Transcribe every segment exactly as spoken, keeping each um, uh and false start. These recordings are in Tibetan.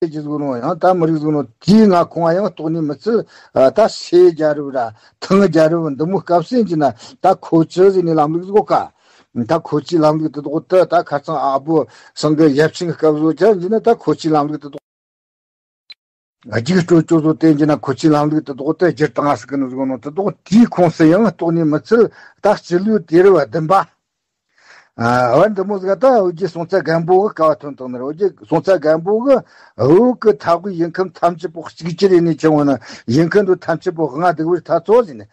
ཟེར་གྱི་ཟིག་ནོ། ཡང་ད་མི་རིགས་ཟིག་ནོ། དེའི་མངའ་ཁོངས་ཡང་གཏོགས་ནི་མི་ཚུལ། ད་སེ་རྒྱལ་རབས་ར་ཐང་རྒྱལ་རབས་འདི་མོ་སྐབས་སུ་ཡིན་གྱི་ན་ད་ཁོ་ཆི་ཟེར་ནི་ལམ་ལུགས་ཟིག་གོ་ཀ། ད་ཁོ་ཆི་ལམ་ལུགས་དེ་དོག་ཏུ་ད་ཁ་རྩང་ཨ་བོ་སང་གི་ཡབ་ཆེན་གྱི་སྐབས་སུ་ཆ་ཡིན་གྱི་ན་ད་ཁོ་ཆི་ལམ་ལུགས་དེ་དོག་རྒྱུགས་སྤྲོད་སྤྲོད་བཟོ་བསྟན་གྱི་ན་ཁོ་ཆི་ལམ་ལུགས་དེ་དོག་ཏུ་སྒྱུར་བཏང་ཟིག་གི་ནི་ཟིག་ནོ། དེ་དོག་དེའི་ཁོངས་སུ་ཡང་གཏོགས་ནི་མི་ཚུལ། ད་སྤྱི་ལོའི་དུས་རབས་བདུན་པ། ཨ། བར་འདི་མོ་ཟིག་ད་བོད་རྒྱལ་སྲོང་བཙན་སྒམ་པོ་གི་སྐབས་ཐོན་བཏང་ནི་རེད། བོད་རྒྱལ་སྲོང་བཙན་སྒམ་པོ་གི་བོད་ཀྱི་མཐའ་དབུས་ཡུལ་ཁམས་ཐམས་ཅད་པོ་གཅིག་གྱུར་ཡིན་ནི་ཆེ་བོ་ནི་ཡུལ་ཁམས་འདི་ཐམས་ཅད་པོ་ལྔ་བདུག་པའི་ཐ་ཚོ་ཟིན་ནི།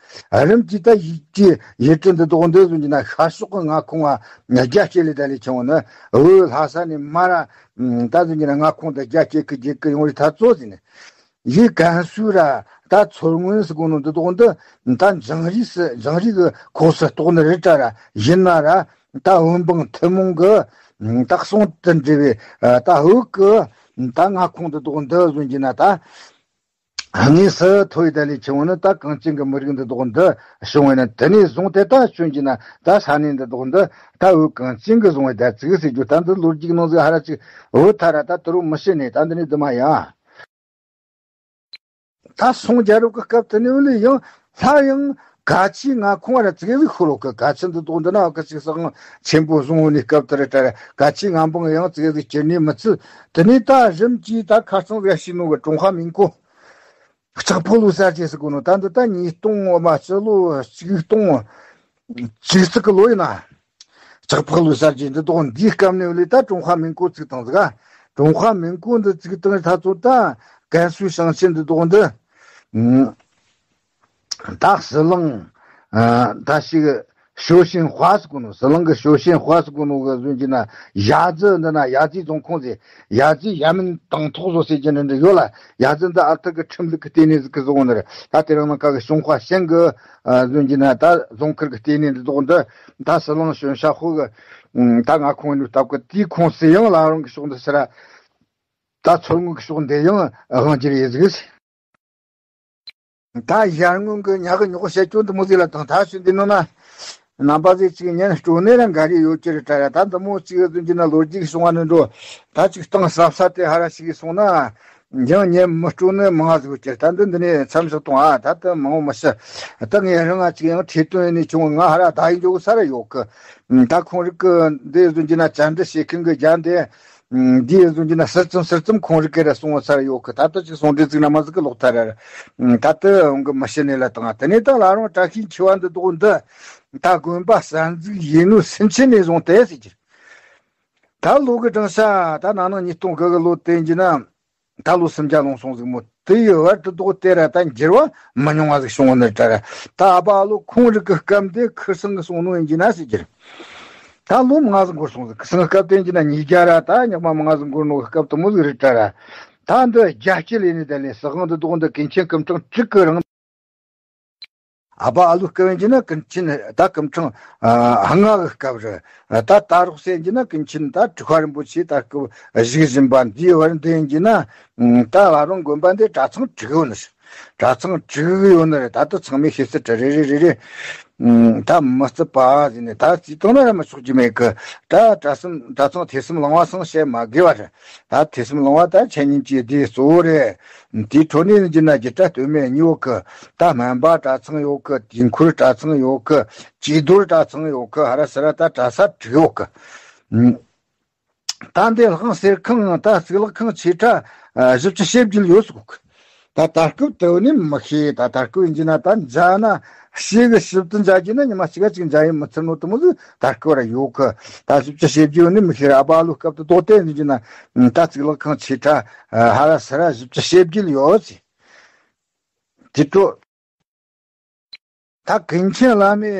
རིམ་གྱིས་ད་ཡུལ་གྱི་ཡུལ་གྲུ་འདི་དོག་འདི་ཟིན་གྱི་ན་ཤར་ཕྱོགས་ཀྱི་མངའ་ཁོངས་ང་རྒྱ་སྐྱེད་ལས་ད་ལས་ཆེ་བོ་ནི་བོད་ལྷ་ས་ནས་མར་ད་ཟིན་གྱི་ན་མངའ་ཁོངས་འདི་རྒྱ་སྐྱེད་ཀྱི་རྒྱལ་ཁབ་ཡོང་བའི་ཐ་ཚོ་ཟིན་ནི། ཡུལ་ཀན་སུའུ་ར་ད་མཚོ་སྔོན་ཟེར་གོ་ནོ་འདི་དོག་འདི་ད་འབྱུང་རིགས་སུ་འབྱུང་རིགས་ཀྱི་ཁོངས་སུ་གཏོགས་ནི་རེད་དྲ་ར། ཡིན་ན་ར་ད་བོད་འབངས་ཐུན་མོང་གི་ད་གསུང་དུ་འདྲེས་པའི་ད་བོད་ཀྱི་ད་མངའ་ཁོངས་འདི་དོག་འདི་ཟོན་གྱི་ན་ད་དངོས་སུ་ཐོ་ཡི་ད་ལས་ཆེ་བོ་ནི་ད་གངས་ཅན་གྱི་མི་རིགས་འདི་དོག་འདི་བྱུང་བས་ན། དེ་ནས་བཟུང་སྟེ་ད་བྱུང་གྱི་ན་ད་ས་གནས་འདི་དོག་འདི་ད་བོད་གངས་ཅན་གྱི་བཟུང་བའི་ད་ཙིག་ཟེར་རྒྱུ་ད་འདི་ལོ་རྒྱུས་ནང་ཟིག་ཧ་ར་ཅིག་བོད་ཐ་ར་ད་དུ་རུ་མི་ཤེས་ནས་ད་འདི་ནས་འདི་མ་ཡ། ད་སོང་རྒྱལ་རབས་ཀྱི་སྐབས་དེ་ནས་ལས་ཡང་སླར་ཡང་ག་ཆའི་མངའ་ཁོངས་ར་ཙིག་ཟིག་ཤོར་ལོ་གི། ག་ཆ་འདི་དོག་འདི་ན་ག་ཅིག་ས་ཆེན་པོ་བཟུང་བོ་ནས་སྐབས་དེ་རེད་དྲ་ར། ག་ཆའི་མངའ་འབངས་ཡང་ཙིག་ཟིག་གྱུར་ནས་མི་ཚུལ། དེ་ནས་ད་རིམ་གྱིས་ད་ཁ་རྩང་ཟིག་ཤི་ནོ་གི་ཀྲུང་ཧྭ་མིན་གོ་ལྕགས་ཕག་ལོའི་གསར་བརྗེ་ཟེར་གོ་ནོ། ད་འདི་ད་ཉིས་སྟོང་འོ་མ་སྤྱི་ལོ་ཆིག་སྟོང་བཅུ་གཅིག་གི་ལོ་ཡིན་ན། ལྕགས་ཕག་ལོའི་གསར་བརྗེ་འདི་དོག་འདིའི་སྐབས་ནས་ལས་ད་ཀྲུང་ཧྭ་མིན་གོ་བཙུགས་བཏང་ཟིག་ཀྲུང་ཧྭ་མིན་གོ་འདི་བཙུགས་བཏང་ད་ཚོ་ད་ཀན་སུའུ་ཞིང་ཆེན་འདི་དོག་འདི། ད་ཟི་ལིང་། ད་ཞིག་ཞོ་ཤིན་ཧྭ་ཟེར་གོ་ནོ། ཟི་ལིང་གི་ཞོ་ཤིན་ཧྭ་ཟེར་གོ་ནོ་གི་ཟོན་གྱི་ན་ཡ་ཙི་འདི་ན་ཡ་ཙི་རྫོང་ཁོངས་ཟེར། ཡ་ཙི་ཡ་མིན་དང་ཐོག་བཟོ་ཟེར་གྱི་འདི་འདྲ་ཡོད་ལ། ཡ་ཙི་འདི་ཨ་ཐུར་གི་ཁྲིམས་ལུགས་ཀྱི་ལྟེ་གནས་ཟིག་གི་བཟོ་གོ་ནི་རེད། ད་དེ་རིང་ནང་ཁ་གི་ཞུང་ཧྭ་ཤན་གི་ཟོན་གྱི་ན་ད་རྫོང་ཁུལ་གི་ལྟེ་གནས་འདི་དོག་འདི་ད་ཟི་ལིང་ཞོན་ཤ་ཧོ་གི་ད་མངའ་ཁོངས་ནས་སྟབས་ཀྱི་དེའི་ཁོངས་སུ་ཡང་ལ་རང་གི་ཕྱོགས་འདི་ཕྱིར་ར། ད་མཚོ་སྔོན་གྱི་ཕྱོགས་འདི་ཡང་དབང་སྒྱུར་ཡེ་ཟིག་ད་ཡར་སྔོན་གྱི་ཉག་གི་ཉོག་བཤད་རྒྱུ་འདི་མོ་ཟིག་ལ་དང་ཐག་ཆོད་འདི་ནོ་ན། རྣམ་པ་ཟིག་ཅིག་ཉན་སྤྲོ་ནས་ར་འགའ་རེ་ཡོད་ཀྱི་རེད་དྲ་ཡ། ད་འདི་མོ་ཅིག་ཟིན་གྱི་ན་ལོ་རྒྱུས་བྱུང་བ་ནི་འགྲོ། ད་ཅིག་གཏིང་ཟབ་ས་དེ་ཧ་ར་ཞིག་གིས་སོང་ན། ཡང་ཉན་མི་སྤྲོ་ནི་མང་ཟིག་ཡོད་ཀྱི་རེད། ད་འདི་འདི་ནས་མཚམས་བཞག་གཏོང་ཨ། ད་ད་མང་བོ་མི་ཤི། ད་ངས་རང་ང་ཅིག་ཡང་ཁྲིད་སྟོན་ནས་བྱུང་ང་ཧ་ར་ད་ཡིན་འགྲོ་ས་ར་ཡོད་གི། ད་ཁོང་རིགས་ཀྱི་འདི་ཟིན་གྱི་ན་བཅར་འདྲི་བྱེད་མཁན་གྱི་རྒྱ་འདི། འདིའི་གཟུགས་འདི་ན་ཟུར་ཙམ་ཟུར་ཙམ་ཁོང་རིག་གི་ར་སོང་བ་ཚར་ཡོད་གི། ད་ལྟ་ཅིག་སོང་འདྲི་ཚིག་ན་མ་ཟིག་གི་ལོག་ཐར་ར། ད་ལྟ་འོང་གི་མི་ཤི་ནས་ལ་དང་དེ་ནས་ད་ལ་རང་བཀྲ་ཤིས་འཁྱིལ་བ་འདི་དོག་འདི། ད་དགོན་པ་གསར་འཛུགས་ཡིན་ནོ་སུན་ཆེན་ནས་བཟུང་སྟེ་ཟེར་གྱི། ད་ལོ་གི་གྲངས་ཤ་ད་ན་ནིང་ཉིས་སྟོང་དགུ་གི་ལོ་དེ་ཡིན་གྱི་ན། ད་ལོ་སུམ་བརྒྱ་ལོངས་སོང་ཟིག་མོ། དེ་ཡི་བར་དུ་དོག་དེ་ར་ད་འགྱུར་བ་མི་ཉུང་བ་ཟིག་བྱུང་བ་ནི་དྲ་ར། ད་ཨ་ཕ་ཨ་ལོ་ཁོང་རིག་གི་སྐབས་འདི་ཁིར་སང་གི་སོང་ནོ་ཡིན་གྱི་ན་ཟེར་གྱི་རེད། ད་ལོ་མང་ཟིག་འགོར་སོང་ཟིག་ཁིར་སང་གི་སྐབས་དེ་ཡིན་གྱི་ན་ཉིས་བརྒྱ་ར་ད་ཉག་མ་མང་ཟིག་འགོར་ནོ་གི་སྐབས་དུ་མོ་ཟིག་རེད་དྲ་ར། ད་འདི་རྒྱ་སྐྱེད་ལས་ནི་ད་ལས་སྲིད་དབང་འདི་དོག་འདི་ཀུན་མཁྱེན་སྐུ་ཕྲེང་དྲུག་གི་རིང་། ཨ་ཕ་ཨ་ལོའི་སྐབས་ཡིན་གྱི་ན་ཀུན་མཁྱེན་ད་སྐུ་ཕྲེང་ཨ་ལྔ་གི་སྐབས་རེད། ད་ད་རོགས་ཟེར་གྱི་ན་ཀུན་མཁྱེན་ད་དྲུག་པ་རིན་པོ་ཆེ་ད་སྐབས་བཞུགས་བཞིན་པ་འདིའི་བར་འདི་ཡིན་གྱི་ན། ད་བླ་རུང་དགོན་པ་འདི་གྲྭ་ཚང་དྲུག་ཡོད་ནི་རེད། གྲྭ་ཚང་དྲུག་ཡོད་ནི་རེད། ད་ལྟ་ཚང་མས་ཤེས་གསལ་རེད་རེད་རེད་རེད། ད་མི་རྩི་པ་ཟེར་ནས་ད་རྩིས་བཏང་ན་ར་མི་ཆོག་རྒྱུ་མེད་གི། ད་གྲྭ་གསུམ་གྲྭ་ཚང་ཐོས་བསམ་གླིང་བ་ཚང་བཤད་མ་དགོས་པ་རེད། ད་ཐོས་བསམ་གླིང་བ་ད་འཆད་ཉན་གྱི་སྡེ་གཙོ་བོ་རེད། དེའི་ཁྲོད་ནས་ནི་བརྒྱུད་ན་རྒྱུད་གྲྭ་སྟོད་སྨད་གཉིས་ཡོད་གི། ད་སྨན་པ་གྲྭ་ཚང་ཡོད་གི། དུས་འཁོར་གྲྭ་ཚང་ཡོད་གི། བཅོས་རྡོར་གྲྭ་ཚང་ཡོད་གི། ཧ་ར་སི་ར་ད་གྲྭ་ས་དྲུག་ཡོད་གི། ད་འདི་ལྷག་གསེར་ཁང་ད་གཙུག་ལག་ཁང་ཆེ་ཕྲ་བཞི་བཅུ་ཞེ་བརྒྱད་ཡོད་ཟེར་གོ་གི། ད་ད་སྐབས་དེ་བ་ནི་མི་ཤེས། ད་ད་སྐབས་ཡིན་གྱི་ན་ད་མཇལ་ན་ཤེས་གི། ཞིབ་ཏུ་མཇལ་གྱི་ན་ཉི་མ་གཅིག་ག་གཅིག་མཇལ་ཡིན་མི་ཚར་ནོ་དུ་མོ་ཟིག་ད་སྐབས་ར་ཡོད་གི། ད་བཞི་བཅུ་ཞེ་བརྒྱད་ནི་མི་ཤེས་ར། ཨ་ཕ་ཨ་ལོའི་སྐབས་དུ་དོག་དེ་ཡིན་གྱི་ན་ད་གཙུག་ལག་ཁང་ཆེ་ཕྲ་ཧ་ར་སི་ར་བཞི་བཅུ་ཞེ་བརྒྱད་ཡོད་ཟེར། དེ་འཕྲོ། ད་ཀུན་མཁྱེན་བླ་མའི་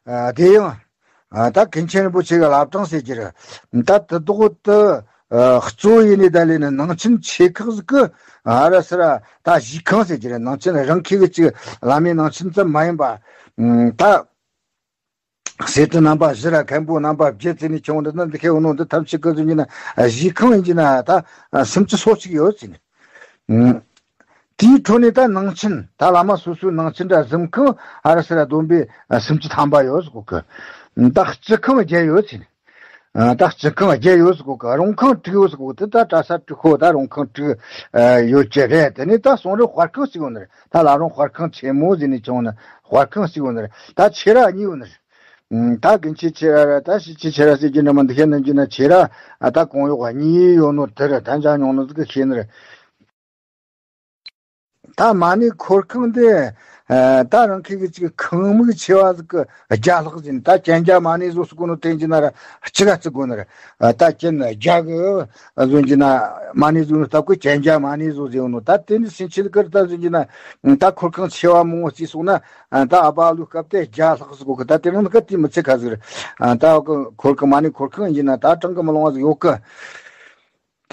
ཨ་དེ་ཡང་ཨ་ད་ཀུན་མཁྱེན་རིན་པོ་ཆེ་གི་བླ་བྲང་ཟེར་གྱི་རེད། ད་དེ་དོག་ཏུ་ཨ་གཙོ་བོ་ཡིན་ནི་ད་ལས་ནི་ནང་ཆེན་ཆེ་ཁག་ཟིག་གི་ཨ་ར་སི་ར་ད་གཞིས་ཁང་ཟེར་གྱི་རེད། ནང་ཆེན་རང་ཁྱིམ་གི་ཅིག་བླ་མའི་ནང་ཆེན་ཙམ་མ་ཡིན་པ། ཨ་ད་གསེར་ཁྲི་རྣམ་པ་བཞི་ར་མཁན་པོ་རྣམ་པ་བརྒྱད་ཟེར་ནས་ཁྱོད་འདི་ན་འདི་ཁའི་འོ་ནོ་འདི་ཐམས་ཅད་ཀྱི་ཟེར་གྱི་ན་གཞིས་ཁང་ཡིན་གྱི་ན་ད་ཨ་སུམ་ཅུ་སོ་གཅིག་ཡོད་ཟེར་ནས། དེའི་འཕྲོ་ནས་ད་ནང་ཆེན་ད་བླ་མ་སོ་སོའི་ནང་ཆེན་དྲ་གཟིམ་ཁང་ཨ་ར་སི་ར་བསྡོམས་པས་སུམ་ཅུ་ཐམ་པ་ཡོད་ཟེར་གོ་གི། ད་སྤྱི་ཁང་བརྒྱད་ཡོད་ཟེར་ནས། ཨ། ད་སྤྱི་ཁང་བརྒྱད་ཡོད་ཟེར་གོ་གི། རོང་ཁང་དྲུག་ཡོད་ཟེར་གོ་གི། དེ་ད་གྲྭ་ས་དྲུག་ཁོ་ད་རོང་ཁང་དྲུག་ཨ་ཡོད་ཀྱི་རེད། དེ་ནས་ད་གསུང་རབ་དཔར་ཁང་ཞིག་ཡོད་ནི་རེད། ད་ལ་རོང་དཔར་ཁང་ཆེན་མོ་ཟེར་ནས་བྱུང་ན་དཔར་ཁང་ཞིག་ཡོད་ནི་རེད། ད་ཆེ་ར་གཉིས་ཡོད་ནི་རེད། ཨ། ད་དགུན་ཆོས་ཆེ་ར་ར་ད་ཕྱི་ཆོས་ཆེ་ར་ཟེར་གྱི་འདྲ་མ་འདི་ཤེས་ནི་གྱི་ན། ཆེ་ར་ཨ་ད་གོང་འོག་གཉིས་ཡོད་ནོ་དེ་རེད། ད་འཇག་མྱོང་ནོ་ཟིག་གི་ཤེས་ནི་རེད། ད་མ་ཎི་འཁོར་ཁང་དེ་ཨ་ད་རང་ཁྱེད་ཀྱི་ཅིག་ཁང་མིག་ཆེ་བ་ཟིག་གི་བརྒྱ་ལྷག་ཟིན། ད་གན་རྒྱ་མ་ཎི་བཟོ་ཟེར་གོ་ནོ་དེ་གྱི་ན་ར་གཅིག་ག་བརྩི་དགོས་ནི་རེད། ཨ་ད་གན་རྒྱ་གི་བཟོ་གྱི་ན་མ་ཎི་བཟོ་ནོ་སྟབས་གི་གན་རྒྱ་མ་ཎི་བཟོ་ཟེར་ནོ། ད་དེ་འདི་སེམས་ཆེད་ཀར་ད་བཟོ་གྱི་ན་ད་འཁོར་ཁང་ཆེ་བ་མང་བོ་བརྩིས་སོང་ན། ཨ་ད་ཨ་བ་ལུ་སྐབས་དེ་བརྒྱ་ལྷག་ཟིག་གོ་གི། ད་དེ་རིང་ནི་སྐབས་དེ་མི་ཚེ་ཁ་ཟིག་རེད། ཨ་ད་འཁོར་ཁང་མ་ཎི་འཁོར་ཁང་ཡིན་ན་ད་གྲངས་གི་མི་ལོང་བ་ཟིག་ཡོད་གི།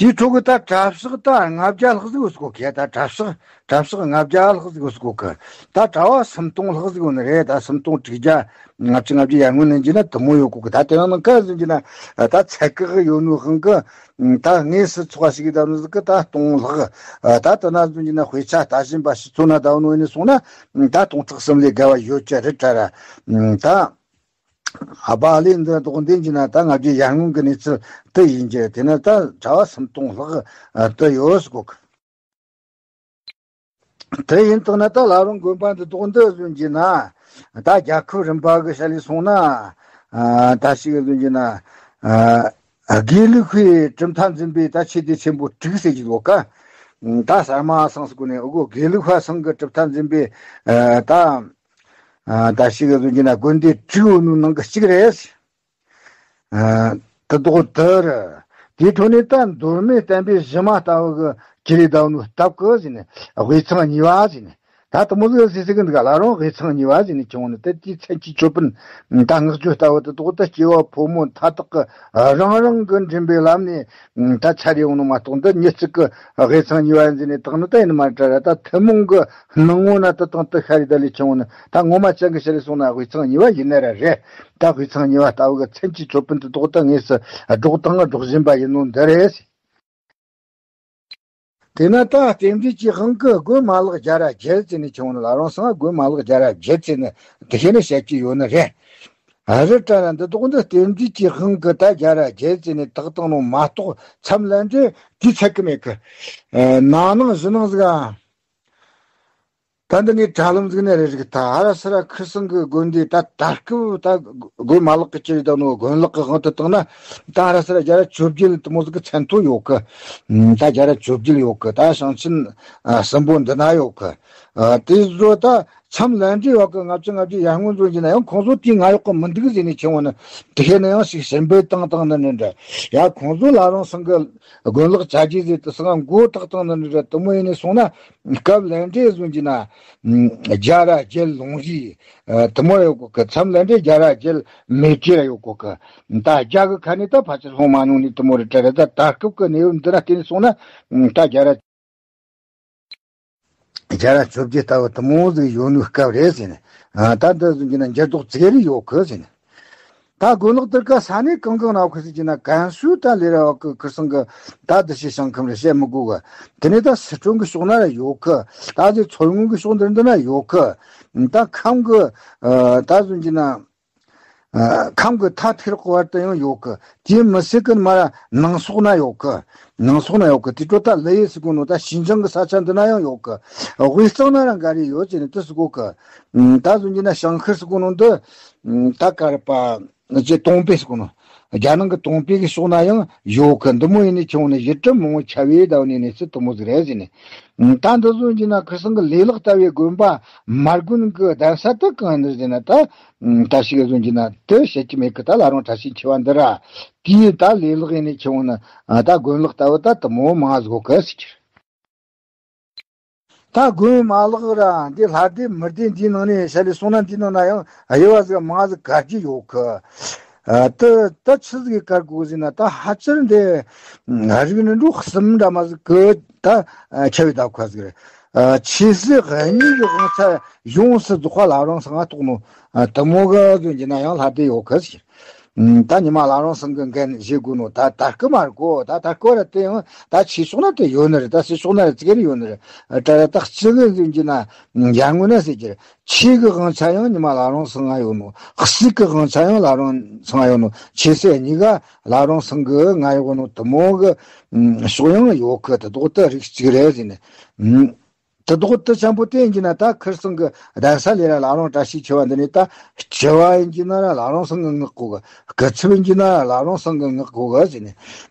དེའི་ཁྲོད་ཀྱི་ད་གྲྭ་ཤག་ད་ལྔ་བརྒྱ་ལྷག་ཟིག་ཡོད་ཟེར་གོ་གི། ད་གྲྭ་ཤག་གྲྭ་ཤག་ལྔ་བརྒྱ་ལྷག་ཟིག་ཡོད་ཟེར་གོ་གི། ད་གྲྭ་བ་སུམ་སྟོང་ལྷག་ཟིག་ཡོད་ནི་རེད། ད་སུམ་སྟོང་དྲུག་བརྒྱ་ལྔ་བཅུ་ང་བརྒྱད་ཡར་སྔོན་ནས་བྱས་ན་དེ་མོ་ཡོད་གོ་གི། ད་དེ་རིང་ནི་ག་ཟིག་བྱས་ན་ད་ཚད་བཀག་ཡོད་ནོ་དབང་གི། ད་དངོས་སུ་ཚོགས་པ་ཞིག་གི་ད་ནི་ཟིག་གི་ད་སྟོང་ལྷག་ད་དེ་ན་ཟིག་བྱས་ན་དཔེ་ཆ་ལྟ་བཞིན་པ་ཞིག་ཚོགས་ན་ད་ནོ་ཡིན་ནི་སོང་ན་ད་སྟོང་ཕྲག་གསུམ་ལས་བརྒལ་བ་ཡོད་ཀྱི་རེད་དྲ་ར། ད་ཨ་བ་ལེ་འདི་དོགས་འདི་འཇི་ན་ད་ལྔ་བརྒྱ་ཡར་སྔོན་གྱི་གནས་ཚུལ་དུ་ཡིན་གྱི། དེ་ནི་ད་གྲྭ་བ་སུམ་སྟོང་ལྷག་དུ་ཡོད་ཟེར་གོ་གི། དེ་ཡིན་དང་ན་ད་ལ་རོང་དགོན་པ་འདི་དོགས་འདི་བཟོ་འཇི་ན་ད་རྒྱལ་ཁབ་རིམ་པ་གི་བྱ་ལས་སོང་ན་ད་ཞིག་བཟོ་འཇི་ན་དགེ་ལུགས་པའི་གྲུབ་མཐའ་འཛིན་པའི་ད་ཆོས་སྡེ་ཆེན་པོ་དྲུག་ཟེར་གྱི་ཡོད་ཀ། ད་གསར་མ་སངས་སུ་གོ་ནས་འུ་གོ་དགེ་ལུགས་པ་སངས་ཀྱི་གྲུབ་མཐའ་འཛིན་པའི་ད། ད་ཞིག་གི་གཟུགས་ཀྱི་ན་དགོན་སྡེ་དྲུག་ཡོད་ནོ་ནང་གི་གཅིག་རེད། དེ་དོག་དེ་རེད། དེའི་ཁྲོད་ནས་ད་མདོ་སྨད་བསྟན་པའི་གཞི་མ་ལྟ་བུ་གི་ཁྱེར་ལས་ད་ནོ་སྟབས་གི་ཟེར་ནས་དབུས་གཙང་གཉིས་པ་ཟེར་ནས། ད་དེ་མོ་ཟིག་ཟེར་ཟེར་གི་འདུག་ག། ལ་རང་དབུས་གཙང་གཉིས་པ་ཟེར་ནས་ཁྱོང་ནས་དེ་དེའི་མཚན་གྱི་ཅོད་པན་ད་བསྔགས་བརྗོད་ལྟ་བུ་དེ་དོག་ད་སྐྱེ་བ་ཕོ་མོ་མཐའ་དག་གི་རང་རང་གི་འདྲེན་པའི་ལམ་ནས་ད་ཚར་ཡོང་ནོ་མ་གཏོགས། འདི་མྱི་གཅིག་གི་དབུས་གཙང་གཉིས་པ་ཟེར་ནས་བཏགས་ནི་ད་ཡིན་མ་རེད་དྲ་ར། ད་ཐུན་མོང་གི་ནང་ངོ་ན་དེ་དང་དེ་ཤར་རེ་ད་ལས་ཆུང་ངུ་ནི་ད་ངོ་མ་ཅན་གི་ཤར་རེ་སོང་ན་དབུས་གཙང་གཉིས་པ་ཡིན་ནི་ར་རེད། ད་དབུས་གཙང་གཉིས་པ་ལྟ་བུ་གི་མཚན་གྱི་ཅོད་པན་དེ་དོག་ད་དངོས་སུ་སྒྲོག་དང་སྒྲོག་བཞིན་པ་ཡིན་ནོ་འདི་རེད། དེས་ན་ད་རྟེན་འབྲེལ་གྱི་དབང་གིས་དགོན་མ་ལག་བརྒྱ་ར་བརྒྱད་ཟེར་ནས་ཆུང་ངུ་ནི་ལ་རང་སང་དགོན་མ་ལག་བརྒྱ་ར་བརྒྱད་ཟེར་ནས་དེ་ཤེས་ནས་བཤད་ཀྱི་ཡོད་ནི་རེད། ཨ་རི་ཏྲ་ན་འདི་དོག་འདི་རྟེན་འབྲེལ་གྱི་དབང་གིས་ད་བརྒྱ་ར་བརྒྱད་ཟེར་ནས་བཏགས་བཏང་ནོ་མ་གཏོགས་མཚམས་ལན་འདྲེ་དེའི་ཚད་གི་མེད་གི། ཨ་ནང་ནང་བཞི་ནང་ཟིག་ཨ། ད་འདི་ནས་དྲ་ལམ་ཟིག་ནས་རེ་རིག་ད་ཨ་ར་སི་ར་ཁུ་སིང་གི་དགོན་སྡེ་ད་ད་སྐབས་ད་དགོན་མ་ལག་གི་ཅི་རེད་ད་ནོ་དགོན་ལག་གི་དབང་དུ་བཏང་ན་ད་ཨ་ར་སི་ར་བརྒྱ་ར་བཅོ་བརྒྱད་དེ་མོ་ཟིག་གི་མཚན་ཐོ་ཡོད་གི། ད་བརྒྱ་ར་བཅོ་བརྒྱད་ཡོད་གི། ད་ཞིང་ཆེན་ཨ་གསུམ་པོ་འདི་ན་ཡོད་གི། ཨ་དེ་བཟོ་ད་མཚམས་ལན་འདྲེ་བ་གི་ལྔ་བཅུ་ང་བརྒྱད་ཡར་སྔོན་བཟོ་གྱི་ན་ཡང་ཁོང་ཚོ་དེའི་ང་ཡོག་གི་མི་འདུག་ཟེར་ནས་ཆེ་བ་ནི་དེ་ཤེས་ན་ཡང་ཞིག་ཞིབ་འབེལ་བཏང་བཏང་ནི་ནི་འདྲ། ཡ་ཁོང་ཚོ་ལ་རང་སང་གི་དགོན་ལག་བྱ་རྒྱུ་ཟེར་དུ་སང་མགོ་བཏགས་བཏང་ནི་ནི་འདྲ། དེ་མོ་ཡིན་ནས་སོང་ན་སྐབས་ལན་འདྲེ་བཟོ་གྱི་ན་རྒྱ་ར་རྒྱལ་ལུང་རིས་དེ་མོ་ཡོད་གོ་གི། མཚམས་ལན་འདྲེ་རྒྱ་ར་རྒྱལ་མེ་ཁྱེར་ཡོད་གོ་གི། ད་རྒྱ་གི་ཁ་ནས་ད་ཕལ་ཆེར་ལྷུང་མ་མྱོང་ནི་དེ་མོ་རེད་དྲ་རེད། ད་ད་སྐབས་གི་གནས་བབ་འདི་ན་བལྟས་ནས་སོང་ན་ད་རྒྱ་ར་བརྒྱ་ར་བཅོ་བརྒྱད་ལྟ་བུ་དེ་མོ་ཟིག་ཡོད་ནོ་སྐབས་རེད་ཟེར་ནས། ཨ་ད་འདི་ཟིག་གི་ན་འགྱུར་ལྡོག་ཙིག་རེ་ཡོད་གི་ཟེར་ནས། ད་དགོན་ལག་དེར་ཀ་ས་གནས་གང་གང་ན་ཁུ་སི་གི་ན་ཀན་སུའུ་ད་ལས་ར་བ་གི་ཁུར་སང་གི་ད་འདི་ཤེས་ཤང་ཁམས་རེ་བཤད་མི་དགོས་གི། དེ་ནས་ད་སི་ཁྲོན་གི་ཕྱོགས་ན་ར་ཡོད་གི། ད་དེ་མཚོ་སྔོན་གི་ཕྱོགས་འདིར་འདི་ན་ཡོད་གི། ད་ཁམས་གི་ཨ་ད་ཟིག་གི་ན། ཨ་ཁམས་ཀྱི་མཐའ་ཐེར་གོ་བར་དུ་ཡང་ཡོད་གི། དེ་མི་སྲིད་ཀི་མ་ར་ནང་སོག་ན་ཡོད་གི། ནང་སོག་ན་ཡོད་གི། དེ་ཀྲོ་ད་ལི་ཡེ་སི་གོ་ནོ་ད་ཤིན་ཅང་གི་ས་ཆ་འདི་ན་ཡང་ཡོད་གི། དབུས་གཙང་ན་ར་འགའ་རེ་ཡོད་ཅེ་ནི་དེ་སི་གོ་གི། ད་ཟུང་གི་ན་ཞང་ཤི་སི་གོ་ནོ་འདི་ད་ཀ་ར་པ་ཅེ་ཏོང་པེ་སི་གོ་ནོ། རྒྱ་ནང་གི་ཏོང་པེ་གི་ཕྱོགས་ན་ཡང་ཡོད་གི། འདི་མོ་ཡིན་ནི་ཁྱོང་ནི་ཡི་གྲུབ་མང་བོ་ཆ་བའི་ཟླ་བ་ནས་ནི་སི་དེ་མོ་ཟིག་རེད་ཟེར་ནི། ད་འདི་ཟུང་གི་ན་ཁི་སང་གི་ལས་ལག་ལྟ་བའི་དགོན་པ་མ་དགོན་གི་གདན་ས་དེ་གང་ཡིན་ཟེར་ན་ད། ད་ཞིག་ག་ཟུང་གི་ན་དེ་བཤད་ཀྱི་མེད་གི། ད་ལ་རང་བཀྲ་ཤིས་འཁྱིལ་བ་འདི་ར་དེའི་ད་ལས་ལག་ཡིན་ནི་ཁྱེད་འོང་ན་ད་དགོན་ལག་ལྟ་བུ་ད་དེ་མོ་མང་ཟིག་གི་ཟེར་གྱི། ད་དགོན་མ་ལག་ར་འདི་ལྷ་སྡེ་མི་སྡེ་འདིའི་ནང་ནས་བཤད་ལས་སོང་ན་འདིའི་ནང་ན་ཡང་དབྱེ་བ་ཟིག་མང་ཟིག་གར་གྱི་ཡོད་གི། ཨ་ད་ད་ཆི་ཟིག་གིས་གར་དགོས་ཟེར་ན་ད་ཧ་ཅང་འདི་རིགས་ནི་འགྲོ་གསུམ་འདྲ་མ་ཟིག་གི་ད་ཁྱབ་པའི་ད་ཁ་ཟིག་རེད། ཨ་ཆོས་སྲིད་གཉིས་ཀྱི་དབང་ཆ་ཡོངས་སུ་རྫོགས་པ་ལ་རང་སང་ང་གཏོགས་ནོ། ཨ་དེ་མོ་གི་ཟུང་གི་ན་ཡང་ལྷ་སྡེ་ཡོད་གི་ཟེར། ད་ཉི་མ་བླ་བྲང་ཚང་གི་འགན་བཞེས་དགོས་ནོ། ད་ད་སྐུ་མ་རེད་གོ། ད་ད་སྐུ་ར་དེ་ཡང་ད་ཆོས་ཕྱོགས་ན་དེ་ཡོད་ནི་རེད། ད་སྲིད་ཕྱོགས་ན་ར་ཙིག་རེ་ཡོད་ནི་རེད། ད་ད་སྤྱི་གི་ཟིན་གྱི་ན་ཡར་ངོ་ན་ཟེར་གྱི་རེད། ཆོས་གི་དབང་ཆ་ཡང་ཉི་མ་བླ་བྲང་ཚང་ང་ཡོད་ནོ། སྲིད་གི་དབང་ཆ་ཡང་བླ་བྲང་ཚང་ང་ཡོད་ནོ། ཆོས་སྲིད་གཉིས་ཀ་བླ་བྲང་ཚང་གི་ང་ཡོད་ནོ། དེ་མོ་གི་ཕྱོགས་ཡང་ཡོད་གི། དེ་དོག་ད་རིགས་གཅིག་རེད་ཟེར་ནས། དེ་དོག་དེ་ཆེན་པོ་དེ་ཡིན་གྱི་ན། ད་ཁིར་ཚང་གི་གདན་ས་ལས་ར་བླ་བྲང་བཀྲ་ཤིས་ཆེ་བ་འདི་ནས། ད་སྤྱི་བ་ཡིན་གྱི་ན་ར་བླ་བྲང་ཚང་གི་མངགས་གོ་གི། སྐུ་ཚབ་ཡིན་གྱི་ན་ར་བླ་བྲང་ཚང་གི་མངགས་གོ་གི་ཟེར་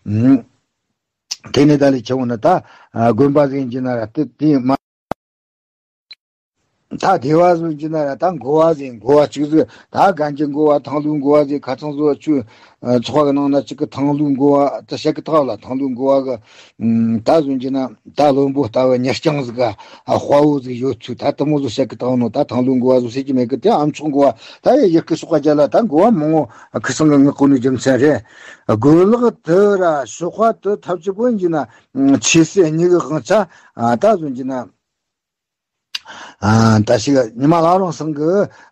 ནས། དེ་ནས་ད་ལས་ཆེ་བོ་ནི་ད་དགོན་པ་ཟིག་ཡིན་གྱི་ན་ར་དེ་དེ་མ། ད་སྡེ་བ་ཟིག་ཡིན་གྱི་ན་ར་ད་འགོ་བ་ཟིག་འགོ་བ་གཅིག་ཟིག་ད་གན་གྱི་འགོ་བ། ཐང་ལྷོའི་འགོ་བ་ཟིག་ཁ་ཚང་བཟོ་ཆུ་ཚོགས་པ་གི་ནང་ན་གཅིག་གི་ཐང་ལྷོའི་འགོ་བ་དེ་བཤད་གི་ཐག་ལ། ཐང་ལྷོའི་འགོ་བ་གི། ད་ཟིན་གྱི་ན་ད་བློན་པོ་ལྟ་བུ་མྱི་རྐྱང་ཟིག་ག་དཔའ་བོ་ཟིག་ཡོད་ཚུལ་ད་དེ་མོ་ཟིག་བཤད་གི་ཐག་ནོ། ད་ཐང་ལྷོའི་འགོ་བ་ཟིག་བཤད་ཀྱི་མེད་གི། དེ་ཨ་མཆོག་འགོ་བ། ད་ཡི་ཡི་གེ་ཤོག་པ་རྒྱ་ལ་ད་འགོ་བ་མང་བོ་ཁིར་ཚང་གི་མངགས་གོ་ནི་རྒྱུ་མཚན་རེད། དགོན་ལག་དེ་ར་ཤོག་པ་དེ་ཐམས་ཅད་པོ་ཡིན་གྱི་ན་ཆོས་སྲིད་གཉིས་ཀྱི་དབང་ཆ་ད་ཟིན་གྱི་ན། ཨ། ད་ཞིག་ཉི་མ་བླ་བྲང་ཚང་གི་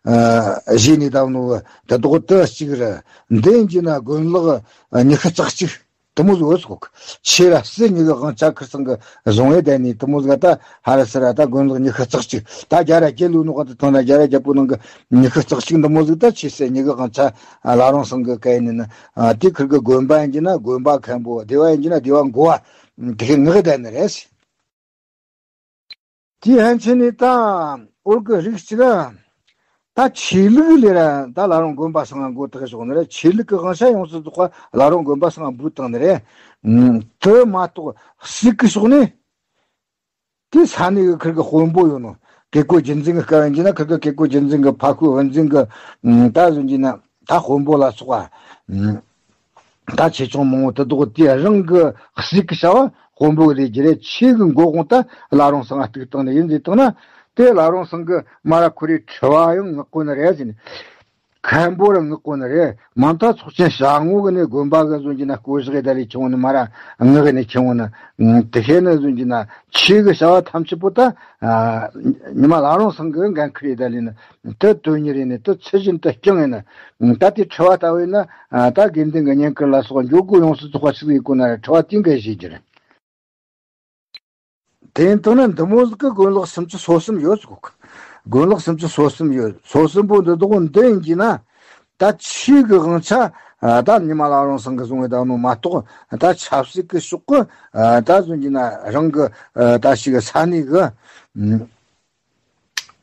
ཨ་བཞེས་ནས་བཏང་ནོ་དེ་དོག་དེ་གཅིག་རེད། འདི་ཡིན་གྱི་ན་དགོན་ལག་ཉི་ཤུ་རྩ་གཅིག་དེ་མོ་ཟིག་ཡོད་ཟིག་གོ། ཆོས་ར་སྲིད་གཉིས་ཀྱི་དབང་ཆ་ཁིར་ཚང་གི་བཟུང་བའི་དེ་ནས་དེ་མོ་ཟིག་ད་ཧ་ར་སི་ར་ད་དགོན་ལག་ཉི་ཤུ་རྩ་གཅིག་ད་རྒྱ་ར་རྒྱ་ལུགས་ནོ་ག་དེ་ཐང་ན་རྒྱ་ར་རྒྱ་པོ་ནང་གི་ཉི་ཤུ་རྩ་གཅིག་འདི་མོ་ཟིག་ད་ཆོས་སྲིད་གཉིས་ཀྱི་དབང་ཆ་བླ་བྲང་ཚང་གི་ག་ཡིན་ནི་ན། ཨ། དེ་ཁིར་གི་དགོན་པ་ཡིན་གྱི་ན་དགོན་པ་མཁན་པོ། སྡེ་བ་ཡིན་གྱི་ན་སྡེ་བ་འགོ་བ། དེ་ཁིར་མངགས་བསྡད་ནི་རེད། དེའི་ཕན་ཆད་ནས་ད་འོར་གི་རིགས་གཅིག་ག་ད་ཆོས་ལུགས་ལས་ར་ད་བླ་བྲང་དགོན་པ་ཚང་ང་མགོ་བཏགས་བཞག་ནི་རེད། ཆོས་ལུགས་ཀྱི་དབང་ཆ་ཡོངས་སུ་རྫོགས་པ་བླ་བྲང་དགོན་པ་ཚང་ང་འབུལ་བཏང་ནི་རེད། ཨུམ། དེ་མ་གཏོགས་སྲིད་ཀྱི་ཕྱོགས་ནས་དེ་ས་གནས་ཀྱི་ཁིར་གི་དཔོན་པོ་ཡོད་ནོ། བཀས་བཀོད་རྒྱུད་འཛིན་གྱི་སྐབས་ཡིན་གྱི་ན་ཁིར་གི་བཀས་བཀོད་རྒྱུད་འཛིན་གྱི་ཕ་ཁུ་བུ་འཛིན་གྱི། ཨུམ། ད་ཟིན་གྱི་ན་ད་དཔོན་པོ་ལ་སོགས་པ། ཨུམ། ད་ཆེ་ཆུང་མང་བོ་དེ་དག་དེ་རང་གི་སྲིད་ཀྱི་བྱ་བ་དཔོན་པོ་གི་ལས་རྒྱུ་རེད། ཆོས་ཀྱི་འགོ་དཔོན་ད་བླ་བྲང་ཚང་ང་གཏུག་བཏང་ནས་ཡིན་ཟེར་བཏང་ན། དེ་བླ་བྲང་ཚང་གི་མ་ར་ཁོ་རའི་ཁྲི་བ་ཡང་མངགས་གོ་ནི་རེད་ཟེར་ནས། མཁན་པོ་ར་མངགས་གོ་ནི་རེད། མ་མཐའ་ཚོགས་ཆེན་ཞལ་ངོ་གི་ནས་དགོན་པ་གི་ཟོན་གྱི་ན་བསྐོ་བཞག་གི་ད་ལས་ཁྱེར་འོང་ནི་མ་ར་མངགས་གི་ནས་ཁྱེར་འོང་ནི། དེ་བྱས་ནས་ཟོན་གྱི་ན་ཆོས་ཀྱི་བྱ་བ་ཐམས་ཅད་པོ་ད་ཉི་མ་བླ་བྲང་ཚང་གི་འགན་ཁུར་ཡི་ད་ལས་ནི། དེ་དོན་གཉེར་ཡིན་ནི། དེ་ཚུལ་བཞིན་དུ་བསྐྱངས་ཡིན་ནི། ད་དེ་ཁྲི་བ་ལྟ་བུ་ཡིན་ན། ད་དགེ་འདུན་གྱི་བསྙེན་བཀུར་ལ་སོགས་འཇུག་སྒོ་ཡོངས་སུ་རྫོགས་པ་ཆི་ཟིག་ཡིན་དགོས་ན་ར་ཁྲི་བ་དེ་འགན་བཞེས་རྒྱུ་རེད། དེ་ཡིན་དུས་ན་འདི་མོ་ཟིག་གི་དགོན་ལག་སུམ་ཅུ་སོ་གསུམ་ཡོད་ཟིག་གོ། དགོན་ལག་སུམ་ཅུ་སོ་གསུམ་ཡོད། སོ་གསུམ་པོ་འདི་དག་འདི་ཡིན་གྱི་ན། ད་ཆོས་ཀྱི་དབང་ཆ་ད་ཉི་མ་བླ་བྲང་ཚང་གི་བཟུང་བའི་ད་ནོ་མ་གཏོགས། ད་ཆབ་སྲིད་ཀྱི་ཕྱོགས་ཀྱི་ད་ཟོན་གྱི་ན་རང་གི་ད་ཞིག་ས་གནས་ཀྱི།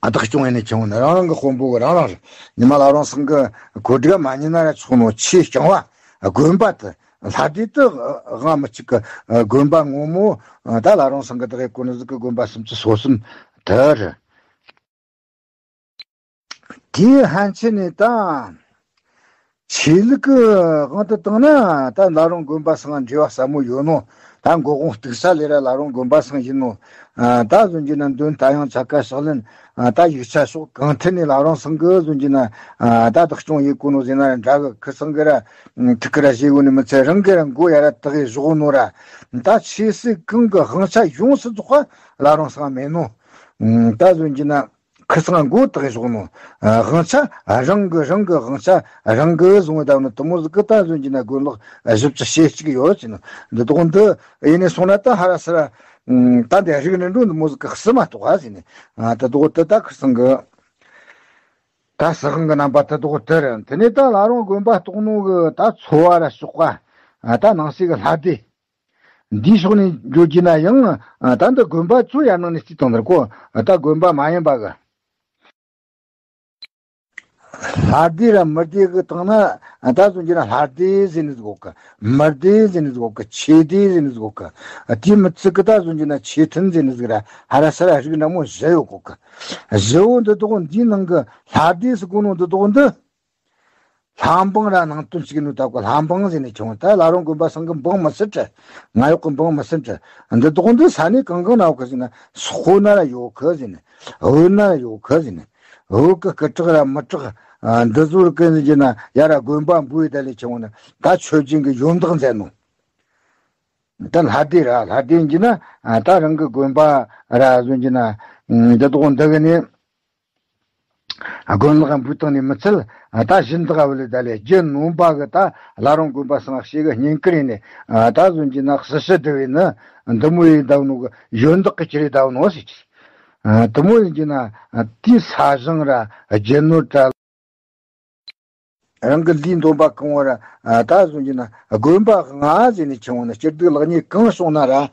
བདག་སྐྱོང་ཡེ་ནས་ཁྱེར་འོང་ནི་རང་རང་གི་དཔོན་པོ་གི་རང་རང་རེད། ཉི་མ་བླ་བྲང་ཚང་གི་གོ་སྒྲིག་མ་ཉན་ན་ར་ཆོག་ནོ། ཆོས་རྐྱང་བ་དགོན་པ་དེ་ལྷ་སྡེ་དེ་དབང་མི་གཅིག་གི་དགོན་པ་ངོ་མ་ད་བླ་བྲང་ཚང་གི་བདག་ཡེ་གོ་ནི་ཟིག་གི་དགོན་པ་སུམ་ཅུ་སོ་གསུམ་དེ་རེད། དེའི་ཕན་ཆད་ནས་ད་ཆོས་ལུགས་ཀྱི་དབང་དུ་བཏང་ན་ད་བླ་བྲང་དགོན་པ་ཚང་འབྲེལ་བ་ཟབ་མོ་ཡོད་ནོ། ད་འགོ་དཔོན་གཏུག་ས་ལས་ར་བླ་བྲང་དགོན་པ་ཚང་ཡིན་ནོ། ད་ཟོན་གྱི་ན་འདོན་རྟ་དབྱངས་ཕྱག་ཁ་ཕྱག་ལེན། ད་ཡིག་ཆ་ཕྱོགས་གང་ཐད་ནས་བླ་བྲང་ཚང་གི་ཟོན་གྱི་ན་ད་བདག་སྐྱོང་ཡེ་གོ་ནོ་ཟེར་ན་ར་འདྲ་གི། ཁིར་ཚང་གི་ར་ཐུགས་ཀྱི་ར་བཞེས་གོ་ནི་མི་ཚད་རང་གི་ར་མགོ་ཡར་ར་བཏགས་ཡེ་བཞག་ནོ་ར། ད་ཆོས་སྲིད་གང་གི་དབང་ཆ་ཡོངས་སུ་རྫོགས་པ་བླ་བྲང་ཚང་མེད་ནོ། ད་ཟོན་གྱི་ན། ཁིར་ཚང་མགོ་བཏགས་བཞག་ནོ། དབང་ཆ་རང་གི་རང་གི་དབང་ཆ་རང་གི་བཟུང་བའི་ད་ནི་དེ་མོ་ཟིག་གི་ད་ཟོན་གྱི་ན་དགོན་ལག་བཞི་བཅུ་ཞེ་གཅིག་ཡོད་ཟེར་ནོ། འདི་དག་འདི་ཡེ་ནས་སོང་ན་ད་ཧ་ར་སི་ར། ད་འདི་རིག་གནས་འགྲོ་འདི་མོ་ཟིག་གི་སུ་མ་གཏོགས་ཟེར་ནས། ད་དག་འདི་ད་ཁིར་ཚང་གི་ད་སྲིད་དབང་གི་རྣམ་པ་ད་དག་འདི་རེད། དེ་ནས་ད་བླ་བྲང་དགོན་པ་གཏོགས་ནོ་གི་ད་ཚོ་བ་ར་ཕྱོགས་པ། ད་ནང་གསེས་གི་ལྷ་སྡེ། འདིའི་ཕྱོགས་ནས་འགྱོ་རྒྱུ་ན་ཡང་ད་འདི་དགོན་པ་ཚོ་ཡར་ནང་ནས་རྩིས་བཏང་ནི་རེད་གོ། ད་དགོན་པ་མ་ཡིན་པ་གི། ལྷ་སྡེ་ར་མི་སྡེ་གི་སྟེང་ན་ད་ཟོན་གྱི་ན་ལྷ་སྡེ་ཟེར་ནི་ཟིག་ཡོད་གི། མི་སྡེ་ཟེར་ནི་ཟིག་ཡོད་གི། ཆོས་སྡེ་ཟེར་ནི་ཟིག་ཡོད་གི། དེ་མི་ཚིག་གི་ད་ཟོན་གྱི་ན་ཆོས་མཐུན་ཟེར་ནི་ཟིག་ར་ཧ་ར་ས་ར་རིགས་འདྲ་མོ་བཞི་ཡོད་གོ་གི། བཞི་བོ་འདི་དག་འདིའི་ནང་གི་ལྷ་སྡེ་ཟེར་གོ་ནོ་འདི་དག་འདི། ལྷ་འབངས་ར་ནང་དོན་གཅིག་ནོ་ད་གོ། ལྷ་འབངས་ཟེར་ནས་ཁྱོང་ད་བླ་བྲང་དགོན་པ་ཚང་གི་འབངས་མི་སྲིད་དྲ། ང་ཡོག་གི་འབངས་མི་སྲིད་དྲ། འདི་དག་འདི་ས་གནས་གང་གང་ན་ཡོད་གི་ཟེར་ན། སོག་པོ་ན་ར་ཡོད་གི་ཟེར་ནས། བོད་ན་ར་ཡོད་གི་ཟེར་ནས། བོད་གི་སྐུ་དྲག་ར་མི་དྲག་འདི་ཚོ་ར་གི་ཟེར་གྱི་ན་ཡ་ར་དགོན་པ་འབུལ་ཡི་ད་ལས་ཁྱོང་ན་ད་ཆོས་སྦྱིན་གི་ཡོན་བདག་མཛད་ནོ། ད་ལྷ་སྡེ་ར་ལྷ་སྡེ་ཡིན་གྱི་ན་ད་རང་གི་དགོན་པ་ར་ཟེར་གྱི་ན་འདི་དག་འདི་གི་ནས། དགོན་ལག་འབུལ་བཏང་ནས་མི་ཚད། ད་གཞན་དག་བ་ལས་ད་ལས་རྒྱུ་ནོམ་པ་གི་ད་བླ་རུང་དགོན་པ་སང་ཤེས་གི་བསྙེན་བཀུར་ཡིན་ནས། ད་གཟོད་ཀྱི་ན་སྲི་ཞུ་བསྡུ་བས་ནི་འདི་མོ་ཡིན་ད་ནོ་གི་ཡོན་བདག་གི་ཁྱེར་ཡི་ད་ནོ་ཟེར་གྱི། དེ་མོ་ཡིན་གྱི་ན་དེའི་ས་ཞིང་ར་རྒྱུ་ནོར་ར། རང་གི་ལུས་འདོམས་པ་གང་བོ་ར། ད་གཟོད་ཀྱི་ན་དགོན་པ་ལྔ་ཟེར་ནས་ཆེ་བོ་ན་སྐྱིད་སྡུག་ལེགས་ཉེས་གང་བྱུང་ན་ར།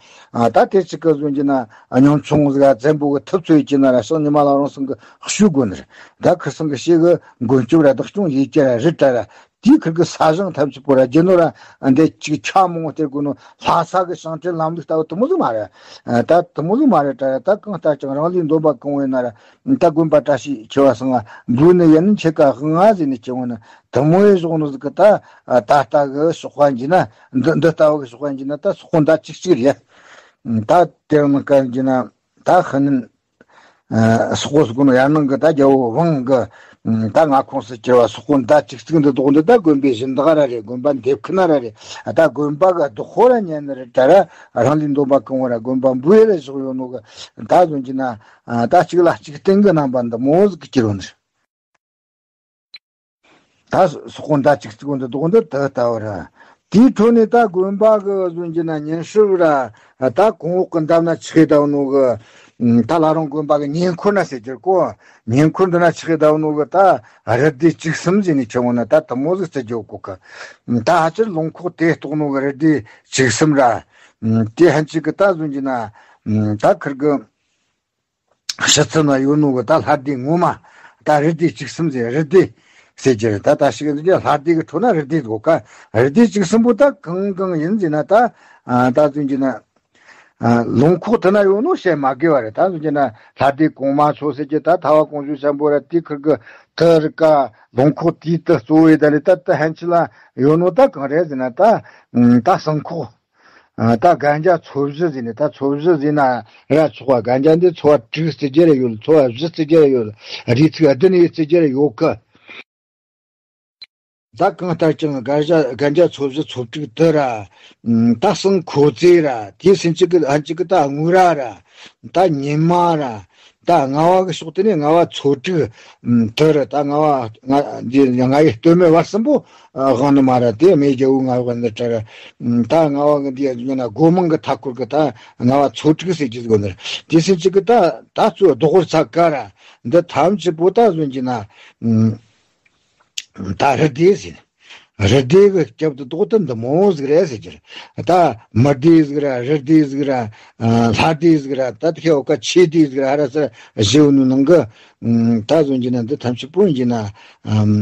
ད་དེ་ཅིག་གི་གཟོད་ཀྱི་ན་ཉམ་ཆུང་ཟིག་བཙན་པོ་གི་ཐུབ་ཚོད་ཀྱི་ན་ར་ཤིང་ཉི་མ་ལ་རང་སང་གི་ཞུ་དགོས་ནི་རེད། ད་ཁུར་སང་གི་ཤེས་གི་མགོན་སྐྱོབ་ར་བདག་སྐྱོང་ཡེ་ཀྱི་ར་རི་བྲག་ར། དེའི་ཁུར་གི་ས་ཞིང་ཐམས་ཅད་པོ་ར་རྒྱུ་ནོར་ར་འདི་ཅིག་ཆ་མང་བོ་སྟེར་དགོས་ནོ་ལྷ་ས་གི་ཞིང་བྲན་ལམ་ལུགས་ལྟ་བུ་དེ་མོ་ཟིག་མ་རེད། ད་དེ་མོ་ཟིག་མ་རེད་ད་ར། ད་གང་ལྟར་ཀྱང་རང་ལུས་འདོམས་པ་གང་བོ་ཡིན་ན་ར། ད་དགོན་པ་བཀྲ་ཤིས་ཆེ་བ་སང་འབུལ་ནི་ཡིན་ནི་ཆེ་ཀ་ཧང་ང་ཟེར་ནི་ཆེ་བོ་ནི་དེ་མོ་ཡི་བཟོ་ནོ་ཟིག་གི་ད་ད་ལྟ་གི་ཞོགས་པ་འཇི་ན་འདི་འདི་ལྟ་བུ་གི་ཞོགས་པ་འཇི་ན་ད་སོག་པོ་མདའ་གཅིག་གཅིག་རེད། ད་དེ་རིང་ནི་ཀ་འཇི་ན་ད་ཧི་ནན་སོག་པོ་ཟིག་ནོ་ཡར་ནང་གི་ད་རྒྱལ་པོ་ཝང་གི་ད་མངའ་ཁོངས་སུ་གྱུར་བ་སོག་པོ་མདའ་གཅིག་གཅིག་འདི་དོག་འདི་ད་དགོན་པའི་སྦྱིན་བདག་ར་རེད། དགོན་པ་འདེབས་མཁན་ར་རེད། ད་དགོན་པ་གི་བདག་པོ་ར་ཉན་ནི་རེད་ད་ར། རང་ལུས་འདོམས་པ་གང་བོ་ར་དགོན་པ་འབུལ་ཡས་ལ་བཞག་ཡོད་ནོ་གི་ད་གཟོད་ཀྱི་ན། ད་གཅིག་ལ་གཅིག་བརྟེན་གི་རྣམ་པ་འདི་མོ་ཟིག་གི་གྱུར་ཡོད་ནི་རེད། ད་སོག་པོ་མདའ་གཅིག་གཅིག་འདི་དོག་འདི་ད་ལྟ་བུ་ར། དེའི་འཕྲོ་ནས་ད་དགོན་པ་གི་གཟོད་ཀྱི་ན་ཉིན་ཧྲིལ་བུ་ར། ད་གོང་འོག་གི་འདབས་ན་ཆགས་ད་ནོ་གི་ད་བླ་རུང་དགོན་པ་གི་ཉེ་འཁོར་ན་ཟེར་གྱི་གོ། ཉེ་འཁོར་འདི་ན་ཆགས་ད་ནོ་གི་ད་རི་སྡེ་བཅུ་གསུམ་ཟེར་ནས་ཆེ་བོ་ན་ད་དེ་མོ་ཟིག་བརྩི་རྒྱུ་གོ་གི། ད་ཧ་ཅིར་ལུང་ཁོག་དེ་གཏོགས་ནོ་གི་རི་སྡེ་བཅུ་གསུམ་ར། དེ་ཧན་ཅིག་གི་ད་གཟོད་ཀྱི་ན་ད་ཁུར་གི་ཕྱི་ཚུལ་ན་ཡོད་ནོ་གི་ད་ལྷ་སྡེ་ངོ་མ། ད་རི་སྡེ་བཅུ་གསུམ་ཟེར་རི་སྡེ་ཟེར་གྱི་རེད། ད་ད་ཞིག་འདི་ལྷ་སྡེ་གི་ཁྲོད་ན་རི་སྡེ་དགོས་ཀ། རི་སྡེ་བཅུ་གསུམ་པོ་ད་གང་གང་ཡིན་ཟེར་ན་ད། ད་གཟོད་ཀྱི་ན། ལུང་ཁོག་དེ་ན་ཡོད་ནོ་བཤད་མ་དགོས་པ་རེད། ད་གཟོད་ཀྱི་ན་ལྷ་སྡེ་གོང་མ་མཚོ་ཟེར་གྱི་ད་ཐ་བ་ཀོང་ཇོ་ཆེན་པོ་ར་དེ་ཁུར་གི་དེ་རི་ཀ་ལུང་ཁོག་དེའི་དེ་གཙོ་བོའི་ད་ལི་ད་ད་ཧན་ཆི་ལ་ཡོད་ནོ་ད་གང་རེད་ཟེར་ན་ད། ད་སང་ཁོག་ད་གན་རྒྱ་ཚོ་བཞི་ཟེར་ནས་ད་ཚོ་བཞི་ཟེར་ན་ར་ཆོག་པ། གན་རྒྱ་འདི་ཚོ་བ་དྲུག་བརྩི་རྒྱུ་རེ་ཡོད། ཚོ་བ་བཞི་བརྩི་རྒྱུ་རེ་ཡོད། རིགས་ཚིག་བདུན་ཡོད་བརྩི་རྒྱུ་རེ་ཡོད་གི། ད་གང་ལྟར་ཀྱང་གན་རྒྱ་གན་རྒྱ་ཚོ་བཞི་ཚོ་དྲུག་དུ་ར། ད་སང་ཁོ་ཙེ་ར་དེ་སུན་ཅིག་གི་ཨན་ཅིག་གི་ད་དངུལ་ར་ར། ད་ཉི་མ་ར། ད་ལྔ་བ་གི་ཕྱོགས་དེ་ནས་ལྔ་བ་ཚོ་དྲུག་དུ་ར། ད་ལྔ་བ་ལྔ་འདི་ལྔ་ཡི་སྟོད་སྨད་བར་གསུམ་པོ་དབང་ནི་མ་ར་དེ་མེ་རྒྱལ་བོའི་ལྔ་བ་འདི་གྲལ་ར། ད་ལྔ་བ་གི་འདི་ཡ་ན་སྒོ་མང་གི་མཐའ་སྐོར་གི་ད་ལྔ་བ་ཚོ་དྲུག་ཟེར་གྱི་དགོས་ནི་ར། དེ་སུན་ཅིག་གི་ད་ད་ཚོ་རྡོ་ཧོར་ཚ་ཀ་ར། འདི་ཐམས་ཅད་པོ་ད་གཟོད་ཀྱི་ན། ད་རི་སྡེ་ཟེར། རི་སྡེ་གི་སྐབས་དུ་ཏོག་ཏུ་འདི་མོ་ཟིག་རེད་ཟེར་གྱི་རེད། ད་མི་སྡེ་ཟིག་ར་རི་སྡེ་ཟིག་ར། ལྷ་སྡེ་ཟིག་ར། ད་དེ་ཁའི་འོག་ཀ་ཆོས་སྡེ་ཟིག་ར་ཧ་ར་ས་ར་བཞི་བོ་ནི་ནང་གི། ད་གཟོད་ཀྱི་ན་འདི་ཐམས་ཅད་པོ་ཡིན་གྱི་ན།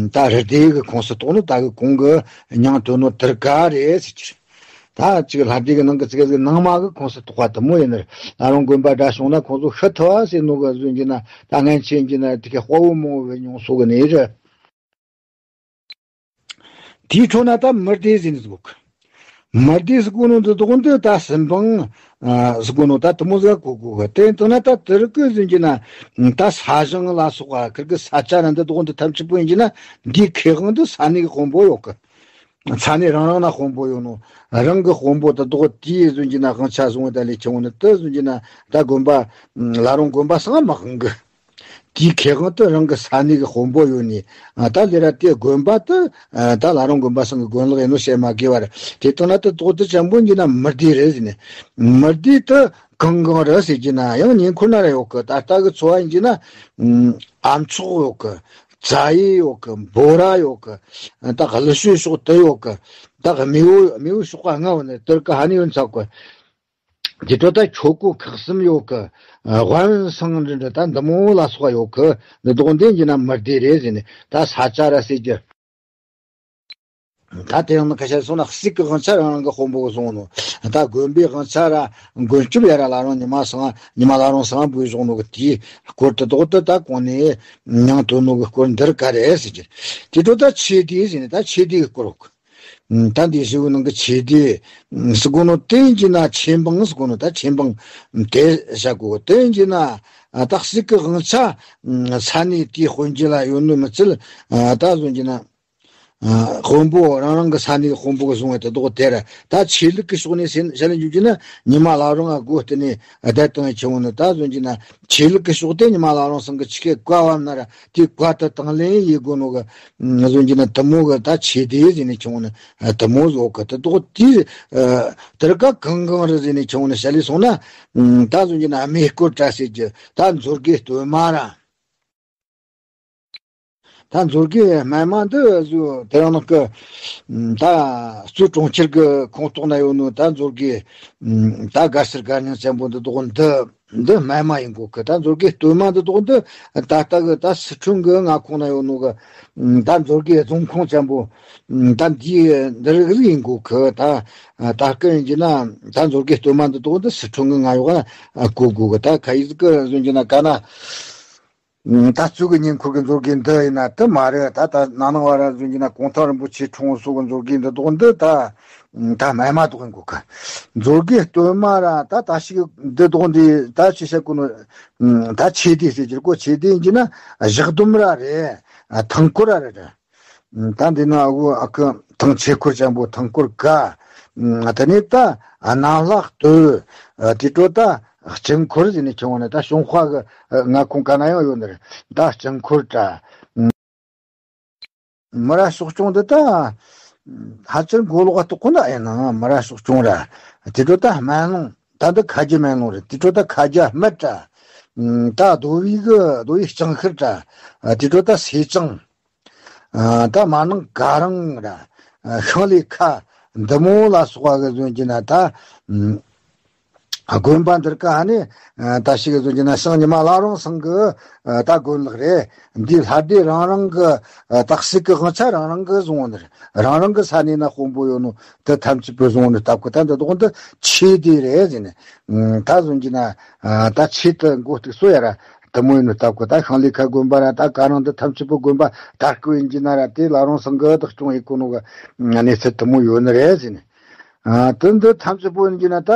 ད་རི་སྡེ་གི་ཁོངས་སུ་གཏོགས་ནོ་ད་གི་གོང་གི་མྱིང་ཐོན་ནོ་དེར་ག་རེད་ཟེར་གྱི་རེད། ད་ཅིག་ལྷ་སྡེ་གི་ནང་གི་ཙི་གེ་ཟིག་ནང་མ་གི་ཁོངས་སུ་གཏོགས་པ་དེ་མོ་ཡིན་ནི་རེད། ད་རུང་དགོན་པ་འདྲ་བྱུང་ན་ཁོང་ཚོ་ཤི་ཐུབ་བ་ཟེར་ནོ་གི་གཟོད་ཀྱི་ན་ད་ངན་ཆེན་གྱི་ན་དེ་ཁའི་དཔའ་བོ་མང་བོ་བས་མྱོང་སོ་གི་ནི་རེད། དེའི་འཕྲོ་ན་ད་མི་སྡེ་ཟེར་ནི་ཟིག་གོ། མི་སྡེ་ཟེར་གོ་ནོ་འདི་དོག་འདི་ད་སྲིན་འབུང་ཟེར་གོ་ནོ་ད་དེ་མོ་ཟིག་གོ་གོ་གི། དེ་ལྟ་ན་ད་དེ་རིགས་ཀྱི་ཟིན་གྱི་ན་ད་ས་ཞིང་ལ་སོགས་པ་ཁིར་གི་ས་ཆ་ར་འདི་དོག་འདི་ཐམས་ཅད་པོ་ཡིན་གྱི་ན་འདིའི་ཁེ་དབང་འདི་ས་གནས་ཀྱི་དཔོན་པོ་ཡོད་གི། ས་གནས་རང་རང་ན་དཔོན་པོ་ཡོད་ནོ། རང་གི་དཔོན་པོ་དེ་དོག་དེའི་ཟིན་གྱི་ན་དབང་ཆ་བཟུང་བ་ད་ལས་ཁྱེར་འོང་ནི་དེ་ཟིན་གྱི་ན་ད་དགོན་པ་བླ་རུང་དགོན་པ་སང་མ་དབང་གི། དེའི་ཁེ་དབང་དུ་རང་གི་ས་གནས་ཀྱི་དཔོན་པོ་ཡོད་ནི། ད་ལས་ར་དེ་དགོན་པ་དུ་ད་བླ་རུང་དགོན་པ་སང་གི་དགོན་ལག་ཡིན་ནོ་བཤད་མ་དགོས་པ་རེད། དེ་ལྟ་ན་དུ་དོག་ཏུ་ཆེན་པོ་ཡིན་གྱི་ན་མི་སྡེ་རེད་ཟེར་ནས། མི་སྡེ་དུ་གང་གང་རེད་ཟེར་གྱི་ན་ཡང་ཉེ་འཁོར་ན་ར་ཡོད་གི། ད་ལྟ་གི་ཚོ་བ་ཡིན་གྱི་ན་ཨ་མཆོག་ཡོད་གི། རྫ་ཡི་ཡོད་གི། འབོ་ར་ཡོད་གི། ད་ཀླུ་ཤོད་ཕྱོགས་དུ་ཡོད་གི། ད་མེའུ་མེའུ་ཕྱོགས་ལྔ་བ་ནས་དུར་གི་ཧ་ནི་ཡོད་ཚ་གི། དེ་འཕྲོ་ད་ཁྱོ་གོ་ཁག་གསུམ་ཡོད་གི། དབན་སང་འདྲ་འདྲ་ད་འདི་མོ་ལ་སོགས་ཡོད་གི། འདི་དོག་འདི་ཡིན་ན་མི་སྡེ་རེད་ཟེར་ནས་ད་ས་ཆ་ར་ཟེར་གྱི། ད་དེ་ཡང་ན་ཁ་ཤས་སོང་ན་གསེར་གི་དབང་ཆ་རང་རང་གི་དཔོན་པོ་གི་བཟུང་ནོ། ད་དགོན་པའི་དབང་ཆ་ར་མགོན་སྐྱོབ་ཡ་ར་བླ་རུང་ཉི་མ་སང་ཉི་མ་བླ་རུང་སང་བུས་བཟུང་ནོ་གི་དེའི་སྐོར་དུ་དོག་ཏུ་ད་གོང་ནས་མྱིང་ཐོན་ནོ་གི་སྐོར་འདིར་ག་རེད་ཟེར་གྱི། དེ་འཕྲོ་ད་ཆོས་སྡེ་ཟེར་ནས་ད་ཆོས་སྡེ་གི་སྐོར་ཡོད་གི། ད་འདི་ཞིག་ནང་གི་ཆོས་སྡེ་ཟེར་གོ་ནོ་བསྟན་གྱི་ན་ཆོས་འབངས་ཟེར་གོ་ནོ་ད་ཆོས་འབངས་དེ་བྱ་དགོས། བསྟན་གྱི་ན་ད་གསེར་གི་དབང་ཆ་ས་གནས་དེའི་དཔོན་རྒྱུད་ལ་ཡོད་ནོ་མི་ཚད་ད་གཟོད་ཀྱི་ན་ ཨ། དཔོན་པོ་རང་རང་གི་ས་གནས་དཔོན་པོ་གིས་བཟུང་བའི་དེ་དག་དེ་ར། ད་ཆོས་ལུགས་ཀྱི་ཕྱོགས་ནས་ཟེར་བཤད་ལ་འཇུག་རྒྱུ་ན། ཉི་མ་བླ་རུང་ང་སྒོ་བསྟན་ནས་བསྡད་བཏང་བའི་ཁྱེར་འོང་ནི། ད་བཟོ་རྒྱུ་ན་ཆོས་ལུགས་ཀྱི་ཕྱོགས་དེ་ཉི་མ་བླ་རུང་ཚང་གིས་ཆི་གེ་བཀའ་བབས་ན་ར། དེ་བཀའ་དེ་དང་ལེན་ཡེད་དགོས་ནོ་གི། ཨ། བཟོ་རྒྱུ་ན་དེ་མོ་གི་ད་ཆོས་སྡེ་ཟེར་ནས་ཁྱེར་འོང་ནི། ཨ། དེ་མོ་བཟོ་གི། དེ་དག་དེ། ཨ། དེར་ཀ་གང་གང་རེད་ཟེར་ནས་ཁྱེར་འོང་ནི་བཤད་ལས་སོང་ན། ཨ། ད་བཟོ་རྒྱུ་ན་སྨད་སྐོར་ར་ཟེར་རྒྱུ། ད་མཛོད་དགེ་སྟོད་མ་ར། ད་མཛོད་དགེ་སྨད་མ་འདི་བཟོ་དེ་རང་ནང་གི། ཨ། ད་གཙོས་གྲོང་ཁྱེར་གྱི་ཁོངས་གཏོགས་ན་ཡོད་ནོ། ད་མཛོད་དགེ། ཨ། ད་དགའ་སེར་དགའ་སྙིང་ཅན་པོ་འདི་དག་འདི། འདི་སྨད་མ་ཡིན་དགོས་གི། ད་མཛོད་དགེ་སྟོད་མ་འདི་དག་འདི་ད་ལྟ་གི་ད་སི་ཁྲོན་གྱི་མངའ་ཁོངས་ན་ཡོད་ནོ་གི། ཨ། ད་མཛོད་དགེ་རྫོང་ཁོངས་ཅན་པོ། ཨ། ད་འདི་འདི་རིགས་ཡིན་དགོས་གི། ད་ད་སྐབས་ཡིན་རྒྱུ་ན་ད་མཛོད་དགེ་སྟོད་མ་འདི་དག་འདི་སི་ཁྲོན་གྱི་མངའ་འོག་ལ་བཀོད་དགོས་གི། ད་ཁ་ཡིག་གི་བཟོ་རྒྱུ་ན་ག་ན། ཨ། ད་གཙོས་གི་ཉེ་འཁོར་གྱི་མཛོད་དགེ་འདི་ཡིན་ན་དེ་མ་རེད། ད་ད་ན་ནིང་བར་བཟོ་རྒྱུ་ན་གུང་ཐང་རིན་པོ་ཆེ་འཁྲུངས་སོ་གི་མཛོད་དགེ་འདི་དག་འདི་ད། ཨ། ད་སྨད་མ་དག་ཡིན་དགོས་གི། མཛོད་དགེ་སྟོད་མ་ར་ད་ད་ཞིག་འདི་དག་འདི་ད་ཆི་བཤད་གོ་ནོ། ཨ། ད་ཆོས་སྡེ་ཟེར་རྒྱུ་གོ། ཆོས་སྡེ་ཡིན་རྒྱུ་ན་བཞག་སྡོམ་ར་རེད། ཨ། ཐང་སྐོར་ར་རེད། ད་འདི་ན་འུ་ཨ་ཁུ་ཐང་ཆོས་འཁོར་ཅན་པོ་ཐང་སྐོར་ག། ཨ། དེ་ནས་ད་གནམ་ལྷ་སྟོད། ཨ། དེ་འཕྲོ་ད་སྤྱི་འཁོར་ཟེར་ནས་ཁྱེར་འོང་ནི། ད་ཞུན་ཧྭ་གི། ཨ། མངའ་ཁོངས་ག་ན་ཡང་ཡོད་ནི་རེད། ད་སྤྱི་འཁོར་ར། མི་རབས་ཕྱོགས་སྐྱོང་འདི་ད་ཧ་ཅང་མགོ་ལོག་ག་གཏོགས་གོ་ན་ཡིན་ནའང་མི་རབས་ཕྱོགས་སྐྱོང་ར། དེ་འཕྲོ་ད་སྨན་ལུང་། ད་འདི་ཁ་རྒྱུད་སྨན་ལུང་རེད། དེ་འཕྲོ་ད་ཁ་རྒྱུད་སྨད་ར། ཨ། ད་རྡོ་བི་གི་རྡོ་བི་ལྕང་ཤར་ར། ཨ། དེ་འཕྲོ་ད་ཟས་གཙང་། ཨ། ད་མར་ནང་ག་རང་ར། ཨ། ཤིང་ལེབ་ཁ་འདི་མོ་ལ་སོགས་པ་གི་བཟོ་རྒྱུ་ན་ད། ཨ། དགོན་པ་འདིར་ཀ་ཧ་ནི། ཨ། ད་ཞིག་གི་བཟོ་རྒྱུ་ན་ཞང་ཉི་མ་བླ་རུང་ཚང་གི། ཨ། ད་དགོན་ལག་རེད། འདི་ལྷ་སྡེ་རང་རང་གི། ཨ། དག་ས་གི་དབང་ཆ་རང་རང་གི་བཟུང་ནི་རེད། རང་རང་གི་ས་གནས་ན་དཔོན་པོ་ཡོད་ནོ་དེ་ཐམས་ཅད་པོ་བཟུང་ནི་སྟབས་གི། ད་འདི་དག་འདི་ཆོས་སྡེ་རེད་ཟེར་ནས། ཨ། ད་བཟོ་རྒྱུ་ན། ཨ། ད་ཆོས་དེ་མགོ་གཏུགས་སོ་ཡ་ར། དེ་མོ་ཡིན་ནོ་སྟབས་གི། ད་ཤིང་ལེབ་ཁ་དགོན་པ་ར། ད་ག་རང་འདི་ཐམས་ཅད་པོ་དགོན་པ་དར་གི་ཡིན་རྒྱུ་ན་ར། དེ་བླ་རུང་ཚང་གི་བདག་སྐྱོང་ཡེད་གོ་ནོ་གི་གནས་ཚུལ་དེ་མོ་ཡོད་ནི་རེད་ཟེར་ནས། ཨ། དེ་འདི་ཐམས་ཅད་པོ་ཡིན་རྒྱུ་ན་ད་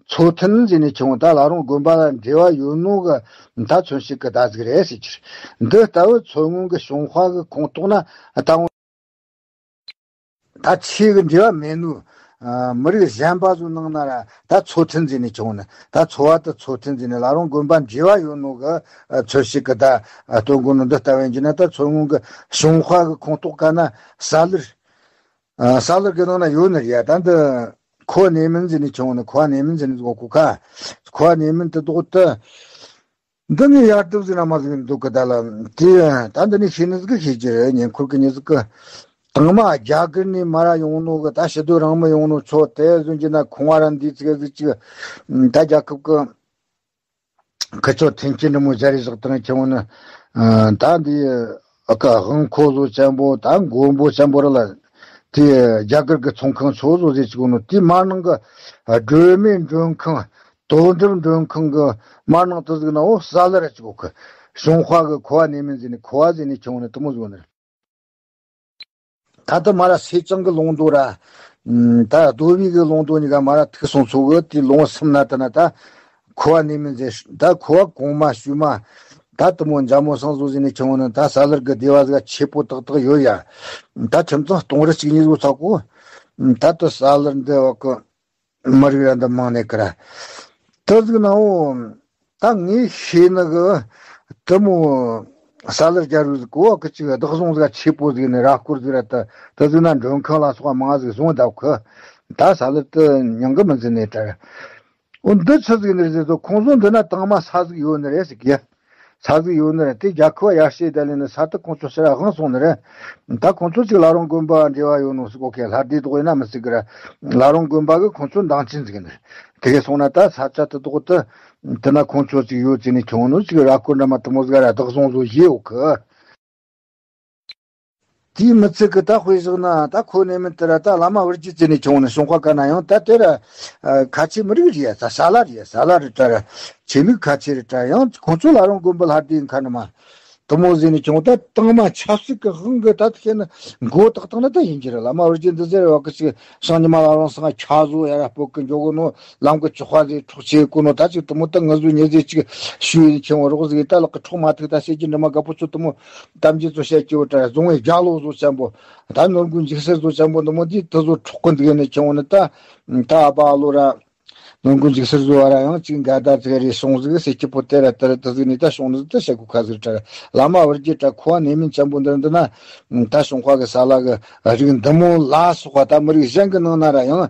མཚོ་ཐོན་ཟེར་ནས་ཁྱེར་འོང་། ད་བླ་རུང་དགོན་པ་ལ་འབྲེལ་བ་ཡོད་ནོ་གི་ད་མཚོན་བྱེད་གི་བརྡ་ཟིག་རེད་ཟེར་གྱི། འདི་ལྟ་བུ་མཚོ་སྔོན་གི་ཞུན་ཧྭ་གི་ཁོངས་གཏོགས་ན་ད་འོང་། ད་ཆོས་གི་འབྲེལ་བ་མེད་ནོ། ཨ། མི་རིགས་གཞན་པ་ཚོའི་ནང་ན་ར་ད་མཚོ་ཐོན་ཟེར་ནས་ཁྱེར་འོང་ནི། ད་མཚོ་བ་དེ་མཚོ་ཐོན་ཟེར་ནས་བླ་རུང་དགོན་པ་འབྲེལ་བ་ཡོད་ནོ་གི། ཨ། མཚོན་བྱེད་གི་བརྡ། ཨ། སྟོན་གོ་ནོ་འདི་ལྟ་བུ་ཡིན་རྒྱུ་ན། ད་མཚོ་སྔོན་གི་ཞུན་ཧྭ་གི་ཁོངས་གཏོགས་ག་ན་ས་ལེར། ཨ། ས་ལེར་གི་ནང་ན་ཡོད་ནི་རེད་ཡ། ད་འདི་ཁོ་བ་གནས་མིན་ཟེར་ནས་ཁྱེར་འོང་ནི། ཁོ་བ་གནས་མིན་ཟེར་ནས་གོ་གོ་ཁ། ཁོ་བ་གནས་མིན་དེ་དག་དེ། འདི་ནི་ཡར་དུ་ཟིན་ན་མ་ཟིན་འདུག་གི། ད་ལ་དེ་ད་འདི་ནི་ཤེས་ནི་ཟིག་གི་ཤེས་ཀྱི་རེད། ཉེ་འཁོར་གི་མྱི་ཟིག་གི། དང་མ་རྒྱ་གར་ནས་མར་ར་ཡོང་ནོ་གི། ད་ཕྱི་སྡོད་རང་མི་ཡོང་ནོ་ཚོ་དེ་བཟོ་རྒྱུ་ན་ཁོང་བ་ར་འདི་ཚིག་ཟིག་ཅིག་ད་རྒྱལ་ཁབ་གི་ཁི་ཆོ་མཐུན་རྐྱེན་འདྲ་མོ་སྦྱར་རེ་བཞག་དང་ཁྱེར་འོང་ནི། ཨ། ད་འདི་ཨ་ཀ་དབང་ཁོ་བཟོ་ཆེན་པོ། ད་མགོན་པོ་ཆེན་པོ་ར་ལ། དེ་རྒྱ་གར་གི་ཚོང་ཁང་ཚོ་བཟོ་ཟེར་གྱི་གོ་ནོ། དེ་མར་ནང་གི་སྒྲོལ་མའི་མགྲོན་ཁང་། དོན་གྲུབ་མགྲོན་ཁང་གི་མར་ནང་དུ་ཟིག་ན་འོ་ས་ལེར་ར་ཅིག་གོ་གི། ཞུན་ཧྭ་གི་ཁོ་བ་གནས་མིན་ཟེར་ནས། ཁོ་བ་ཟེར་ནས་ཁྱེར་འོང་ནི་དེ་མོ་བཟོ་ནི་རེད། ད་ལྟ་མར་ར་ཟས་གཙང་གི་ལུང་མདོ་ར། ཨ། ད་རྡོ་བི་གི་ལུང་མདོ་གཉིས་ཀ་མར་ར་ཐུག་སོང་ཚོ་གི། དེ་ལུང་གསུམ་ན་དེ་ན་ད་ཁོ་བ་གནས་མིན་ཟེར། ད་ཁོ་བ་གོང་མ་ཞུས་མ། ད་དེ་མོ་འཇམ་མོ་སང་བཟོ་ཟེར་ནས་ཁྱེར་འོང་ནི། ད་ས་ལེར་གི་སྡེ་བ་ཟིག་ཆེ་པོ་ཏག་ཏག་ཡོད་ཡ། ད་ཁྱིམ་ཚང་སྟོང་རི་གཅིག་གཉིས་བཟོ་ཚ་གོ། ད་ལྟ་ས་ལེར་འདི་བ་གི་མི་རིགས་ར་འདི་མང་ནས་ཀི་ར། དེ་ཟིག་ན་འོ། ད་ངས་ཤེས་ནི་གི་དེ་མོ་ས་ལེར་རྒྱལ་རུ་ཟིག་གོ་བ་གི་ཅིག་བདག་བཟུང་ཟིག་ཆེ་པོ་ཟིག་ནས་ར་སྐོར་ཟིག་ར། ད་དེ་ཟིག་ན་མགྲོན་ཁང་ལ་སོགས་པ་མང་ཟིག་བཟུང་བསྡད་གི། ད་ས་ལེར་དེ་མྱང་གི་མི་འཛིན་ནས་དྲ། འོ་འདི་ཆི་ཟིག་ནི་རེད་ཟེར་ཚོ། ཁོང་ཚོ་འདི་ན་དང་མ་ས་ཟིག་ཡོད་ནི་རེད་ཟེར་གི། ས་ཟིག་ཡོད་ནི་རེད། དེ་རྒྱལ་ཁབ་ཡར་ཞེ་བསྡད་ལས་ནི་ས་དེ་ཁོང་ཚོ་ཕྱིར་དབང་སོང་ནི་རེད། ད་ཁོང་ཚོ་ཅིག་བླ་རུང་དགོན་པ་འབྲེལ་བ་ཡོད་ནོ་ཟིག་གོ་གི། ལྷ་སྡེ་དག་ཡིན་ན་མི་སྲིད་གི་ར། བླ་རུང་དགོན་པ་གི་ཁོང་ཚོ་འདང་ཆེན་ཟིག་ནི་རེད། དེ་གས་སོང་ན་ད་ས་ཆ་དེ་དག་དེ་དེ་ན་ཁོང་ཚོ་ཅིག་ཡོད་ཅིག་ནི་ཁྱོང་ནོ་ཅིག་ར་སྐོར་འདྲ་མ་དེ་མོ་ཟིག་ར་བདག་བཟུང་བཟོ་བཞེས་ཡོད་གི། དེའི་མི་ཚད་གི་ད་དཔེ་བཞག་ན་ད་ཁོ་གནས་མིན་དེ་ར་ད་བླ་མ་བུ་རྒྱུད་ཅན་ནས་ཁྱོང་ནས་ཞུན་ཧྭ་ག་ན་ཡང་ད་དེ་ར། ཨ། ཁ་ཆེ་མི་རིགས་རེད་ཡ། ད་ས་ལེ་རེད་ཡ། ས་ལེ་རེད་དྲ་ར། ཆོས་ལུགས་ཁ་ཆེ་རེད་དྲ། ཡང་ཁོང་ཚོ་བླ་རུང་དགོན་པ་ལྷ་སྡེ་ཡིན་ཁ་ནི་མ། དེ་མོ་ཟིག་ནས་ཀྱང་ད་དང་མ་ཆབ་སྲིད་ཀྱི་དབང་གིས་ད་དེ་ཤེས་ན་མགོ་བཏགས་བཏང་ན་ད་ཡིན་གྱི་རེད། བླ་མ་བུ་རྒྱུད་འདི་ཟེར་བ་གི་ཅིག་བྱང་ཉི་མ་ལ་རང་སང་ཆ་བཟོ་ཡ་ར་སྤོ་གི་འཇོག་གི་ནོ། ལམ་གི་ཅོག་པ་ཟིག་འཕྲོག་བྱེད་གོ་ནོ། ད་ཅིག་དེ་མོ་ད་ང་ཚོ་ཉེ་ཟིག་ཅིག་ཞུ་ཡིན་ཁྱེད་འོ་རོགས་ཟིག་ད་ལག་གི་འཕྲོག་མ་ཐུག་ད་བཤད་ཀྱི་འདྲ་མ་དགའ་པོ་ཚོ་དེ་མོ་གཏམ་རྒྱུད་ཚོ་བཤད་ཀྱི་བ་ད་ར་རྫོང་བའི་རྒྱ་ལོ་བཟོ་ཅན་པོ། ད་ནོར་མགོན་འཇིགས་སེལ་བཟོ་ཅན་པོ་འདི་མོ་འདི་དེ་ཚོ་འཕྲོག་གི་འདུག་ནས་ཁྱེད་འོ་ནི་ད་ད་ཨ་ཕ་ཨ་ལོ་ར། ནོར་མགོན་འཇིགས་སེལ་བཟོ་བ་ར་ཡང་ཅིག་འགའ་ད་ཙིག་རེ་སོང་ཟིག་ཟེར་སྐྱིད་པོ་དེ་ར་དེ་ར་དེ་ཟིག་ནས་ད་སོང་ནི་ཟིག་ད་བཤད་གོ་ཁ་ཟིག་དྲ། བླ་མ་བུ་རྒྱུད་དྲ་ཁོ་བ་ནས་མིན་ཆེན་པོ་འདིར་འདི་ན་ད་སོང་ཁ་གི་ས་ལ་གི་རིགས་འདི་མོ་ལ་སོགས་པ་ད་མི་རིགས་གཞན་གི་ནང་ན་ར་ཡང་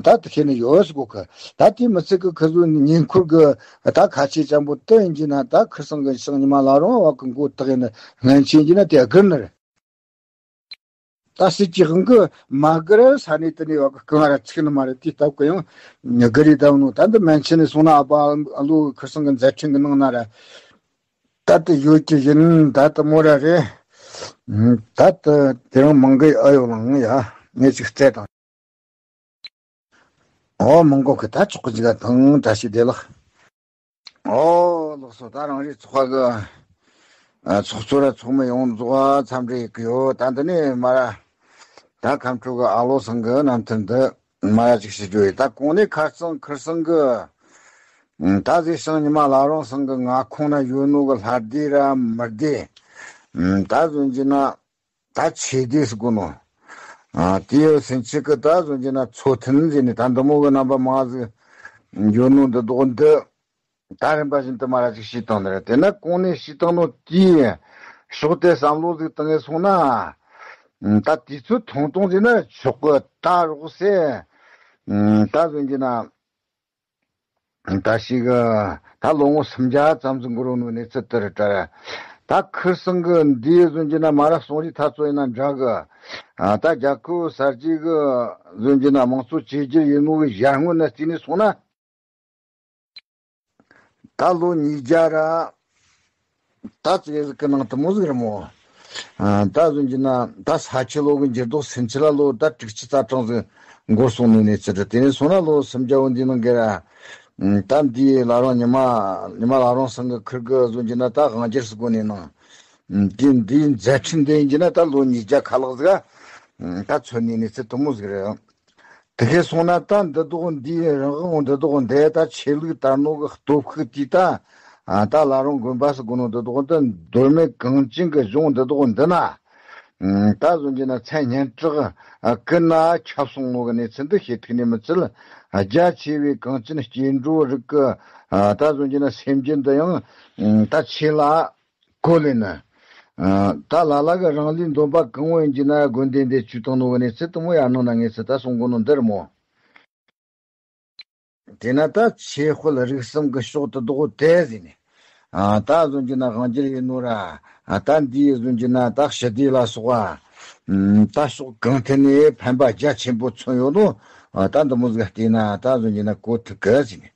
ད་དེ་ཁྱེད་ནི་ཡོད་ཟིག་གོ་ཁ། ད་དེ་མི་ཚིག་གི་ཁི་ཟོ་ཉེ་འཁོར་གི་ད་ཁ་ཆེ་ཆེན་པོ་དེ་ཡིན་གྱི་ན་ད་ཁིར་སང་གི་ཤང་ཉི་མ་ལ་རང་བ་གི་མགོ་དག་ཡིན་ན་སྔན་ཆད་ཡིན་གྱི་ན་དེ་སྒུར་ནི་རེད། ད་སྲིད་ཀྱི་དབང་གིས་མ་གི་ར་ས་གནས་དེ་ནས་བ་གི་གང་ར་ཚིག་ནི་མ་རེད། དེའི་སྟབས་ཀྱིས་ཡང་གི་རེད་དམ་ནོ། ད་འདི་མན་ཆད་ནས་སོང་ན་ཨ་ཕ་ཨ་ལོ་ཁིར་སང་གི་མཛད་འཕྲིན་གི་ནང་ན་ར་ད་དེ་ཡོད་ཀྱི་ཡིན། ད་དེ་མོ་ར་རེད། ད་དེ་དེ་རིང་མང་གི་ཨ་ཡོ་ལང་ཡ་ངས་ཅིག་རྩེ་དང་། ཨོ་མི་མགོ་གི་ད་ཆོག་གི་ཅིག་དང་བཀྲ་ཤིས་བདེ་ལེགས། ཨོ་ལགས་སོ། ད་རང་རེའི་ཚོགས་པ་གི་ཨ་ཚོགས་གཙོ་ར་ཚོགས་མི་ཡོངས་རྫོགས་འཚམས་འདྲི་ཡེད་གི་ཡོད། ད་འདི་ནས་མ་ར་ད་ཁམས་ཕྲུག་གི་ཨ་ལོ་ཚང་གི་རྣམ་ཐར་འདི་མ་ར་ཅིག་ཞུ་རྒྱུ་ཡིན། ད་གོང་ནས་ཁ་སང་ཁིར་སང་གི་ཨ་ད་ཟེར་ཤང་ཉི་མ་ལ་རང་སང་གི་མངའ་ཁོངས་ན་ཡོད་ནོ་གི་ལྷ་སྡེ་ར་མི་སྡེ་ཨ་ད་ཟོན་གྱི་ན། ད་ཆོས་སྡེ་ཟེར་གོ་ནོ། ཨ་དེའི་སེམས་ཅན་གི་ད་བཟོ་རྒྱུ་ན་མཚོ་ཐུན་ཟེར་ནས་ད་འདི་མོ་གི་རྣམ་པ་མང་ཟིག་འགྱོ་ནོ་འདི་དོག་འདི་ད་རིམ་པ་བཞིན་དུ་མ་ར་ཅིག་ཤེས་བཏང་ནི་རེད། དེ་ན་གོང་ནས་ཤེས་བཏང་ནོ་དེའི་ཕྱོགས་དེ་བསམ་བློ་ཟིག་བཏང་ངེ་སོང་ན། ད་དུས་ཚོད་ཐུང་ཐུང་ཟིག་ན་ཆོག་གི་ད་རོགས་སེ། ད་བཟོ་རྒྱུ་ན། ད་ཞིག་ད་ལོ་ངོ་སུམ་བརྒྱ་ཙམ་ཟིག་འགོར་ནོ་གནས་ཚུལ་དེ་རེད་དྲ། ད་ཁིར་སང་གི་འདིའི་བཟོ་རྒྱུ་ན་མ་ར་སོང་རིགས་ཐ་ཚོ་ཡིན་ན་འདྲ་གི། ད་རྒྱལ་ཁབ་གསར་བརྗེ་གི་བཟོ་རྒྱུ་ན་དམངས་གཙོ་བཅོས་བསྒྱུར་ཡིན་ནོ་གི་ཞལ་སྔོན་ན་བརྩིས་ནས་སོང་ན། ད་ལོ་ཉིས་བརྒྱ་ར། ད་ཙིག་ཟིག་གི་ནང་དུ་མོ་ཟིག་རེད་མོ། ཨ་ད་བཟོ་རྒྱུ་ན་ད་ས་ཁྱི་ལོ་གི་འགྱུར་ལྡོག་སུན་ཆི་ལ་ལོ་ད་དྲུག་ཅུ་རྩ་གྲངས་ཟིག་འགོར་སོང་ནས་གནས་ཚུལ་རེད། དེ་ནས་སོང་ན་ལོ་སུམ་བརྒྱ་བོ་འདི་ནང་གི་ར། ད་འདི་ལ་རང་ཉི་མ་ཉི་མ་ལ་རང་སང་གི་ཁིར་གི་བཟོ་རྒྱུ་ན་ད་དབང་སྒྱུར་སུ་གོ་ནས་ནང་། འདི་འདིའི་མཛད་འཕྲིན་འདི་ཡིན་རྒྱུ་ན་ད་ལོ་ཉིས་བརྒྱ་ཁ་ལག་ཟིག་ད་ཚོད་ནས་གནས་ཚུལ་དུ་མོ་ཟིག་རེད། དེ་གས་སོང་ན་ད་འདི་དོག་འདིའི་རང་དབང་འདི་དོག་འདི་ད་ཆོས་ལུགས་དར་ནོ་གི་སྟོབས་ཤུགས་དེ་ད་ད་ལ་རང་དགོན་པ་སུ་དགོན་ནོ་འདི་དོག་འདི་མདོ་སྨད་གངས་ཅན་གི་གཞུང་འདི་དོག་འདི་ན་ད་བཟོ་རྒྱུ་ན་མཚན་སྙན་གྲགས་ཀུན་ན་ཁྱབ་སོང་ནོ་གི་གནས་ཚུལ་འདི་ཤེས་ཐུབ་ནས་མི་ཚད། རྒྱ་ཆེ་བའི་གངས་ཅན་སྐྱེ་འགྲོ་རིགས་ཀྱི་ད་བཟོ་རྒྱུ་ན་སེམས་རྒྱུད་འདི་ཡང་ད་ཆོས་ལ་གོ་ལེ་ན། ཨ་ད་ལ་ལ་གི་རང་ལུས་འདོན་པ་གང་བོ་ཡིན་གྱི་ན་དགོན་སྡེ་འདི་བཅུ་དང་ནོ་གི་གནས་ཚུལ་དུ་མོ་ཡར་ནང་ན་ངེས་ཚུལ་ད་གསུང་གོ་ནོ་འདི་རེད་མོ། དེ་ན་ད་ཆོས་དཔལ་རིག་གསུམ་གི་ཕྱོགས་དུ་དོག་དེ་ཟིན་ནས། ཨ་ད་བཟོ་རྒྱུ་ན་དབང་སྒྱུར་ཡིན་ནོ་ར། ཨ་ད་འདི་བཟོ་རྒྱུ་ན་ད་ཞི་བདེ་ལ་སོགས་པ། ད་ཕྱོགས་གང་ཐད་ནས་ཕན་པ་རྒྱ་ཆེན་པོ་མཚོན་ཡོད་ནོ། ཨ་ད་འདི་མོ་ཟིག་བལྟས་ན་ད་བཟོ་རྒྱུ་ན་གོ་ཐུབ་གི་ཟིན་ནས།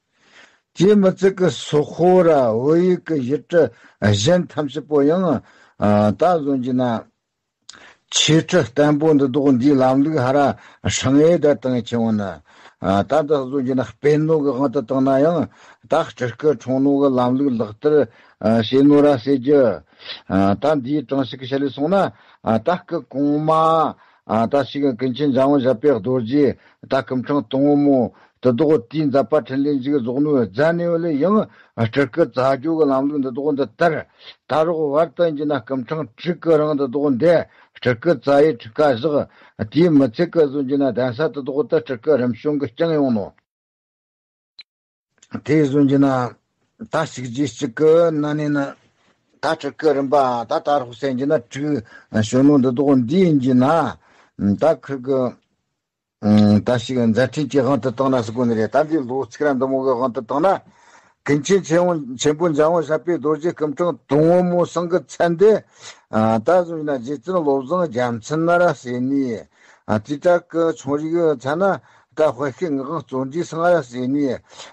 དེ་མི་ཚད་ཀྱི་སོག་པོ་ར་བོད་ཡིག་གི་ཡུལ་གྲུ་གཞན་ཐམས་ཅད་པོ་ཡང་ཨ་ད་བཟོ་རྒྱུ་ན་ཆོས་ཁྲི་བརྟན་པོ་འདི་དོག་འདིའི་ལམ་ལུགས་ཧ་ར་སྲང་ངེ་ད་བཏང་ཆེ་བོ་ན་ཨ་ད་འདི་བཟོ་རྒྱུ་ན་སྤེལ་ནོ་གི་དབང་དུ་བཏང་ན་ཡང་ད་སྤྲུལ་སྐུ་འཁྲུངས་ནོ་གི་ལམ་ལུགས་ལག་བསྟར་ཨ་བྱེད་ནོ་ར་ཟེར་རྒྱུ། ཨ་ད་འདིའི་གྲངས་ཤིག་གི་ཆ་ལས་སོང་ན་ཨ་ད་སྐུ་གོང་མ་ཨ་ད་ཞིག་ཀུན་མཁྱེན་འཇམ་དབྱངས་བཞད་པའི་རྡོ་རྗེ་ད་སྐུ་ཕྲེང་དང་བོ་མོ། དེ་དག་དེའི་མཛད་པ་འཕྲིན་ལས་མཇུག་རྫོགས་ནོའི་རྫ་ནས་ལས་ཡང་སྤྲུལ་སྐུ་བཙའ་རྒྱུ་གི་ལམ་ལུགས་འདི་དག་འདི་ལྟར། ད་རོགས་བར་དུ་ཡིན་གྱི་ན་སྐུ་ཕྲེང་དྲུག་གི་རིང་འདི་དག་འདི་སྤྲུལ་སྐུ་བཙའ་ཡི་ཁྲི་ཁ་བཞག་དེའི་མི་ཚེ་གི་བཟོ་རྒྱུ་ན་གདན་ས་དེ་དག་ཏུ་སྤྲུལ་སྐུ་རིམ་བྱོན་གི་བསྐྱངས་ཡོང་ནོ། དེའི་བཟོ་རྒྱུ་ན་ད་གཅིག་རྗེས་གཅིག་གི་ན་ནས་ན་ད་སྤྲུལ་སྐུ་རིམ་པ་ད་ད་རོགས་སེ་ཡིན་གྱི་ན་དྲུག་བྱོན་ནོ་འདི་དག་འདི་ཡིན་གྱི་ན་ད་ཁིར་གི་ཨང་། ད་ཞིག་མཛད་འཕྲིན་གྱི་དབང་དུ་བཏང་ན་ཟེར་གོ་ནི་རེད། ད་འདི་ལོ་ཚིགས་ར་འདི་མོ་གི་དབང་དུ་བཏང་ན། ཀུན་མཁྱེན་ཆེན་པོ་ཆེན་པོ་འཇམ་དབྱངས་བཞད་པའི་རྡོ་རྗེ་སྐུ་ཕྲེང་དང་པོ་མོ་སང་གི་མཚན་འདི། ཨ་ད་བཟུང་ཡིན་ན་རྗེ་བཙུན་བློ་བཟང་རྒྱལ་མཚན་ན་ར་ཟེར་ནི། ཨ་དེ་དག་གི་ཆུང་རིགས་མཚན་ན་ད་དཔལ་ཤེས་ངག་དབང་བརྩོན་འགྲུས་སང་ར་ཟེར་ནི།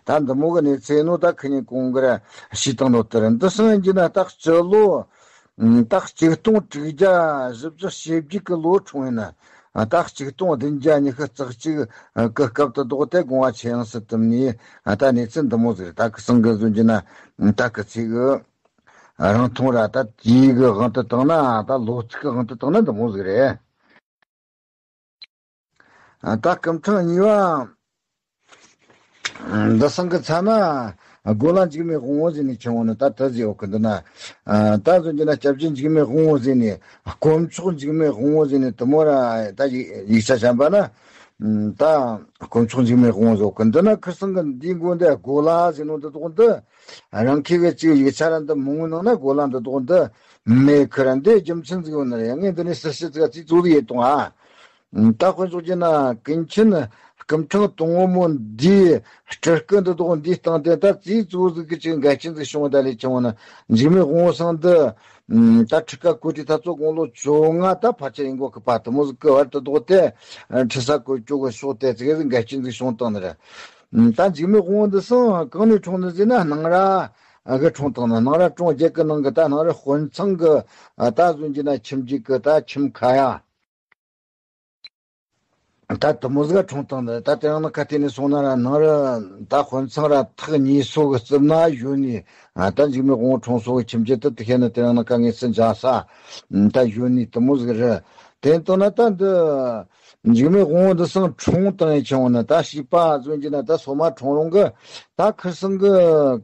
ད་འདི་མོ་གི་གནས་ཚུལ་ནོ་ད་ཁི་ཉིན་གོང་གི་ར་ཤི་བཏང་ནོ་དེ་རེད། འདི་སང་ཡིན་གྱི་ན་ད་སྤྱི་ལོ། ད་གཅིག་སྟོང་དྲུག་བརྒྱ་བཞི་བཅུ་ཞེ་བརྒྱད་ཀྱི་ལོ་འཁྲུངས་ཡིན་ན། ད་གཅིག་སྟོང་བདུན་བརྒྱ་ཉི་ཤུ་རྩ་གཅིག་གི་སྐབས་དུ་ལྡོག་སྟེ་དགོངས་པ་ཆེ་ཡང་སྲིད་དུ་ནི་ད་གནས་ཚུལ་འདི་མོ་ཟིག་རེད། ད་གི་སང་གི་བཟོ་རྒྱུ་ན་ད་གི་ཚིག་གི་ རིང་ཐུང་ར་ད་དུས་ཀྱི་དབང་དུ་བཏང་ན། ད་ལོ་ཚིགས་ཀྱི་དབང་དུ་བཏང་ན་འདི་མོ་ཟིག་རེད། ཨ། ད་སྐུ་ཕྲེང་གཉིས་པ་འདི་སང་གི་ཚ་ན། གོ་ལ་འཇིགས་མེད་དབང་པོ་ཟེར་ནས་ཁྱེར་འོང་ནི་ད་དེ་ཟེར་ཡོད་གི། འདི་ན། ཨ། ད་གཟོད་ཀྱི་ན་སྐྱབས་རྗེ་འཇིགས་མེད་དབང་པོ་ཟེར་ནས། དཀོན་མཆོག་འཇིགས་མེད་དབང་པོ་ཟེར་ནས་དེ་མོ་ར་ད་ཡིག་ཡིག་ཆ་གཞན་པ་ན། ཨ། ད་དཀོན་མཆོག་འཇིགས་མེད་དབང་པོ་ཟེར་གི། འདི་ན་ཁིར་སང་གི་འདིའི་མགོ་འདི་གོ་ལ་ཟེར་ནོ་འདི་དོག་འདི། རང་ཁྱེད་ཀྱི་ཅིག་ཡིག་ཆ་ར་འདི་མང་བོའི་ནང་ན་གོ་ལ་འདི་དོག་འདི་མེད་ཁི་ར། འདི་རྒྱུ་མཚན་ཟིག་ཡོད་ནི་རེད། ངས་འདི་ནས་སི་སི་ཙི་ཙི་ཙུག་ཡེ་གཏོང་ཨ། ད་དཔེ་འཇོག་རྒྱུ་ན་ཀུན་མཁྱེན་སྐུ་ཕྲེང་དང་པོ་མོ་འདིའི་སྤྲུལ་སྐུ་འདི་དོག་འདིའི་སྟེང་དེ་ད་ཙི་ཙུག་ཟིག་གི་ཅིག་འགལ་རྐྱེན་ཟིག་བྱུང་བ། ད་ལས་ཆུང་བ་ན་འཇིགས་མེད་དབང་པོ་སང་འདི། ཨ། ད་ཁྲི་ཀ་བཀོད་དེ་ད་ཚོ་དགུང་ལོ་བཅོ་ལྔ་ད་ཕལ་ཆེར་ཡིན་གོ་གི་པ། དེ་མོ་ཟིག་གི་བར་དུ་དོག་དེ། ཨ། ཁྲི་ས་བཀོད་སྤྱོད་གི་ཕྱོགས་དེ་ཙི་གེ་ཟིག་འགལ་རྐྱེན་ཟིག་བྱུང་བཏང་ནི་རེད། ཨ། ད་འཇིགས་མེད་དབང་པོ་འདི་སང་གང་ནས་འཁྲུངས་ནི་ཟེར་ན། སྣང་ར་གི་འཁྲུངས་བཏང་ནི། སྣང་ར་གྲོང་རྒྱལ་གི་ནང་གི་ད་སྣང་ར་དཔོན་ཚང་གི། ཨ། ད་གཟོད་ཀྱི་ན་ཁྱིམ་རྒྱུད་གི་ད་ཁྱིམ་ཁ་ཡ། ད་དེ་མོ་ཟིག་འཁྲུངས་བཏང་ནི། ད་དེ་རིང་ནི་ཁ་གཏད་ནས་སོང་ན་ར་སྣང་ར་ད་དཔོན་ཚང་ར་ཐག་ཉེ་སོ་གི་རྩིབ་ན་ཡོད་ནི། ཨ། ད་འཇིགས་མེད་དབང་པོ་འཁྲུངས་སོ་གི་ཁྱིམ་རྒྱུད་དེ་དེ་ཁེ་ནི་དེ་རིང་ནི་ཁ་ངེས་སུ་འཇགས་ས་ད་ཡོད་ནི་དེ་མོ་ཟིག་རེད། དེ་ལྟ་ན་ད་འདི་འཇིགས་མེད་དབང་པོ་འདི་སང་འཁྲུངས་བཏང་ཡི་ཆུང་བ་ན། ད་བྱིས་པ་གཟོད་ཀྱི་ན་ད་སོ་མ་འཁྲུངས་རུང་གི། ད་ཁིར་སང་གི་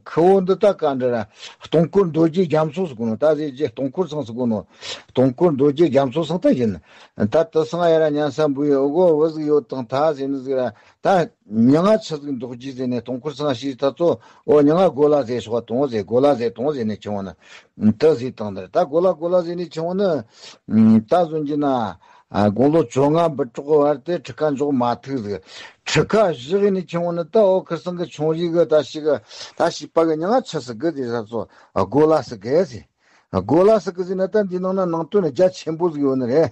ཁུ་བོ་འདི་ད་ག་འདྲ་ར། སྟོང་སྐོར་མདོ་རྒྱུད་རྒྱ་མཚོ་ཟེར་གོ་ནོ། ད་ཟེར་རྒྱུ་སྟོང་སྐོར་སང་ཟེར་གོ་ནོ། སྟོང་སྐོར་མདོ་རྒྱུད་རྒྱ་མཚོ་སང་ད་ཡིན། ད་དེ་སང་ཡ་ར་ཉན་ས་འབུ་ཡི་འུ་གོ་བུ་ཟིག་ཡོད་དང་ད་ཟེར་ནི་ཟིག་ར། ད་མྱི་ང་ཆི་ཟིག་འདུག་རྒྱུ་ཟེར་ནས། སྟོང་སྐོར་སང་ཤི་ད་ཚོ་འོ་མྱི་ང་གོ་ལ་ཟེར་ཤོག་དང་ཟེར། གོ་ལ་ཟེར་དང་ཟེར་ནས་ཆུང་བ་ན་ད་ཟེར་དང་ད། ད་གོ་ལ་གོ་ལ་ཟེར་ནས་ཆུང་བ་ན་ད་གཟོད་ཀྱི་ན། ཨ། དགུང་ལོ་བཅོ་ལྔ་འབུད་གྲོགས་བར་དེ་ཁྲི་ཁ་འཇོག་མ་ཐུབ་ཟིག། ཁྲི་ཁ་བཞག་ནས་ཁྱེར་འོང་ནི་ད་འོ་ཁིར་སང་གི་ཆུང་རིགས་གི་ད་ཞིག་གི་ད་བྱིས་པ་གི་མྱིང་ང་ཆི་ཟེར་གི་དེ་ས་ཚོ་གོ་ལ་ཟེར་གི་ཟེར། གོ་ལ་ཟེར་གི་ཟེར་ན་ད་འདི་ནང་ན་ནང་དོན་རྒྱ་ཆེན་པོ་ཟིག་ཡོད་ནི་རེད།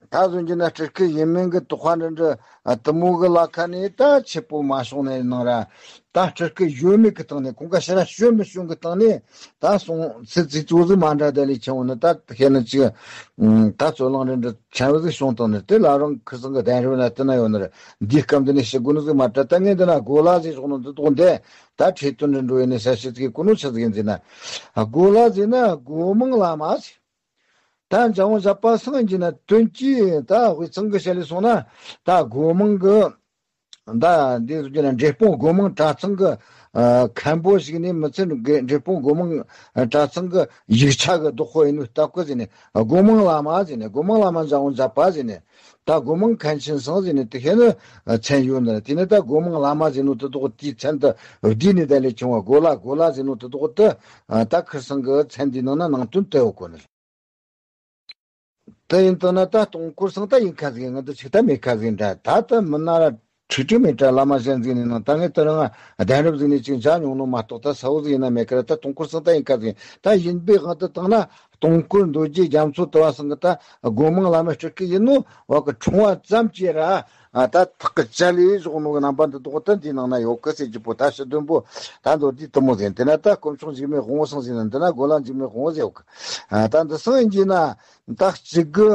ད་གཟོད་ཀྱི་ན་སྤྲུལ་སྐུ་ཡིན་མིན་གི་དོགས་པ་འདྲ་འདྲ་དེ་མོ་གི་ལ་ཁ་ནས་ད་ཆེ་པོ་མ་བྱུང་ནས་ནང་ར། ད་སྤྲུལ་སྐུ་ཡོད་མེད་ཀྱི་སྟེང་ནས་ཁོང་ཀ་ཕྱིར་ར་བྱོན་མི་བྱོན་གྱི་སྟེང་ནས་ད་སོང་ཚེ་ཚིག་ཙོག་ཟིག་མ་འདྲ་ད་ལས་ཆེ་བོ་ནི་ད་ཤེས་ནི་ཅིག། ཨ། ད་ཚོ་ལང་རི་འདྲ་ཆེན་བོ་ཟིག་བྱུང་བཏང་ནི་དེ་ལ་རང་ཁུ་སང་གི་གདན་རབས་ན་དེ་ན་ཡོད་ནི་རེད། འདིའི་སྐབས་འདི་ནས་ཤི་དགོས་ནི་ཟིག་མ་དྲ། ད་ངས་འདི་ན་གོ་ལ་ཟིག་ཞོག་ནི་འདི་དོག་འདི་ད་ཁྲེལ་དོན་འདྲ་འགྲོ་ཡིན་ནི་ས་ཤི་ཚིག་གོ་ནོ་ཆི་ཟིག་ཡིན་ཟེར་ན། གོ་ལ་ཟེར་ན་སྒོ་མང་བླ་མ་ཟེར། ད་འཇམ་དབྱངས་བཞད་པ་སངས་རྒྱས་ན་དོན་གྱིས་ད་དབུས་གཙང་གི་ཞལ་ལས་སོང་ན་ད་སྒོ་མང་གི་ད་འདི་ཟེར་རྒྱུ་ན་འབྲས་སྤུངས་སྒོ་མང་གྲྭ་ཚང་གི་ཨ་མཁན་པོ་ཞིག་ནས་མི་ཚད་འབྲས་སྤུངས་སྒོ་མང་གྲྭ་ཚང་གི་ཡིག་ཆ་གི་བདག་པོ་ཡིན་ནོ་སྟབས་ཀྱིས་ཟེར་ནས་སྒོ་མང་བླ་མ་ཟེར་ནས། སྒོ་མང་བླ་མ་འཇམ་དབྱངས་བཞད་པ་ཟེར་ནས། ད་སྒོ་མང་མཁན་ཆེན་ཚང་ཟེར་ནས་དེ་ཁེ་ནི་མཚན་ཡོད་ནི་རེད། དེ་ནས་ད་སྒོ་མང་བླ་མ་ཟེར་ནོ་དེ་དོག་དེའི་མཚན་དེ་བསྡུས་ནས་ད་ལས་བྱུང་བ། གོ་ལ་གོ་ལ་ཟེར་ནོ་དེ་དོག་དེ་ད་ཁིར་སང་གི་མཚན་འདིའི་ནང་ན་ནང་དོན་དེ་ཡོད་གོ་ནི་རེད། དེ་ཡིན་དང་ན་ད་སྟོང་སྐོར་སང་ད་ཡིན་ཁ་ཟིག་ཡིན། ང་འདི་ཆིག་ད་མེད་ཁ་ཟིག་ཡིན་འདྲ། ད་ད་མི་ན་ར་ཁྲིག་ཁྲིག་མེད་དྲ། བླ་མ་གཞན་ཟིག་ནས་ནང་ད་ངས་དེ་རིང་ང་གདན་རབས་ཟིག་ནས་ཅིག་མཇལ་མྱོང་ནོ་མ་གཏོགས་ད་ས་བོ་ཟིག་ཡིན་ན་མེད་ཀི་ར། ད་སྟོང་སྐོར་སང་ད་ཡིན་ཁ་ཟིག་ཡིན། ད་ཡིན་པའི་དབང་དུ་བཏང་ན་སྟོང་སྐོར་མདོ་རྒྱུད་རྒྱ་མཚོ་དུ་བ་སང་གི་ད་སྒོ་མང་བླ་མའི་སྤྲུལ་སྐུ་ཡིན་ནོ་བ་གི་འཁྲུངས་བ་ཙམ་གྱིས་ར། ཨ། ད་ཐག་གི་བཅད་ལས་བཞག་ནོ་གི་རྣམ་པ་འདི་དོག་ད་འདིའི་ནང་ན་ཡོད་གི་ཟེར་རྒྱུ་པོ། ད་ཕྱི་དོན་པོ་ད་མདོར་བསྡུས་དེ་མོ་ཟིག་ཡིན། དེ་ན་ད་དཀོན་མཆོག་འཇིགས་མེད་དབང་པོ་སང་ཟེར་ན་འདི་ན་གོ་ལ་འཇིགས་མེད་དབང་པོ་ཟེར་གི། ཨ། ད་འདི་སང་ཡིན་གྱི་ན་ད་གཅིག་གི་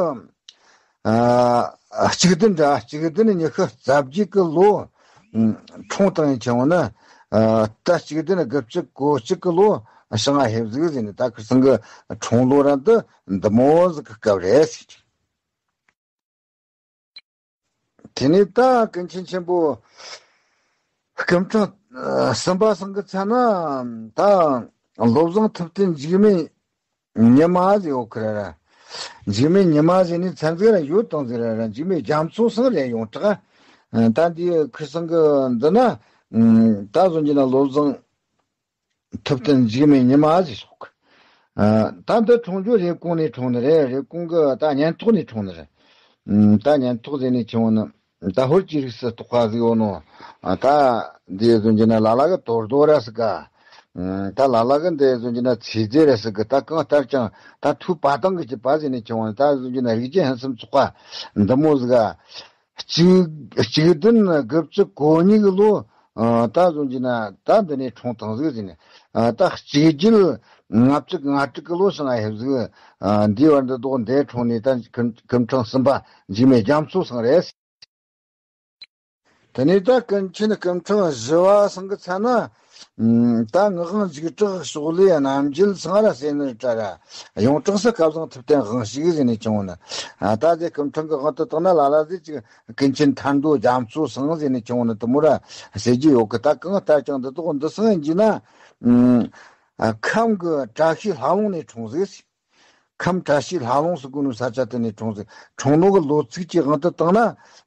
ཨ། གཅིག་བདུན་འདྲ། གཅིག་བདུན་ཉི་ཤུ་རྩ་བརྒྱད་ཀྱི་ལོ། ཨ། འཁྲུངས་བཏང་ཡིན་ཆེན་བོ་ན། ཨ། ད་གཅིག་བདུན་དགུ་བཅུ་གོ་གཅིག་གི་ལོ་བྱང་ང་ཧེབ་ཟིག་ཟེར་ནས། ད་ཁིར་སང་གི་འཁྲུངས་ལོ་ར་འདི་འདི་མོ་ཟིག་གི་སྐབས་རེད་ཟེར། དེ་ནས་ད་ཀུན་མཁྱེན་ཆེན་པོ་སྐུ་ཕྲེང་ཨ་གསུམ་པ་སང་གི་ཚ་ན་ད་བློ་བཟང་ཐུབ་བསྟན་འཇིགས་མེད་ཉི་མ་ཟེར་ཡོད་ཁི་ར་ར། འཇིགས་མེད་ཉི་མ་ཟེར་ནི་མཚན་ཟིག་ར་ཡོད་དང་ཟེར་ར་ར། འཇིགས་མེད་རྒྱ་མཚོ་སང་རེད་ཡོང་དྲག། ཨ། ད་འདི་ཁིར་སང་གི་འདི་ན་ད་གཟོད་ཀྱི་ན་བློ་བཟང་ཐུབ་བསྟན་འཇིགས་མེད་ཉི་མ་ཟེར་སོགས། ཨ། ད་འདི་འཁྲུངས་རྒྱུ་རེབ་གོང་ནས་འཁྲུངས་ནི་རེད། རེབ་གོང་གི་ད་ཉན་ཐོག་ནས་འཁྲུངས་ནི་རེད། ཨ། ད་ཉན་ཐོག་ཟེར་ནས་ཆུང་ནི། ད་ཧོར་གྱི་རིགས་སུ་གཏོགས་པ་ཟིག་ཡོད་ནོ། ཨ། ད་འདི་ཟོན་གྱི་ན་ལ་ལ་གི་དོར་རྡོ་ར་སི་ཀ། ཨ། ད་ལ་ལ་གི་འདི་ཟོན་གྱི་ན་ཚེ་རྫས་ར་སི་ཀ། ད་གང་ལྟར་ཀྱང་ད་ཐུགས་པ་དང་གི་གྱི་པ་ཟེར་ནས་ཆུང་ནི། ད་ཟོན་གྱི་ན་རིགས་རྒྱུད་ཕུན་སུམ་ཚོགས་པ་འདི་མོ་ཟིག་ག། གཅིག་གཅིག་བདུན་དགུ་བཅུ་གོ་གཉིས་གི་ལོ། ཨ། ད་ཟོན་གྱི་ན་ད་འདི་ནས་འཁྲུངས་བཏང་ཟིག་ཟེར་ནས། ཨ། ད་གཅིག་བརྒྱད་ལྔ་བཅུ་ང་དྲུག་གི་ལོ་བྱང་ང་ཧེབ་ཟིག། ཨ། འདི་བར་འདི་དོག་འདི་འཁྲུངས་ནས་ད་སྐུ་སྐུ་ཕྲེང་གསུམ་པ་འཇིགས་མེད་རྒྱ་མཚོ་སང་རེད། དེ་ནས་ད་ཀུན་མཁྱེན་སྐུ་ཕྲེང་བཞི་བ་སང་གི་ཚ་ན། ད་ངག་དབང་འཇིགས་གྲགས་ཕྱོགས་ལས་རྣམ་རྒྱལ་སང་ར་སེ་ནུར་གྲྭ་ར་ཡོངས་གྲགས་སུ་སྐལ་བཟང་ཐུབ་བསྟན་དབང་ཕྱུག་ཟེར་ནས་བྱུང་ནི། ད་དེ་སྐུ་ཕྲེང་གི་དབང་དུ་བཏང་ན་ལ་ལ་ཟེར་ཅིག་ཀུན་མཁྱེན་ཐར་མདོ་རྒྱ་མཚོ་སང་ཟེར་ནས་བྱུང་ནི་དུ་མོ་ར་ཟེར་གྱི་ཡོད་གི། ད་གང་ལྟར་ཀྱང་འདི་དག་འདི་སང་ཡིན་གྱི་ན། ཨ། ཁམས་ཀྱི་བཀྲ་ཤིས་ལྷ་ལུང་ནས་འཁྲུངས་ཟིག། ཁམས་བཀྲ་ཤིས་ལྷ་ལུང་ཟེར་གོ་ནོ་ས་ཆ་དེ་ནས་འཁྲུངས་ཟིག། འཁྲུངས་ནོ་གི་ལོ་ཚིགས་ཀྱི་དབང་དུ་བཏང་ན་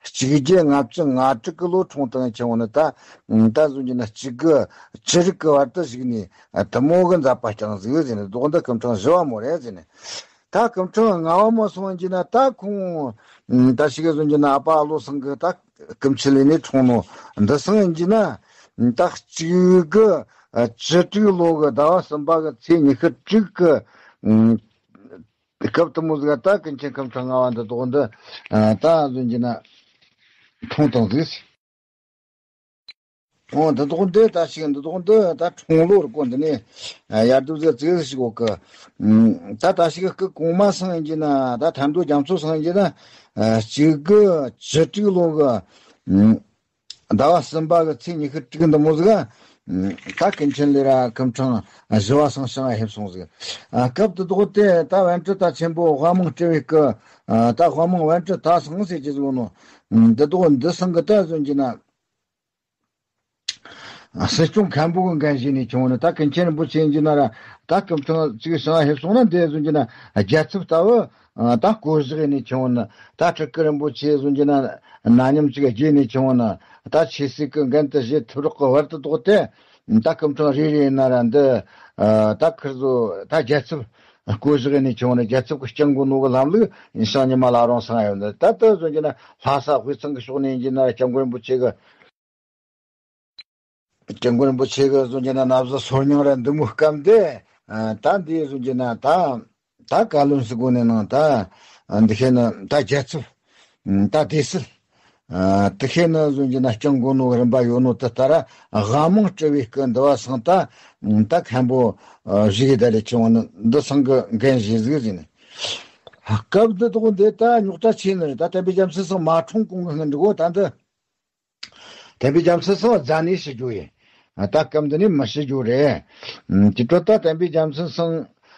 གཅིག་བརྒྱད་ལྔ་བཅུ་ང་དྲུག་གི་ལོ་འཁྲུངས་བཏང་ཆེ་བོ་ནི། ད་ད་གཟོད་ཀྱི་ན་གཅིག་གི་བཅུ་དྲུག་གི་བར་དུ་བཞུགས་ནས་དུ་མོ་གི་མཛད་པ་བསྐྱངས་ཟིག་ཟེར་ནས། དོག་འདི་སྐུ་ཕྲེང་བཞི་བ་མོ་རེད་ཟེར་ནས། ད་སྐུ་ཕྲེང་ལྔ་བ་མོ་སོང་གྱི་ན་ད་ཁོང་ད་ཞིག་གི་གཟོད་ཀྱི་ན་ཨ་ཕ་ཨ་ལོ་སང་གི་ད་སྐུ་མཆེད་ལས་ནས་འཁྲུངས་ནོ་འདི་སང་ཡིན་གྱི་ན། ད་གཅིག་གི་བཅུ་དྲུག་ལོ་གི་ཟླ་བ་གསུམ་པ་གི་ཚེས་ཉི་ཤུ་དྲུག་གི་སྐབས་དུ་མོ་ཟིག་ད་ཀུན་མཁྱེན་སྐུ་ཕྲེང་ལྔ་བ་འདི་དོག་འདི་ད་གཟོད་ཀྱི་ན་འཁྲུངས་བཏང་ཟིག། འོ་འདི་དོག་འདི་ད་ཞིག་འདི་དོག་འདི་ད་འཁྲུངས་ལོ་རུ་གོ་འདི་ནས་ཡར་དུ་ཟིག་ཙིག་ཞིག་གོ་གི། ད་ད་ཞིག་སྐུ་གོང་མ་སང་ཡིན་གྱི་ན། ད་ཐར་མདོ་རྒྱ་མཚོ་སང་ཡིན་གྱི་ན། གཅིག་གི་བཅུ་དྲུག་ལོ་གི་ཟླ་བ་གསུམ་པ་གི་ཚེས་ཉི་ཤུ་དྲུག་འདི་མོ་ཟིག་ད་ཀུན་མཁྱེན་ལས་ར་སྐུ་ཕྲེང་བཞི་བ་སང་ཞིང་ཨ་ཕེབས་སོང་ཟིག། སྐབས་དེ་དོག་དེ་ད་པཎ་གྲུབ་ད་ཆེན་པོ་དབང་མང་སྤྲུལ་བའི་སྐུ། ད་དབང་མང་པཎ་གྲུབ་ད་སང་ཟེར་གྱི་ཟིག་ནོ། འདི་དོག་འདི་སང་གི་ད་གཟོད་ཀྱི་ན། སྲིད་སྐྱོང་མཁན་པོ་གི་འགན་བཞེས་ནས་བྱུང་བ་ནི། ད་ཀུན་མཁྱེན་རིན་པོ་ཆེ་ཡིན་གྱི་ན་ར། ད་སྐུ་ཕྲེང་གཅིག་ཞིང་ཨ་ཕེབས་སོང་ན་འདི་གཟོད་ཀྱི་ན་རྒྱལ་ཚབ་ལྟ་བུ་ད་བསྐོ་གཞག་ཡིན་ནས་བྱུང་བ་ནི། ད་སྤྲུལ་སྐུ་རིན་པོ་ཆེ་གཟོད་ཀྱི་ན་ན་མཉམ་གཅིག་བརྗེས་ནས་བྱུང་བ་ནི། ད་ཆོས་སྲིད་ཀྱི་འགན་དུ་བཞེས་ཐུབ་རོགས་ཀྱི་བར་དུ་དོག་དེ། ད་སྐུ་ཕྲེང་རེ་རེ་ཡིན་ན་ར་འདི་ད་ཁིར་ཚོ་ད་རྒྱལ་ཚབ་བསྐོ་གཞག་ཡིན་ནས་བྱུང་བ་ནི། རྒྱལ་ཚབ་ཀྱི་སྐྱབས་མགོན་ནོ་གི་ལམ་ལུགས་ཡིན་ཞིང་ཉི་མ་ལ་རང་སང་ཡོད་འདི། ད་ད་གཟོད་ཀྱི་ན་ལྷ་ས་དབུས་གཙང་གི་ཕྱོགས་ནས་ཡིན་གྱི་ན་ར་སྐྱབས་མགོན་རིན་པོ་ཆེ་གི་སྐྱབས་མགོན་རིན་པོ་ཆེ་གི་གཟོད་ཀྱི་ན་ན་བཟའ་སོར་མྱང་ར་འདི་མོ་སྐབས་འདི། ད་འདི་གཟོད་ཀྱི་ན་ད་ད་བཀའ་བློན་ཟེར་གོ་ནས་ནང་ད་འདི་ཤེས་ན་ད་རྒྱལ་ཚབ་ད་སྡེ་སྲིད་དེ་ཤེས་ན་གཟོད་ཀྱི་ན་སྐྱབས་མགོན་ནོ་རིམ་པ་ཡོད་ནོ་དེ་ལྟར་དབང་མང་སྤྲུལ་བའི་སྐུ་འདི་བ་སང་ད་ད་མཁན་པོ་བཞུགས་ཡི་ད་ལས་ཆེ་བོ་ནི་འདི་སང་གི་འགན་བཞེས་ཟིག་ཟེར་ནས། སྐབས་འདི་དོག་འདི་ད་རྙོག་དྲ་ཆེ་ནི་རེད། ད་བསྟན་པའི་རྒྱལ་མཚན་སང་མ་འཁྲུངས་གོང་གི་སྔོན་འགྲོ་ད་འདི། དམ་པའི་རྒྱལ་མཚན་སོགས་རྫ་ནས་ཞུ་རྒྱུ་ཡིན། ད་སྐབས་འདི་ནས་མི་ཞུ་རྒྱུ་རེད། དེ་འཕྲོ་ད་དམ་པའི་རྒྱལ་མཚན་སང་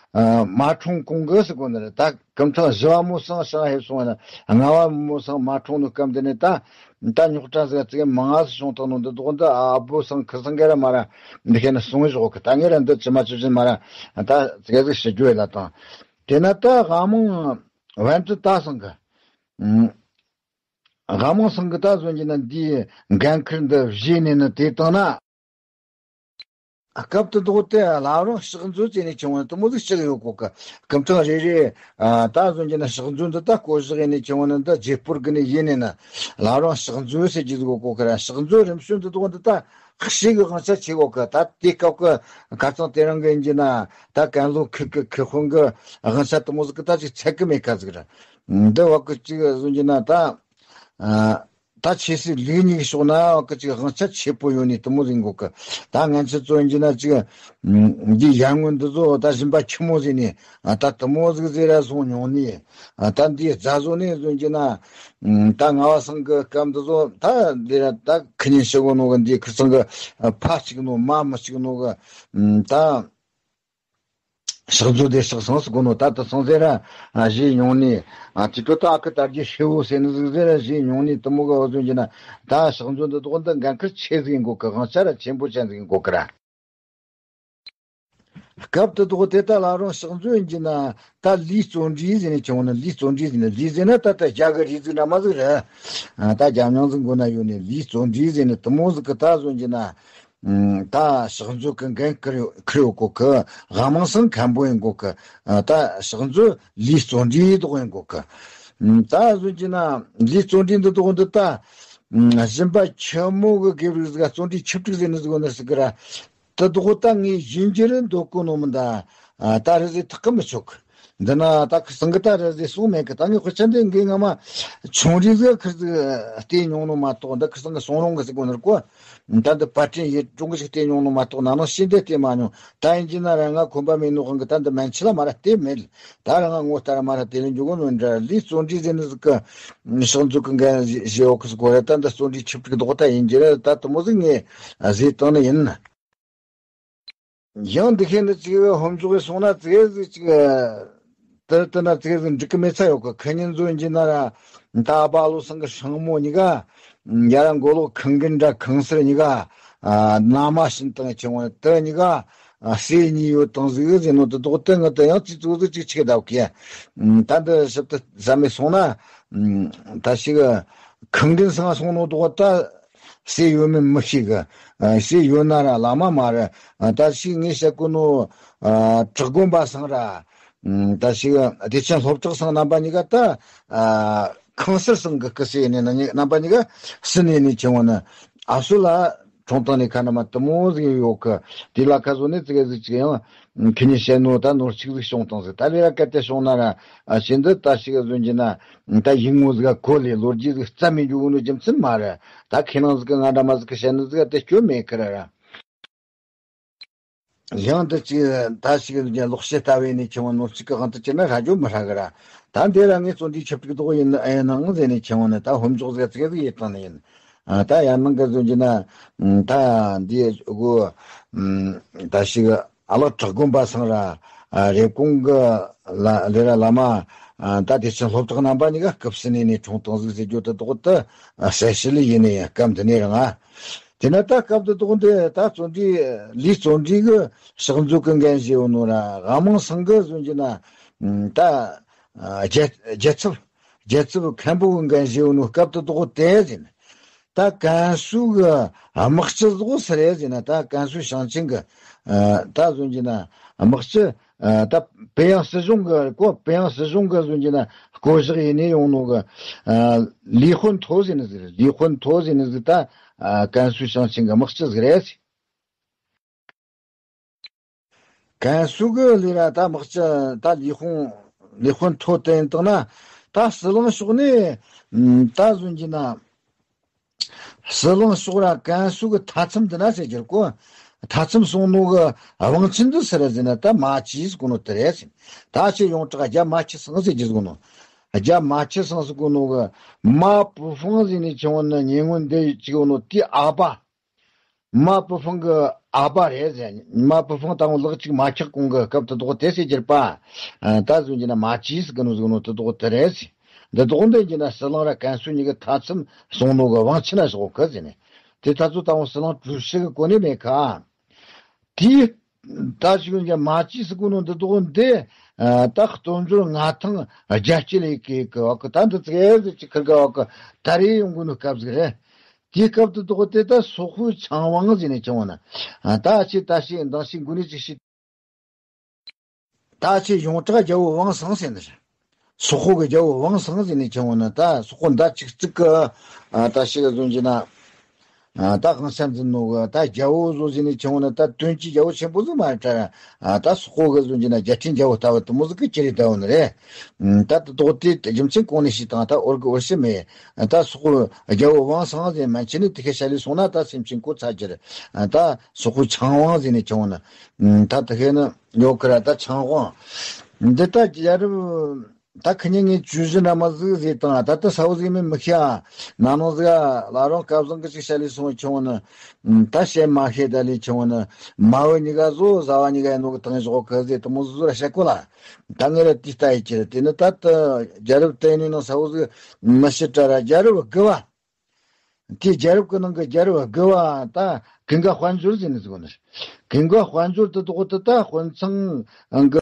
མ་འཁྲུངས་གོང་གི་ཟེར་གོ་ནི་རེད། ད་སྐུ་ཕྲེང་བཞི་བ་མོ་སང་ཞིང་ཨ་ཕེབས་སོང་བ་ན། ལྔ་བ་མོ་སང་མ་འཁྲུངས་ནོ་སྐབས་འདི་ནས་ད་ད་རྙོག་དྲ་ཟིག་ཙིག་མང་ང་ཟིག་བྱུང་བཏང་ནོ་འདི་དོག་འདི་ཨ་བོ་སང་ཁི་སང་གི་ར་མ་ར་འདི་ཤེས་ན་སོང་བཞག་གི། ད་ངས་ར་འདི་ཅི་མ་ཅི་བཞིན་མ་ར་ད་ཙིག་ཟིག་ཞུ་རྒྱུ་ཡིན་ལ་དང་། དེ་ན་ད་དབང་མང་པཎ་གྲུབ་ད་སང་གི། དབང་མང་སང་གི་ད་གཟོད་ཀྱི་ན་འདིའི་འགན་ཁུར་འདི་བཞེས་ནས་ནི་དེ་བཏང་ན། སྐབས་དེ་དོག་དེ་བླ་བྲང་ཕྱག་མཛོད་ཅེས་ནས་བྱུང་བ་དུ་མོ་ཟིག་ཞིག་ཡོད་གོ་གི། སྐུ་ཕྲེང་རེ་རེ་ད་གཟོད་ཀྱི་ན་ཕྱག་མཛོད་འདི་ད་བསྐོ་བཞག་ཡིན་ནས་བྱུང་བ་ནི་འདི་རྗེ་སྤོར་གི་ནས་ཡིན་ནས་ན། བླ་བྲང་ཕྱག་མཛོད་ཟེར་གྱི་ཟིག་ཡོད་གོ་གི་ར། ཕྱག་མཛོད་རིམ་བྱོན་འདི་དོག་འདི་ད་ཤེས་གི་དབང་ཆ་ཆེ་གོ་གི། ད་དེ་སྐབས་གི་ཁ་ཚང་དེ་རིང་གི་ཡིན་གྱི་ན་ད་ཀན་ལྷོ་ཁུལ་གི་ཁུལ་དཔོན་གི་དབང་ཆ་དུ་མོ་ཟིག་གི་ད་ཅིག་ཚད་གི་མེད་ཁ་ཟིག་ར། འདི་བ་གི་ཅིག་གཟོད་ཀྱི་ན་ད། ཨ། ད་ཆོས་སྲིད་ལུགས་གཉིས་ཀྱི་ཕྱོགས་ན་བ་གི་ཅིག་དབང་ཆ་ཆེ་པོ་ཡོད་ནི་དུ་མོ་ཟིག་གོ་གི། ད་ང་ཚོ་ཚོ་ཡིན་གྱི་ན་ཅིག་འདི་ཡར་སྔོན་འདི་ཚོ་ད་གཞོན་པ་ཆེན་མོ་ཟིག་ནས་ད་དུ་མོ་ཟིག་ཟེར་ར་སོང་མྱོང་ནི། ད་འདི་རྫ་བཟོ་ནས་གཟོད་ཀྱི་ན་ད་ལྔ་བ་སང་གི་སྐབས་འདི་ཚོ་ད་འདི་ར་ད་ཁི་ཉིན་ཞུ་གོ་ནོ་གི། འདི་ཁི་སང་གི་ཕ་གཅིག་ནོ་མ་མི་གཅིག་ནོ་གི་ད། ཕྱག་མཛོད་དེ་ཕྱག་སང་ཟེར་གོ་ནོ། ད་དུ་སང་ཟེར་ར་བཞེས་མྱོང་ནི། དེ་འཕྲོ་ད་ཨ་ཁུ་དར་རྒྱས་ཧྲིལ་བོ་ཟེར་ནི་ཟིག་ཟེར་ར་བཞེས་མྱོང་ནི་དུ་མོ་གི་འོ་ཟོན་གྱི་ན། ད་ཕྱག་མཛོད་འདི་དོག་འདི་འགན་ཁུར་ཆེ་ཟིག་ཡིན་གོ་གི། དབང་ཆ་ར་ཆེན་པོ་ཅན་ཟིག་ཡིན་གོ་གི་ར། སྐབས་དེ་དོག་དེ་ད་བླ་བྲང་ཕྱག་མཛོད་ཡིན་གྱི་ན། ད་ལིའི་བརྩོན་འགྲུས་ཟེར་ནས་བྱུང་ནི། ལིའི་བརྩོན་འགྲུས་ཟེར་ནི། ལི་ཟེར་ན་ད་ད་རྒྱ་གི་རི་ཟིག་འདྲ་མ་ཟིག་རེད། ད་རྒྱ་མྱང་ཟིག་མགོ་ན་ཡོད་ནི། ལིའི་བརྩོན་འགྲུས་ཟེར་ནི་དུ་མོ་ཟིག་གི་ད་གཟོད་ཀྱི་ན། ད་ཕྱག་མཛོད་ཀྱི་འགན་ཁུར་ཡོད་ཁུར་ཡོད་གོ་གི། དབང་མང་སང་མཁན་པོ་ཡིན་གོ་གི། ད་ཕྱག་མཛོད་ལིའི་བརྩོན་འགྲུས་དོག་ཡིན་གོ་གི། ད་གཟོད་ཀྱི་ན་ལིའི་བརྩོན་འགྲུས་འདི་དོག་འདི་ད་གཞོན་པ་ཆེན་མོ་གི་དགེ་ལུགས་ཟིག་བརྩོན་འགྲུས་ཆིག་ཕྲུགས་ཟེར་ནི་ཟིག་ཡོད་ནི་ཟིག་གི་ར། དེ་དོག་ད་ངས་ཡིན་རྒྱུ་རེད་འདོད་གོ་ནོ་མིན་ད། ད་རེ་ཟིག་ཐག་གི་མི་ཆོད་གི། འདི་ན་ད་ཁི་སང་གི་ད་རེ་ཟིག་སོང་མེད་གི། ད་ངས་དཔེ་ཆ་འདི་འགའི་ང་མ་ཆུང་རིགས་ཟིག་ཁིར་ཟིག་བལྟས་མྱོང་ནོ་མ་གཏོགས། འདི་ཁི་སང་གི་སོང་རུང་གི་ཟིག་གོ་ནར་གོ། ད་འདི་པར་སྐྲུན་ཡིད་གྲོང་གི་ཞིག་བལྟས་མྱོང་ནོ་མ་གཏོགས། ན་ནིང་ཕྱིན་འདི་བལྟས་མ་མྱོང་། ད་ཡིན་གྱི་ན་ར་ང་ཁོམ་པ་མེད་ནོ་གང་གི་ད་འདི་མན་ཆད་ལ་མ་ར་བལྟས་མེད། ད་ར་ང་ངོ་ལྟ་ར་མ་ར་དེ་ལས་འཇུག་གོ་ནོ་འདྲ། ལིའི་བརྩོན་འགྲུས་ཟེར་ནི་ཟིག་གི་ཕྱག་མཛོད་ཀྱི་འགན་བཞེས་ཡོད་གི་ཟིག་གོ་ར། ད་འདི་བརྩོན་འགྲུས་ཆིག་ཕྲུགས་དོག་ད་ཡིན་གྱི་ར། ད་དུ་མོ་ཟིག་ངས་བཟོས་བཏང་ནི་ཡིན། ཡང་འདི་ཁེ་འདི་ཅིག་ཧོམ་ཅོག་གི་སོང་ན་ཙིག་ཟིག་ཅིག་དེར་དེ་ན་ཙིག་ཟིག་འགྲིག་གི་མེད་ཚ་ཡོད་གི། ཁ་ཉིན་ཚོ་ཡིན་གྱི་ན་ར་ད་ཨ་པ་ལོ་སང་གི་སྲིང་མོ་གཉིས་ཀ་ཡ་ར་མགོ་ལོག་ཁང་གིན་འདྲ་ཁང་སར་གཉིས་ཀ་ན་མ་བྱིན་བཏང་ཆེ་བོ་དེ་གཉིས་ཀ་སྲས་གཉིས་ཡོད་བཏང་ཟིག་ཟེར་ནོ་དེ་དོག་དེ་ང་དེ་ཡང་ཙིག་ཙོག་ཟིག་ཅིག་ཆིག་གདབ་གི། ད་འདི་ཞིབ་ཏུ་བསམ་མེད་སོང་ན་ད་ཞིག་ཁང་གིན་སང་སོང་ནོ་དོག་ད། སྲས་ཡོད་མིན་མི་ཤེས་གི། ཨ། སྲས་ཡོད་ན་ར་བླ་མ་མ་རེད། ཨ། ད་ཞིག་ངས་བཤད་གོ་ནོ། ཨ། བྲག་དགོན་པ་སང་ར། ཨ། ད་ཞིག་བདེ་ཆེན་སློབ་གྲོགས་སང་རྣམ་པ་གཉིས་ཀ་ད། ཨ། ཁང་གསར་སང་གི་སྐུ་སྲས་ཡིན་ནི་རྣམ་པ་གཉིས་ཀ་སྲིད་ནས་ནས་ཆེ་བོ་ནི་ཨ་སུ་ལ་གྲོང་སྟེང་ནས་ཁ་ན་མ་དུ་མོ་ཟིག་ཡོད་གི། དེ་ལ་ཁ་བཟོ་ནས་ཙི་གེ་ཟིག་ཅིག་ཡང་ཁི་ཉིན་བཤད་ནོ་ད་ནོར་གཅིག་ཟིག་བྱུང་བཏང་ཟིག། ད་ལས་ར་གལ་ཏེ་བྱུང་ན་ར། ཨ། ཤིན་ཏུ་ད་ཞིག་བཟོ་རྒྱུ་ན། ད་ཡིག་ངོ་ཟིག་ག་གོ་ལས་ལོ་རྒྱུས་ཟིག་རྩ་མེད་འཇུག་ནོ་རྒྱུ་མཚན་མ་རེད། ད་ཁེ་ནང་ཟིག་གི་ང་འདྲ་མ་ཟིག་གི་བཤད་ནི་ཟིག་ག་དེ་སྐྱོན་མེད་ཁི་ར་ར། ཡང་དུ་ཅིག་ད་ཞིག་ལོག་བཤད་ལྟ་བས་ནས་ཆེ་བོ་ནོར་གཅིག་གི་དབང་དུ་གྱུར་ན་ཧྲ་རྒྱུ་མི་ཧྲ་གི་ར། ད་འདི་ར་ངས་བརྩོན་འགྲུས་ཆབ་ཀྱི་དོག་ཡིན་ཨེ་ནང་ཟེར་ནས་ཆེ་བོ་ནི་ད་ཧོམ་འཇོག་ཟེར་ཙི་གེ་ཟིག་ཡིད་བཏང་ནི་ཡིན། ད་ཡར་ནང་གི་བཟོ་རྒྱུ་ན་ད་འདི་གོ་ད་ཞིག་ཨ་ལགས་བྲག་དགོན་པ་སང་ར། ཨ། རེབ་གོང་གི་ལ་ལས་ར་བླ་མ། ཨ། ད་བདེ་ཆེན་སློབ་གྲོགས་རྣམ་པ་གཉིས་ཀ་སྐབས་སུ་གནས་ནས་འཁྲུངས་བཏང་ཟིག་ཟེར་རྒྱུ་དེ་དོག་ཏུ། ཨ། གསལ་བཤད་ལས་ཡིན་ནས་སྐབས་འདི་ནས་རང་ཨ། དེ་ན་ད་སྐབས་དེ་དོག་འདི་ད་བརྩོན་འགྲུས་ལས་བརྩོན་འགྲུས་གི་ཕྱག་མཛོད་གི་འགན་བཞེས་ཡོད་ནོ་ར་དབང་མང་སང་གི་བཟོ་རྒྱུ་ན། ད་རྒྱལ་རྒྱལ་ཚབ་རྒྱལ་ཚབ་མཁན་པོ་གི་འགན་བཞེས་ཡོད་ནོ་སྐབས་དེ་དོག་དེ་ཟིན། ད་ཀན་སུའུ་གི་དམག་སྤྱི་ཟོག་སུ་རེད་ཟེར་ན། ད་ཀན་སུའུ་ཞིང་ཆེན་གི། ཨ། ད་བཟོ་རྒྱུ་ན་དམག་སྤྱི། ཨ། ད་པེ་ཡང་སྲིད་གཞུང་གི་གོ། པེ་ཡང་སྲིད་གཞུང་གི་བཟོ་རྒྱུ་ན་བསྐོ་གཞག་ཡིན་ནས་ཡོང་ནོ་གི། ཨ། ལི་ཧོན་ཐོ་ཟེར་ནི་ཟིག། ལི་ཧོན་ཐོ་ཟེར་ནི་ཟིག་ད། ཨ། ཀན་སུའུ་ཞིང་ཆེན་གི་དམག་སྤྱི་ཟིག་རེད། ཀན་སུའུ་གི་ལས་ར་ད་དམག་སྤྱི་ད་ལི་ཧོན། ལི་ཧོན་ཐོ་དེ་ཡིན་བཏང་ན། ད་ཟི་ལིང་ཕྱོགས་ནས། ཨ། ད་བཟོ་རྒྱུ་ན། ཟི་ལིང་ཕྱོགས་ར་ཀན་སུའུ་གི་མཐའ་མཚམས་འདི་ན་ཟེར་རྒྱུ་གོ། མཐའ་མཚམས་སོང་ནོ་གི་དབང་ཆེན་འདི་སུ་རེད་ཟེར་ན་ད་མ་ཅི་ཟེར་གོ་ནོ་དེ་རེད་ཟེར། ད་ཆེ་ཡོངས་གྲགས་རྒྱ་མ་ཆི་སང་ཟེར་རྒྱུ་ཟེར་གོ་ནོ། རྒྱ་མ་ཆི་སང་ཟེར་གོ་ནོ་གི། མ་པུ་ཧྥང་ཟེར་ནས་ཆེ་བོ་ནི་ཉེ་སྔོན་འདི་ཅིག་ཡོད་ནོ་དེའི་ཨ་ཕ། མ་པུ་ཧྥང་གི་ཨ་ཕ་རེད་ཟེར། མ་པུ་ཧྥང་དང་ལག་གཅིག་མ་ཆག་གོང་གི་སྐབས་དེ་དོག་དེ་ཟེར་གྱུར་པ། ཨ། ད་བཟོ་རྒྱུ་ན་མ་ཅི་ཟེར་གི་ནོ་ཟེར་གི་ནོ་དེ་དོག་དེ་རེད་ཟེར། འདི་དོག་འདི་རྒྱུ་ན་ཟི་ལིང་ར་ཀན་སུའུ་གཉིས་ཀྱི་མཐའ་མཚམས་སོང་ནོ་གི་དབང་ཆེ་ན་ཞོག་གི་ཟེར་ནས། དེ་ད་ཚོ་ད་འོང་ཟི་ལིང་ཀྲུའུ་ཞི་གི་གོ་ནས་མེད་ཁ། དེའི་ད་ཞིག་ཡོང་རྒྱ་མ་ཅི་ཟེར་གོ་ནོ་འདི་དོག་འདི། ཨ། ད་སྟོབས་འབྱོར་མངའ་ཐང་རྒྱ་སྐྱེད་ལས་ཀའི་གི་བ་གི་ད་འདི་ཙི་གེ་ཟིག་ཅིག་ཁིར་གི་བ་གི་ད་རེས་ཡོང་གོ་ནོ་སྐབས་ཟིག་རེད། དེའི་སྐབས་དེ་དོག་དེ་ད་སོག་པོའི་ཆང་ཝང་ཟེར་ནས་ཆང་ཝང་ན། ཨ། ད་ཆེ་ད་ཤེས་འདང་ཤེས་འགུལ་ནས་ཅིག་ཤེས། ད་ཆེ་ཡོངས་གྲགས་རྒྱལ་པོ་ཝང་སང་ཟེར་ནི་རེད། སོག་པོ་གི་རྒྱལ་པོ་ཝང་སང་ཟེར་ནས་ཆང་ཝང་ན་ད་སོག་པོ་མདའ་གཅིག་གཅིག་གི། ཨ། ད་ཤེས་གི་བཟོ་རྒྱུ་ན། ཨ། ད་གང་ཤར་འཛིན་ནོ་གི་ད་རྒྱལ་པོ་བཟོ་ཟེར་ནས་ཆང་ཝང་ན་ད་དོན་གྱི་རྒྱལ་པོ་ཆེན་པོ་ཟིག་མ་རེད་དྲ། ཨ། ད་སོག་པོ་གི་བཟོ་རྒྱུ་ན་རྒྱལ་ཕྲན་རྒྱལ་པོ་ལྟ་བུ་དེ་མོ་ཟིག་གི་ཅི་རེད་ལྟ་བུ་ནི་རེད། ད་དེ་དོག་དེ་རྒྱུ་མཚན་གོང་ནས་ཤེས་དང་ད་འོར་གི་འོར་ཤི་མེད། ད་སོག་པོ་རྒྱལ་པོ་ཝང་སང་ཟེར་མན་ཆད་ནས་དེ་ཁ་ཤ་ལས་སོང་ན་ད་སེམས་ཅན་གོ་ཚ་རྒྱུ་རེད། ད་སོག་པོའི་ཆང་ཝང་ཟེར་ནས་ཆང་ཝང་ན། ད་དེ་ཁའི་ནི་ཡོད་ཁི་ར་ད་ཆང་ཝང་། འདི་ད་རྒྱལ་རབས་ད་ཁི་ཉིན་ངས་ཇུས་གཞི་འདྲ་མ་ཟིག་ཟེར་དང་ད་ལྟ་ས་བོ་ཟིག་མིན་མི་ཤེས་ཨ། ན་ནིང་ཟིག་ཨ་བླ་རུང་སྐལ་བཟང་གི་ཅིག་བཤད་ལས་སོང་ཆུང་ནི། ད་བཤད་མ་ཤེས་ད་ལས་ཆུང་ནི། མ་བུ་གཉིས་ཀ་བཟོ་བཟའ་བ་གཉིས་ཀ་ཡིན་ནོ་གི་ཐང་ཞོག་གི་ཟེར་དུ་མོ་ཟུ་ར་བཤད་གོ་ལ། ད་ངས་ར་དེ་ལྟ་ཡི་ཁྱེར་དེ་ནི་ད་ལྟ་རྒྱལ་རབས་བསྟན་ནི་ནང་ས་བོ་ཟིག་མི་ཤེས་དྲ་ར་རྒྱལ་རབས་དགུ་བ། དེ་རྒྱལ་རབས་ཀྱི་ནང་གི་རྒྱལ་རབས་དགུ་བ་ད་ཀུན་དགའ་དཔལ་འབྱོར་ཟེར་ནི་ཟིག་ནི། ཀུན་དགའ་དཔལ་འབྱོར་དུ་དོག་ཏུ་ད་དཔོན་ཚང་གི།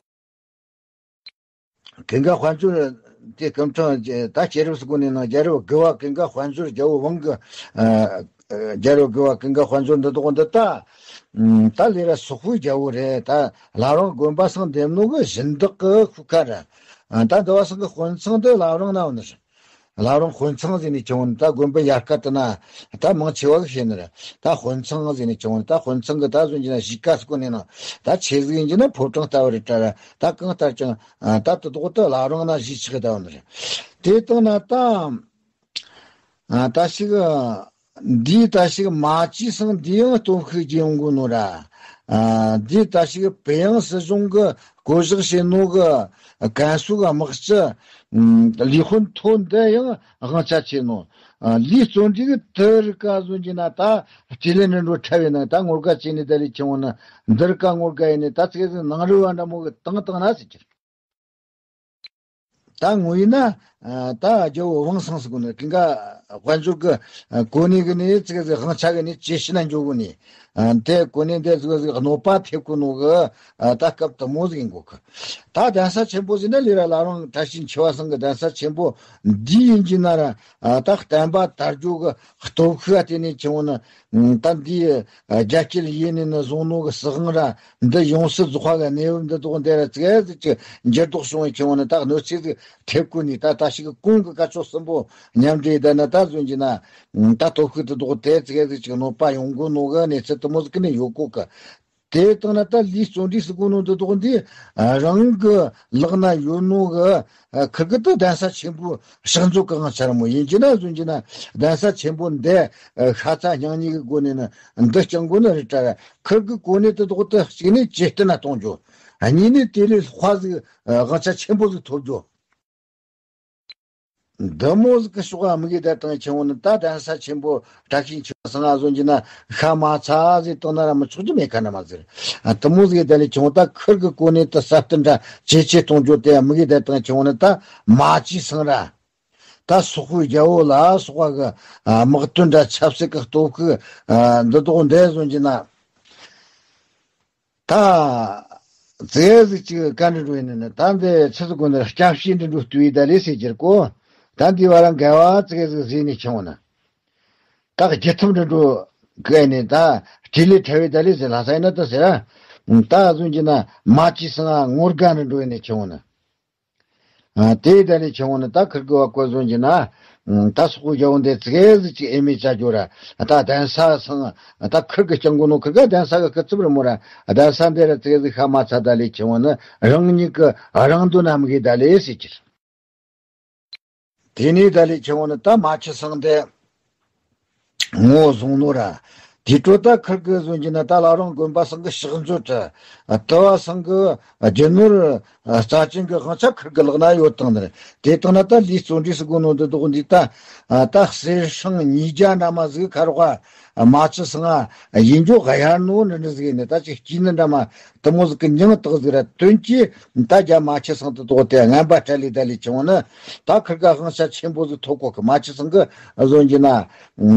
ཀུན་དགའ་དཔལ་འབྱོར་དེ་སྐུ་ཕྲེང་ད་རྒྱལ་རབས་སུ་གོ་ནས་ནང་རྒྱལ་རབས་དགུ་བ་ཀུན་དགའ་དཔལ་འབྱོར་རྒྱལ་པོ་ཝང་གི། ཨ། རྒྱལ་རབས་དགུ་བ་ཀུན་དགའ་དཔལ་འབྱོར་འདི་དོག་འདི་ད། ད་ལས་ར་སོག་པོའི་རྒྱལ་པོ་རེད། ད་བླ་རུང་དགོན་པ་སང་འདེམས་ནོ་གི་སྦྱིན་བདག་གི་ཤུགས་ཁ་ར། ད་འདི་བ་སང་གི་དཔོན་ཚང་འདི་བླ་རུང་ན་བ་ནི་རེད། བླ་རུང་དཔོན་ཚང་ཟེར་ནས་ཆུང་ནི་ད་དགོན་པའི་ཡར་ཀ་དེ་ན་ད་མང་ཆེ་བ་གི་ཤེས་ནི་རེད། ད་དཔོན་ཚང་ཟེར་ནས་ཆུང་ནི་ད་དཔོན་ཚང་གི་ད་བཟོ་རྒྱུ་ན་གཞིས་ཀ་སུ་གོ་ནས་ན་ད་ཆེ་ཟིག་ཡིན་རྒྱུ་ན་ཕོ་བྲང་ལྟ་བུ་རེད་དྲ་ར། ད་གང་ལྟར་ཀྱང་ད་དེ་དོག་ད་བླ་རུང་ན་གཞིས་ཆགས་ད་བ་ནི་རེད། དེ་དང་ན་ད་ད་ཞིག་འདིའི་ད་ཞིག་མ་ཅི་སང་འདི་ཡང་སྟོབས་ཤུགས་ཀྱི་ཡོང་གོ་ནོ་ར། འདིའི་ད་ཞིག་པེ་ཡང་སྲིད་གཞུང་གི་ བསྐོ་གཞག་བྱས་ནོ་གི་ཀན་སུའུ་གི་དམག་སྤྱི་ལི་ཧུན་ཐོ་འདི་ཡང་དབང་ཆ་ཆེ་ནོ། ལིའི་བརྩོན་འགྲུས་གི་དེ་རིགས་ཀ་བཟོ་རྒྱུ་ན་ད་སྤྲེལ་ལད་འགྲོ་འཕྲལ་བའི་ནང་ད་ངོ་དགའ་བྱས་ནས་ད་ལས་ཁྱེར་འོང་ན་འདི་རིགས་ཀ་ངོ་དགའ་ཡིན་ནས་ད་ཚིག་ཟིག་ནང་རུལ་བ་འདྲ་མོ་གི་བཏང་བཏང་ན་ཟེར་གྱི། ད་ངོ་ཡིན་ན། ད་རྒྱལ་བོ་ཝང་སང་ཟེར་གོ་ནི་ཀིང་ག་དཔལ་འབྱོར་གི་གོ་གནས་གི་ནི་ཙི་གེ་ཟིག་དབང་ཆ་གི་ནི་ཇེ་ཞན་ན་འགྱོ་གོ་ནི། དེ་གོ་གནས་དེ་ཙི་གེ་ཟིག་གནོད་པ་ཐེབས་གོ་ནོ་གི་ད་སྐབས་དུ་མོ་ཟིག་ཡིན་གོ་གི། ད་གདན་ས་ཆེན་པོ་ཟིག་ན་ལི་ར་ལ་རང་བཀྲ་ཤིས་འཁྱིལ་བ་སང་གི་གདན་ས་ཆེན་པོ་འདི་ཡིན་གྱི་ན་ར། ད་བསྟན་པ་དར་རྒྱུ་གི་སྟོབས་ཤུགས་དེ་ནི་ཁྱེར་འོང་ན་ད་འདི་རྒྱ་སྐྱེད་ཡེ་ནི་ནི་བཟུང་ནོ་གི་སྲིད་དབང་ར། འདི་ཡོངས་སུ་རྫོགས་པ་གི་གནས་བབ་འདི་དག་འདི་ར་ཙི་གེ་ཟིག་ཅིག་འགྱུར་ལྡོག་བྱུང་བའི་ཁྱེར་འོང་ན་ད་གནོད་འཚེ་ཟིག་ཐེབས་གོ་ནི། ད་ད་ཞིག་གི་གོང་གི་བཀའ་ཆོས་གསུམ་པོ་མཉམ་འབྲེལ་ད་ན་ད་བཟོ་གྱི་ན། ད་སྟོབས་ཤུགས་འདི་དག་དེ་ཙི་གེ་ཟིག་ཅིག་གནོད་པ་ཡོང་གོ་ནོ་གི་གནས་ཚུལ་དུ་མོ་ཟིག་གི་ནི་ཡོད་གོ་གི། དེ་ལྟ་ན་ད་ལིའི་བརྩོན་འགྲུས་ཟེར་གོ་ནོ་འདི་དག་འདི་རང་གི་ལག་ན་ཡོད་ནོ་གི། ཁིར་གི་ད་གདན་ས་ཆེན་པོ་ཕྱག་མཛོད་གི་དབང་ཆ་ར་མོ་ཡིན་གྱི་ན་བཟོ་གྱི་ན་གདན་ས་ཆེན་པོ་འདི་ཤ་ཚ་སྙིང་ཉེ་གི་སྒོ་ནས་ནི་འདི་སྐྱང་དགོས་ནི་རེད་དྲ། ཁིར་གི་གོ་གནས་དེ་དག་དེ་གཅིག་ནས་ཇེ་བརྟན་ན་གཏོང་རྒྱུ། གཉིས་ནས་དེ་ལས་ལྷག་པ་ཟིག་དབང་ཆ་ཆེན་པོ་ཟིག་ཐོབ་རྒྱུ། འདི་མོ་ཟིག་གི་ཕྱོགས་ཨ་མི་གི་ད་དང་ཁྱེར་འོང་ན་ད་གདན་ས་ཆེན་པོ་བཀྲ་ཤིས་འཁྱིལ་བ་སང་ང་བཟོ་གྱི་ན་ཤ་མ་ཚ་ཟིག་བཏང་ན་ར་མི་ཆོག་རྒྱུ་མེད་ཁ་ན་མ་ཟེར། དུ་མོ་ཟིག་གི་ད་ལས་ཁྱེར་འོང་ད་ཁིར་གི་གོ་གནས་དེ་སྲ་བརྟན་དྲ་ཇེ་ཆེ་གཏོང་རྒྱུ་དེ་ཨ་མི་གི་ད་དང་ཁྱེར་འོང་ན་ད་མ་ཆི་སང་ར། ད་སོག་པོའི་རྒྱལ་པོ་ལ་སོགས་པ་གི་དམག་དོན་དྲ་ཆབ་སྲིད་གི་སྟོབས་ཤུགས་འདི་དག་འདི་བཟོ་གྱི་ན། ད་ཙི་གེ་ཟིག་ཅིག་བཀའ་འདྲི་འགྲོ་ཡིན་ནི་ད་འདི་ཆི་ཟིག་གོ་འདི་སྐྱབས་ཤིག་འདྲི་འགྲོ་ལྟོས་ཡི་ད་ལས་ཟེར་གྱི་ར་གོ། ད་འདི་བ་ར་འགལ་བ་ཙི་གེ་ཟིག་ཟེར་ནས་ཁྱེར་འོང་ན། ད་བརྒྱུད་ཐུམ་འདྲི་འགྲོ་གི་ནི་ད་སྤྲེལ་ལད་ཐལ་བའི་ད་ལས་ཟེར་ལྷ་ས་ཡིན་ན་ད་ཟེར་ར། ད་བཟོ་གྱི་ན་མ་ཆི་སང་ང་ངོ་དགའ་འདྲི་འགྲོ་ཡིན་ནས་ཁྱེར་འོང་ན། ཨ། དེ་ད་ལས་ཁྱེར་འོང་ན་ད་ཁིར་གི་བ་བཀོད་བཟོ་གྱི་ན། ཨ། ད་སོག་པོ་རྒྱལ་པོ་འདི་ཙི་གེ་ཟིག་ཅིག་ཨེ་མེད་བྱ་རྒྱུ་ར། ད་གདན་ས་སང་ད་ཁིར་གི་སྐྱང་གོ་ནོ་ཁིར་གི་གདན་ས་གི་སྐུ་ཚབ་རི་མོ་ར། གདན་ས་འདི་ར་ཙི་གེ་ཟིག་ཤ་མ་ཚ་ད་ལས་ཁྱེར་འོང་ན་རང་ཉིད་གི་རང་དོན་ན་མི་གི་ད་ལས་ཟེར་གྱི་ར། དེ་ནས་ད་ལས་ཁྱེར་འོང་ན་ད་མ་ཆི་སང་འདི། ངོ་བཟུང་ནོ་ར། དེ་འཕྲོ་ད་ཁིར་གི་བཟོ་གྱི་ན་ད་ལ་རང་དགོན་པ་སང་གི་ཕྱག་མཛོད་དྲ། དུ་བ་སང་གི་རྒྱུ་ནོར་རྩ་ཅན་གི་དབང་ཆ་ཁིར་གི་ལག་ན་ཡོད་དང་ནི། དེ་དང་ན་ད་ལིའི་བརྩོན་འགྲུས་ཟེར་གོ་ནོ་འདི་དག་འདི་ད། ད་གསེར་སྲང་ཉིས་བརྒྱ་འདྲ་མ་ཟིག་ཁ་རོག་མ་ཆི་སང་ཡིན་འཇོག་ག་ཡར་ནོ་ནི་འདྲ་ཟིག་ནི་ད་ཅིག་སྐྱིད་ནི་འདྲ་མ་དུ་མོ་ཟིག་གི་མྱིང་བཏགས་ཟིག་ར་དོན་གྱིས་ད་རྒྱ་མ་ཆི་སང་དུ་དོག་དེ་ངན་པ་སྤྲད་ལས་ད་ལས་ཁྱེར་འོང་ན། ད་ཁིར་ག་དབང་ཆ་ཆེན་པོ་ཟིག་ཐོབ་གོ་གི། མ་ཆི་སང་གི་བཟོ་གྱི་ན།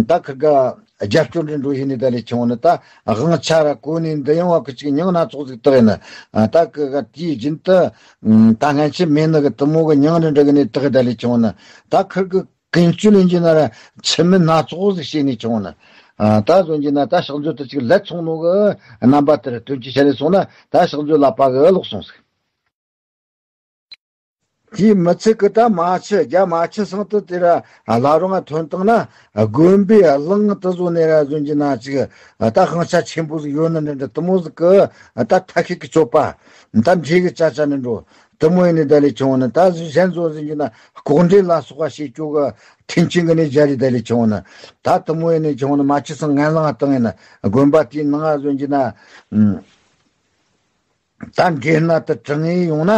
ད་ཁིར་ག་རྒྱབ་སྐྱོར་འདྲ་འགྲོ་བཞིན་ནི་ད་ལས་ཁྱེར་འོང་ན་ད་དབང་ཆ་ར་གོ་གནས་འདི་ཡོང་བ་གི་ཅིག་མྱིང་སྣ་ཚོགས་ཟིག་བཏགས་ཡིན་ན། ད་ཁིར་ག་དེའི་རྒྱུན་དུ་ད་སྔན་ཆད་མེད་ནི་གི་དུ་མོ་གི་མྱིང་འདྲ་འདྲ་གི་ནས་བཏགས་ད་ལས་ཁྱེར་འོང་ན། ད་ཁིར་གི་ཀུན་སྤྱོད་ལེན་གྱི་ན་ར་ཆི་མི་སྣ་ཚོགས་ཟིག་བྱས་ནས་ཁྱེར་འོང་ན། ཨ། ད་བཟོ་གྱི་ན་ད་ཕྱག་མཛོད་དུ་ཅིག་ལད་སོང་ནོ་གི་རྣམ་པ་དེར་དོན་གྱི་ཆ་ལས་སོང་ན་ད་ཕྱག་མཛོད་ལ་པ་གི་ལོག་སོང་ཟིག། དེའི་མི་ཚད་གི་ད་མ་ཆི་རྒྱ་མ་ཆི་སང་དུ་དེ་ར་ལ་རོང་ང་ཐོན་བཏང་ན་དགོན་པའི་གླིང་དུ་བཟོ་ནས་ར་བཟོ་གྱི་ན་ཅིག་ད་དབང་ཆ་ཆེན་པོ་ཟིག་ཡོད་ནི་འདྲ་འདྲ་དུ་མོ་ཟིག་གི་ད་ཐ་ཤལ་གི་སྤྱོད་པ་ད་འདྲེ་གི་ཅ་ཅ་ནི་འགྲོ། དུ་མོ་ཡིན་ནི་ད་ལས་ཁྱེར་འོང་ན་ད་གཞན་བཟོ་ཟིན་གྱི་ན་ལྐོག་འདྲེན་ལ་སོགས་པ་བྱེད་ཅོག་གི་མཐུན་རྐྱེན་གི་ནི་སྦྱར་རི་ད་ལས་ཁྱེར་འོང་ན། ད་དུ་མོ་ཡིན་ནི་ཁྱེར་འོང་ན་མ་ཆི་སང་ངན་ལང་བཏང་ཡིན་ན་དགོན་པ་དེའི་ནང་ང་བཟོ་གྱི་ན། ཨུམ། ད་འདྲེ་སྣ་དུ་དྲངས་ཡི་ཡོང་ན།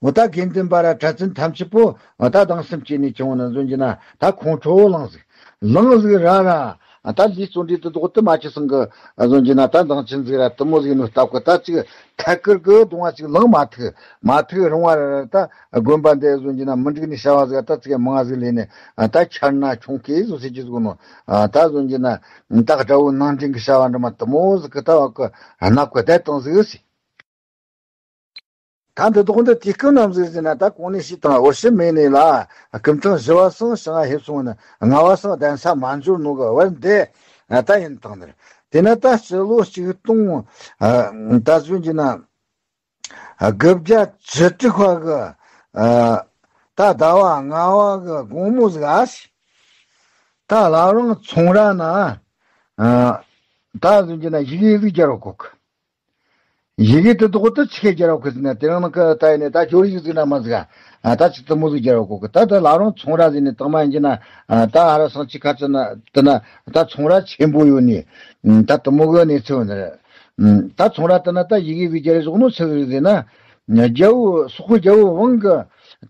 འོ་ད་དགེ་འདུན་པ་ར་གྲྭ་བཙུན་ཐམས་ཅད་པོ་འོ་ད་སྡང་སེམས་སྐྱེས་ནས་ཁྱེར་འོང་ན་བཟོ་གྱི་ན་ད་ཁོང་ཁྲོ་བོ་ལངས་ཟིག། ལངས་ཟིག་ར་ར། ད་ལིའི་བརྩོན་འགྲུས་དེ་དག་དེ་མ་ཆི་སང་གི་བཟོ་གྱི་ན་ད་འདང་ཆེན་ཟིག་ར་དུ་མོ་ཟིག་ནོ་སྟབས་གི་ད་ཅིག་ཐད་ཀར་གི་གདོང་བ་ཅིག་ལངས་མ་ཐུབ། མ་ཐུབ་རུང་བ་ར་ར་ད་དགོན་པ་འདི་བཟོ་གྱི་ན་མི་འགྲིག་ནི་བྱ་བ་ཟིག་ད་ཅིག་མང་ཟིག་ལས་ནས་ད་ཁྱར་ན་ཁྱོང་ཁེ་བཟོ་ཟེར་གྱི་ཟིག་ནོ། ད་བཟོ་གྱི་ན་ད་དགྲ་བོ་ནང་འདྲེན་གི་བྱ་བ་འདྲ་མ་དུ་མོ་ཟིག་གི་ད་བ་གི་སྣ་ཁོ་བསྡད་བཏང་ཟིག་ཟེར། ད་འདི་དག་འདི་དུས་སྐབས་ནམ་ཟིག་ཟེར་ན་ད་གོང་ནས་ཞུས་དང་འོ་ཤི་མེ་ནས་ལ་སྐུ་ཕྲེང་བཞི་བ་སང་ཞིང་ང་ཧེབ་སོང་ན་ལྔ་བ་སང་གདན་ས་མ་འབྱོར་ནོ་གི་བར་འདི་ད་ཡིན་དང་ནི། དེ་ན་ད་སྤྱི་ལོ་ཆིག་སྟོང་ད་བཟོ་གྱི་ན་དགུ་བརྒྱ་བཅུ་དྲུག་པ་གི་ད་ཟླ་བ་ལྔ་བ་གི་དགོང་མོ་ཟིག་ཨ་ཤི་ད་ལ་རང་ཚོང་ར་ན་ད་བཟོ་གྱི་ན་ཡི་གེ་ཟིག་རྒྱལ་བ་གོ་གི། ཡི་གེ་དེ་དག་དེ་ཆི་གེ་རྒྱལ་བ་ཁུ་ཟིན་ན་དེ་རིང་ནང་གི་ད་ཡིན་ནས་ད་སྦྱོར་ཡིག་ཟིན་ན་མ་ཟིག་ཨ། ད་ཅི་དུ་མོ་ཟིག་རྒྱལ་བ་གོ་གི་ད་ད་ལ་རང་ཚོང་ར་ཟིན་ནས་དང་མ་ཡིན་གྱི་ན་ད་ཨ་ར་སང་ཅི་ཁ་ཚ་ན་དེ་ན་ད་ཚོང་ར་ཆེན་པོ་ཡོད་ནི་ད་དུ་མོ་གི་གནས་ཚུལ་ནི་རེད། ད་ཚོང་ར་དེ་ན་ད་ཡི་གེ་ཟིག་རྒྱལ་བཞག་ནོ་ཆི་ཟིག་ཟིན་ན་ རྒྱལ་པོ་སོག་པོའི་རྒྱལ་པོ་ཝང་གི་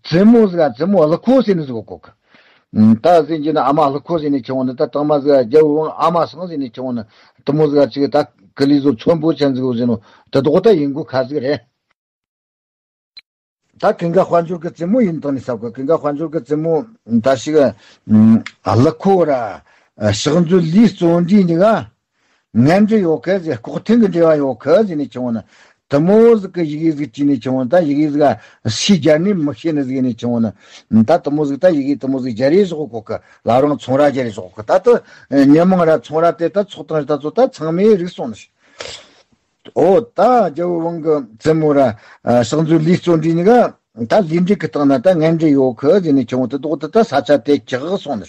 བཙུན་མོ་ཟིག་ག་བཙུན་མོ་ཀླུ་ཁོ་ཟེར་ནི་ཟིག་གོ་གི། ད་ཟིན་གྱི་ན་ཨ་མ་ཀླུ་ཁོ་ཟེར་ནི་ཆུང་བོ་ནི། ད་དང་མ་ཟིག་རྒྱལ་པོ་ཝང་ཨ་མ་སང་ཟེར་ནི་ཆུང་བོ་ནི། དུ་མོ་ཟིག་ག་ཅིག་ད་ཀི་ལི་བཟོ་ཚོན་པོ་ཅན་ཟིག་གོ་ཟེར་ནོ། དུ་དོག་ད་ཡིན་གོ་ཁ་ཟིག་རེད། ད་ཀུན་དགའ་དཔལ་འབྱོར་གི་བཙུན་མོ་ཡིན་དང་ནི་ས་གོ། ཀུན་དགའ་དཔལ་འབྱོར་གི་བཙུན་མོ་ད་ཞིག་ཀླུ་ཁོ་ར་ཕྱག་མཛོད་ལིའུ་བརྩོན་འགྲུས་གཉིས་ཀ་ངན་འབྲེལ་ཡོད་གི་ཟེར། ལྐོག་ཐེངས་གི་འབྲེལ་བ་ཡོད་གི་ཟེར་ནས་ཆུང་བོ་ན། དུ་མོ་ཟིག་གི་ཡི་གེ་ཟིག་བྲིས་ནས་ཆུང་བོ་ན། ད་ཡི་གེ་ཟིག་སུས་སྦྱར་ནི་མི་ཤེས་ནི་ཟིག་ནས་ཆུང་བོ་ན། ད་དུ་མོ་ཟིག་ད་ཡི་གེ་དུ་མོ་ཟིག་སྦྱར་རེ་བཞག་གོ་གི། ལ་རང་ཚོང་ར་སྦྱར་རེ་བཞག་གི། ད་དུ་ཉི་མང་ར་ཚོང་ར་དེ་ད་ཚོགས་དང་ད་ཚོགས་ད་ཚང་མས་རིག་སོང་ནི། ཨོ་ད་རྒྱལ་པོ་ཝང་གི་བཙུན་མོ་ར་ཕྱག་མཛོད་ལིའུ་བརྩོན་འགྲུས་གཉིས་ཀ་ད་ལས་འབྲས་ཀྱི་སྟེང་ན་ད་ངན་འབྲེལ་ཡོད་གི་ཟེར་ནས་ཆུང་བོ་དུ་དོག་དུ་ད་ས་ཆ་དེ་ཀྱག་སོང་ནི།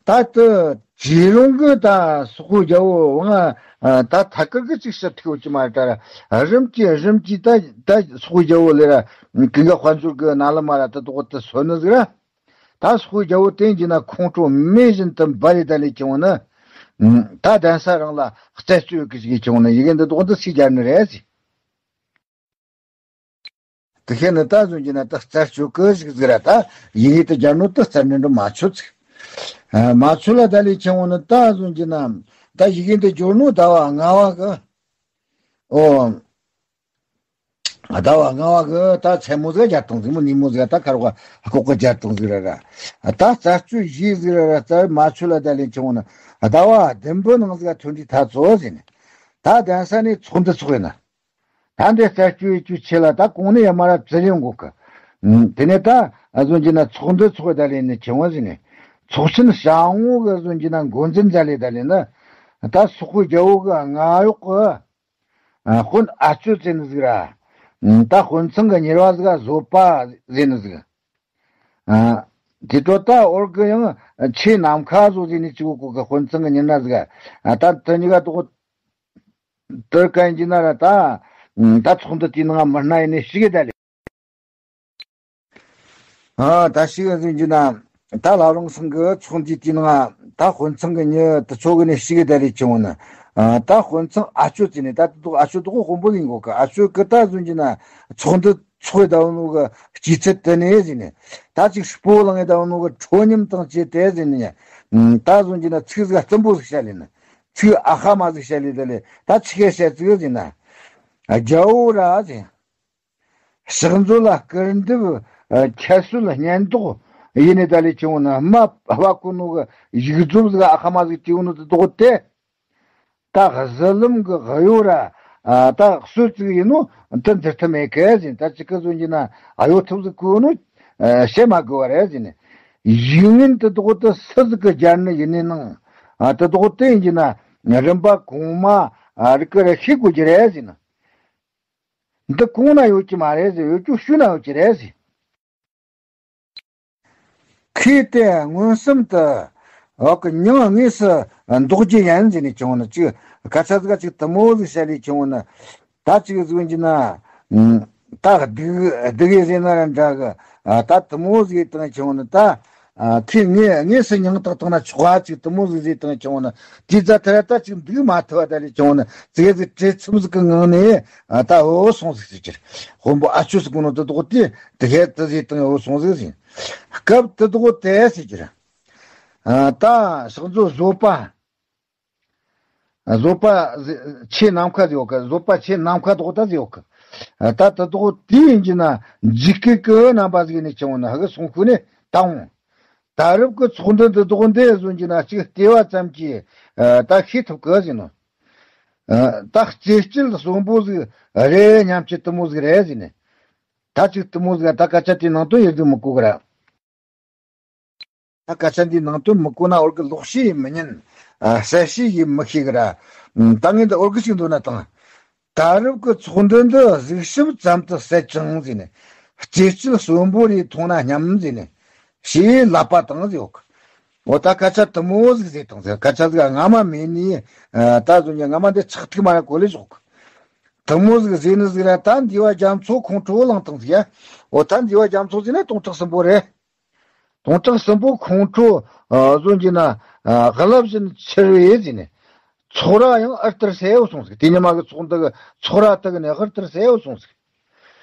ད་དུ་ཇེ་རུང་གི་ད་སོག་པོའི་རྒྱལ་པོ་ཝང་ད་ཐད་ཀར་གི་ཅིག་ཕྱིར་ཐུག་ཡོད་ཀྱི་མ་རེད། ད་རིམ་གྱིས་རིམ་གྱིས་ད་ད་སོག་པོའི་རྒྱལ་པོ་ལས་ར་ཀུན་དགའ་དཔལ་འབྱོར་གི་ན་ལ་མ་ར་དུ་དོག་དུ་སོན་ནི་ཟིག་ར། ད་སོག་པོའི་རྒྱལ་པོ་དེ་ཡིན་ན་ཁོང་ཁྲོ་མེ་བཞིན་དུ་འབར་རེ་ད་ལས་ཀྱང་ནི། ད་གདན་ས་རང་ལ་རྩད་གཅོད་ཀྱི་ཞིག་ཀྱང་ནི་ཡི་གེ་འདི་དོག་འདི་སུས་སྦྱར་ནི་རེད་ཟེར། དེ་ཤེས་ནི་ད་བཟོ་གྱི་ན་ད་རྩད་གཅོད་ཀྱི་ཞིག་ཟིག་ར། ད་ཡི་གེ་དེ་སྦྱར་ནོ་ད་རྩད་ནི་འགྲོ་མ་ཆོད་ཟིག་མ་ཆོད་ལ་ད་ལས་ཀྱང་ནི་ད་བཟོ་གྱི་ན་ད་ཡི་གེ་འདི་སྦྱོར་ནོ་ཟླ་བ་ལྔ་བ་གི། ཨོ། ཟླ་བ་ལྔ་བ་གི་ད་མཚན་མོ་ཟིག་རྒྱབ་སྟངས་ཟིག་མོ་ནུས་མོ་ཟིག་ད་ཁ་རོག་ལྐོག་གི་རྒྱབ་སྟངས་ཟིག་ར་ར། ད་རྩད་གཅོད་བྱས་ཟིག་ར་ར་རྩད་མ་ཆོད་ལ་ད་ལན་ཆུང་ན་ཟླ་བ་བདུན་པོ་ནང་ཟིག་ཐོན་དུས་ད་ཚོ་ཟིན། ད་གདན་ས་ནས་ཚོགས་འདུ་ཚོགས་ཡིན་ན། ད་འདི་རྩད་གཅོད་ཡེད་རྒྱུའི་ཆེད་ལ་ད་གོང་ནས་ཡ་མ་ར་བཙལ་ཡོང་གོ་གི། དེ་ནས་ད་བཟོ་གྱི་ན་ཚོགས་འདུ་ཚོགས་ད་ལན་ནི་ཆུང་བ་ཟིན་ནས། ཚོགས་ཆེན་བྱ་འོང་གི་བཟོ་གྱི་ན་འགོ་འཛིན་མཛད་ལས་ད་ལན་ནི། ད་སོག་པོའི་རྒྱལ་པོ་གི་སྔ་གཡོག་གི། ཨ། དཔོན་ཨ་ཅོ་ཟེར་ནི་ཟིག་ར། ད་དཔོན་ཚང་གི་གཉེར་བ་ཟིག་ག་བཟོད་པ་ཟེར་ནི་ཟིག་ཨ། དེ་འཕྲོ་ད་འོར་གི་ཡང་ཆེས་ནམ་མཁའ་བཟོ་ཟེར་ནི་ཅིག་གོ་གི། དཔོན་ཚང་གི་གཉེར་ན་ཟིག་ཨ། ད་དེ་གཉིས་ཀ་དོག་དེར་གན་གྱི་ན་ར་ད། ད་ཚོགས་འདུ་དེའི་ནང་མི་སྣ་ཡིན་ནི་ཞིག་གི་ད་ལེ། ཨ། ད་ཞིག་ཟིན་གྱི་ན། ད་ལ་རང་སང་གི་ཚོགས་འདུའི་དེའི་ནང་ད་དཔོན་ཚང་གི་མྱི་དེ་ཚོ་གི་ནས་ཞིག་གི་ད་རེ་བྱུང་ན། ཨ། ད་དཔོན་ཚང་ཨ་ཅོ་ཙི་ནས་ད་དེ་ཨ་ཅོ་དེ་གོ་དཔོན་པོ་ཡིན་གོ་གི། ཨ་ཅོ་གི་ད་ཟིན་གྱི་ན་ཚོགས་འདུ་ཚོགས་ད་ནོ་གི་སྐྱེས་ཚད་དེ་ནས་ཟིན་ནས། ད་ཅིག་སྤོ་ལངས་ད་ནོ་གི་ཁྲོ་ཉམས་དང་བཅས་ཏེ་ཟིན་ནས། ད་ཟིན་གྱི་ན་ཚིག་ཟིག་རྩུབ་པོ་ཟིག་བཤད་ལེ་ན། ཚིག་ཨ་ཁ་མ་ཟིག་བཤད་ལེ་ད་ལེ། ད་ཚིག་བཤད་ཚིག་ཟིན་ན། རྒྱལ་པོ་ར་ཟིན། ཕྱག་མཛོད་ལ་སྐུར་འདེབས། ཨ། ཁྱད་གསོད་སྙན་ཐོག་ཡིན་ནི་ད་ལས་ཀྱང་ན་རྨ་བབས་གོ་ནོ་གི་ཡིག་རྫོབ་ཟིག་ཨ་ཁ་མ་ཟིག་བྲིས་ནོ་དེ་དོག་དེ། ད་གཟི་ལམ་གི་གཡོ་ར། ཨ། ད་གསོད་ཅིག་ཡིན་ནོ་དེ་འཛིན་ཐུབ་མེད་གི་ཟིན། ད་ཅིག་གི་ཟོན་གྱི་ན་གཡོ་ཐབས་ཟིག་གོ་ནོ་བཤད་མ་དགོས་པ་རེད་ཟིན། ཡིག་ངན་དེ་དོག་དེ་སུ་ཟིག་གི་སྦྱར་ནི་ཡིན་ནི་ནང་། ཨ། དེ་དོག་དེ་ཡིན་གྱི་ན་རིམ་པ་གོང་མ་རིགས་གི་ར་ཤེས་དགོས་ཀྱི་རེད་ཟིན། འདི་གོང་ན་ཡོད་ཀྱི་མ་རེད་ཟེར། ཡོད་རྒྱུ་ཤུལ་ན་ཡོད་ཀྱི་རེད་ཟེར། ཁོས་དེ་མངོན་སུམ་དུ་འོག་གི་མྱིང་དངོས་སུ་འདོགས་རྒྱུ་ཡིན་ཟེར་ནས་བྱུང་ན། ཅིག་སྐད་ཆ་ཟིག་ཅིག་དུ་མོ་ཟིག་བཤད་ལས་བྱུང་ན། ད་ཅིག་ཟིག་ཡིན་གྱི་ན། ད་སྡུག་སྡུག་ཡེ་ཟེར་ན་ར་འདྲ་གི། ད་དུ་མོ་ཟིག་བཏང་བྱུང་ན་ད། ཨ། ཁོས་ངས་དངོས་སུ་མྱིང་བཏགས་བཏང་ན་ཆོག་ག་ཅིག་དུ་མོ་ཟིག་ཟེར་བཏང་བྱུང་ན། དེ་ཙ་ཐར་ད་ཅིག་འདུག་མ་ཐུབ་པ་ད་ལས་བྱུང་ན་ཙི་གེ་ཟིག་བྲེལ་འཚུབ་ཟིག་གི་ངང་ནས། ཨ། ད་འོ་སོང་ཟིག་ཟེར་གྱི་རེད། དཔོན་པོ་ཨ་ཅོ་ཟིག་གོ་ནོ་དེ་དོག་དེ་དེ་ཧེ་དེ་ཟེར་བཏང་འོ་སོང་ཟིག་ཟེར། སྐབས་དེ་དོག་དེ་ཟེར་གྱི་རེད། ཨ། ད་ཕྱག་མཛོད་བཟོད་པ། བཟོད་པ་ཆེས་ནམ་མཁའ་ཟེར་ཡོད་གི། བཟོད་པ་ཆེས་ནམ་མཁའ་དོག་ད་ཟེར་ཡོད་གི། ད་དེ་དོག་དེ་ཡིན་གྱི་ན་འཇིགས་སྐུལ་གི་རྣམ་པ་ཟིག་ནས་བྱུང་ན་ཧ་གི་སོང་ཁུ་ནས་ད་འོང་། ད་རབས་ཀྱི་ཚོགས་འདུ་འདི་དོག་འདི་བཟོ་གྱི་ན་ཅིག་བལྟས་པ་ཙམ་གྱིས་ད་ཤེས་ཐུབ་གི་ཟེར་ནོ། ད་རྩེ་སྐྱིད་གསོན་པོ་ཟིག་རེད་སྙམ་གྱི་དུ་མོ་ཟིག་རེད་ཟེར་ནས། ད་ཅིག་དུ་མོ་ཟིག་ད་སྐད་ཆ་དེ་ནང་དོན་ཡོད་དུ་མི་གོ་གི་ར། ད་སྐད་ཆ་འདིའི་ནང་དོན་མི་གོ་ན་འོར་གི་ལོག་ཤེས་ཡིན་མི་ཉན། ཨ། གསལ་བཤད་ཡིན་མི་ཤེས་གི་ར། ད་ངས་འདི་འོར་གི་ཞིག་འདོད་ན་དང་། ད་རབས་ཀྱི་ཚོགས་འདུ་འདི་གཟིགས་ཞིབ་ཙམ་དུ་ཟད་ཅིང་ཟེར་ནས། རྩེ་སྐྱིད་གསོན་པོ་རེ་མཐོང་ན་སྙམ་ཟེར་ནས། ཞེས་ལབ་པ་དང་ཟེར་ཡོད་གི། འོ་ད་སྐད་ཆ་དུ་མོ་ཟིག་ཟེར་དང་ཟེར། སྐད་ཆ་ཟིག་སྔ་མ་མེད་ནས། ཨ། ད་བཟོ་ཉ་སྔ་མ་འདི་ཆག་ཐིག་མ་ར་གོ་ལེ་ཞོག་གི། དུ་མོ་ཟིག་ཟེར་ནི་ཟིག་ར། ད་འདི་བ་རྒྱ་མཚོ་ཁོང་ཁྲོ་བོ་ལངས་དང་ཟིག་ཡ། འོ་ད་འདི་བ་རྒྱ་མཚོ་ཟེར་ན་སྟོང་ཕྲག་གསུམ་པོ་རེད། སྟོང་ཕྲག་གསུམ་པོ་ཁོང་ཁྲོ་བཟོ་གྱི་ན་རླབས་བཞིན་འཆར་བའི་ཟེར་ནས། ཚོགས་ར་ཡང་ཨར་ལྟར་གསལ་བོ་སོང་ཟིག་དེ་ཉི་མ་གི་ཚོགས་འདུ་གི་ཚོགས་ར་དག་ནས་ཨར་ལྟར་གསལ་བོ་སོང་ཟིག་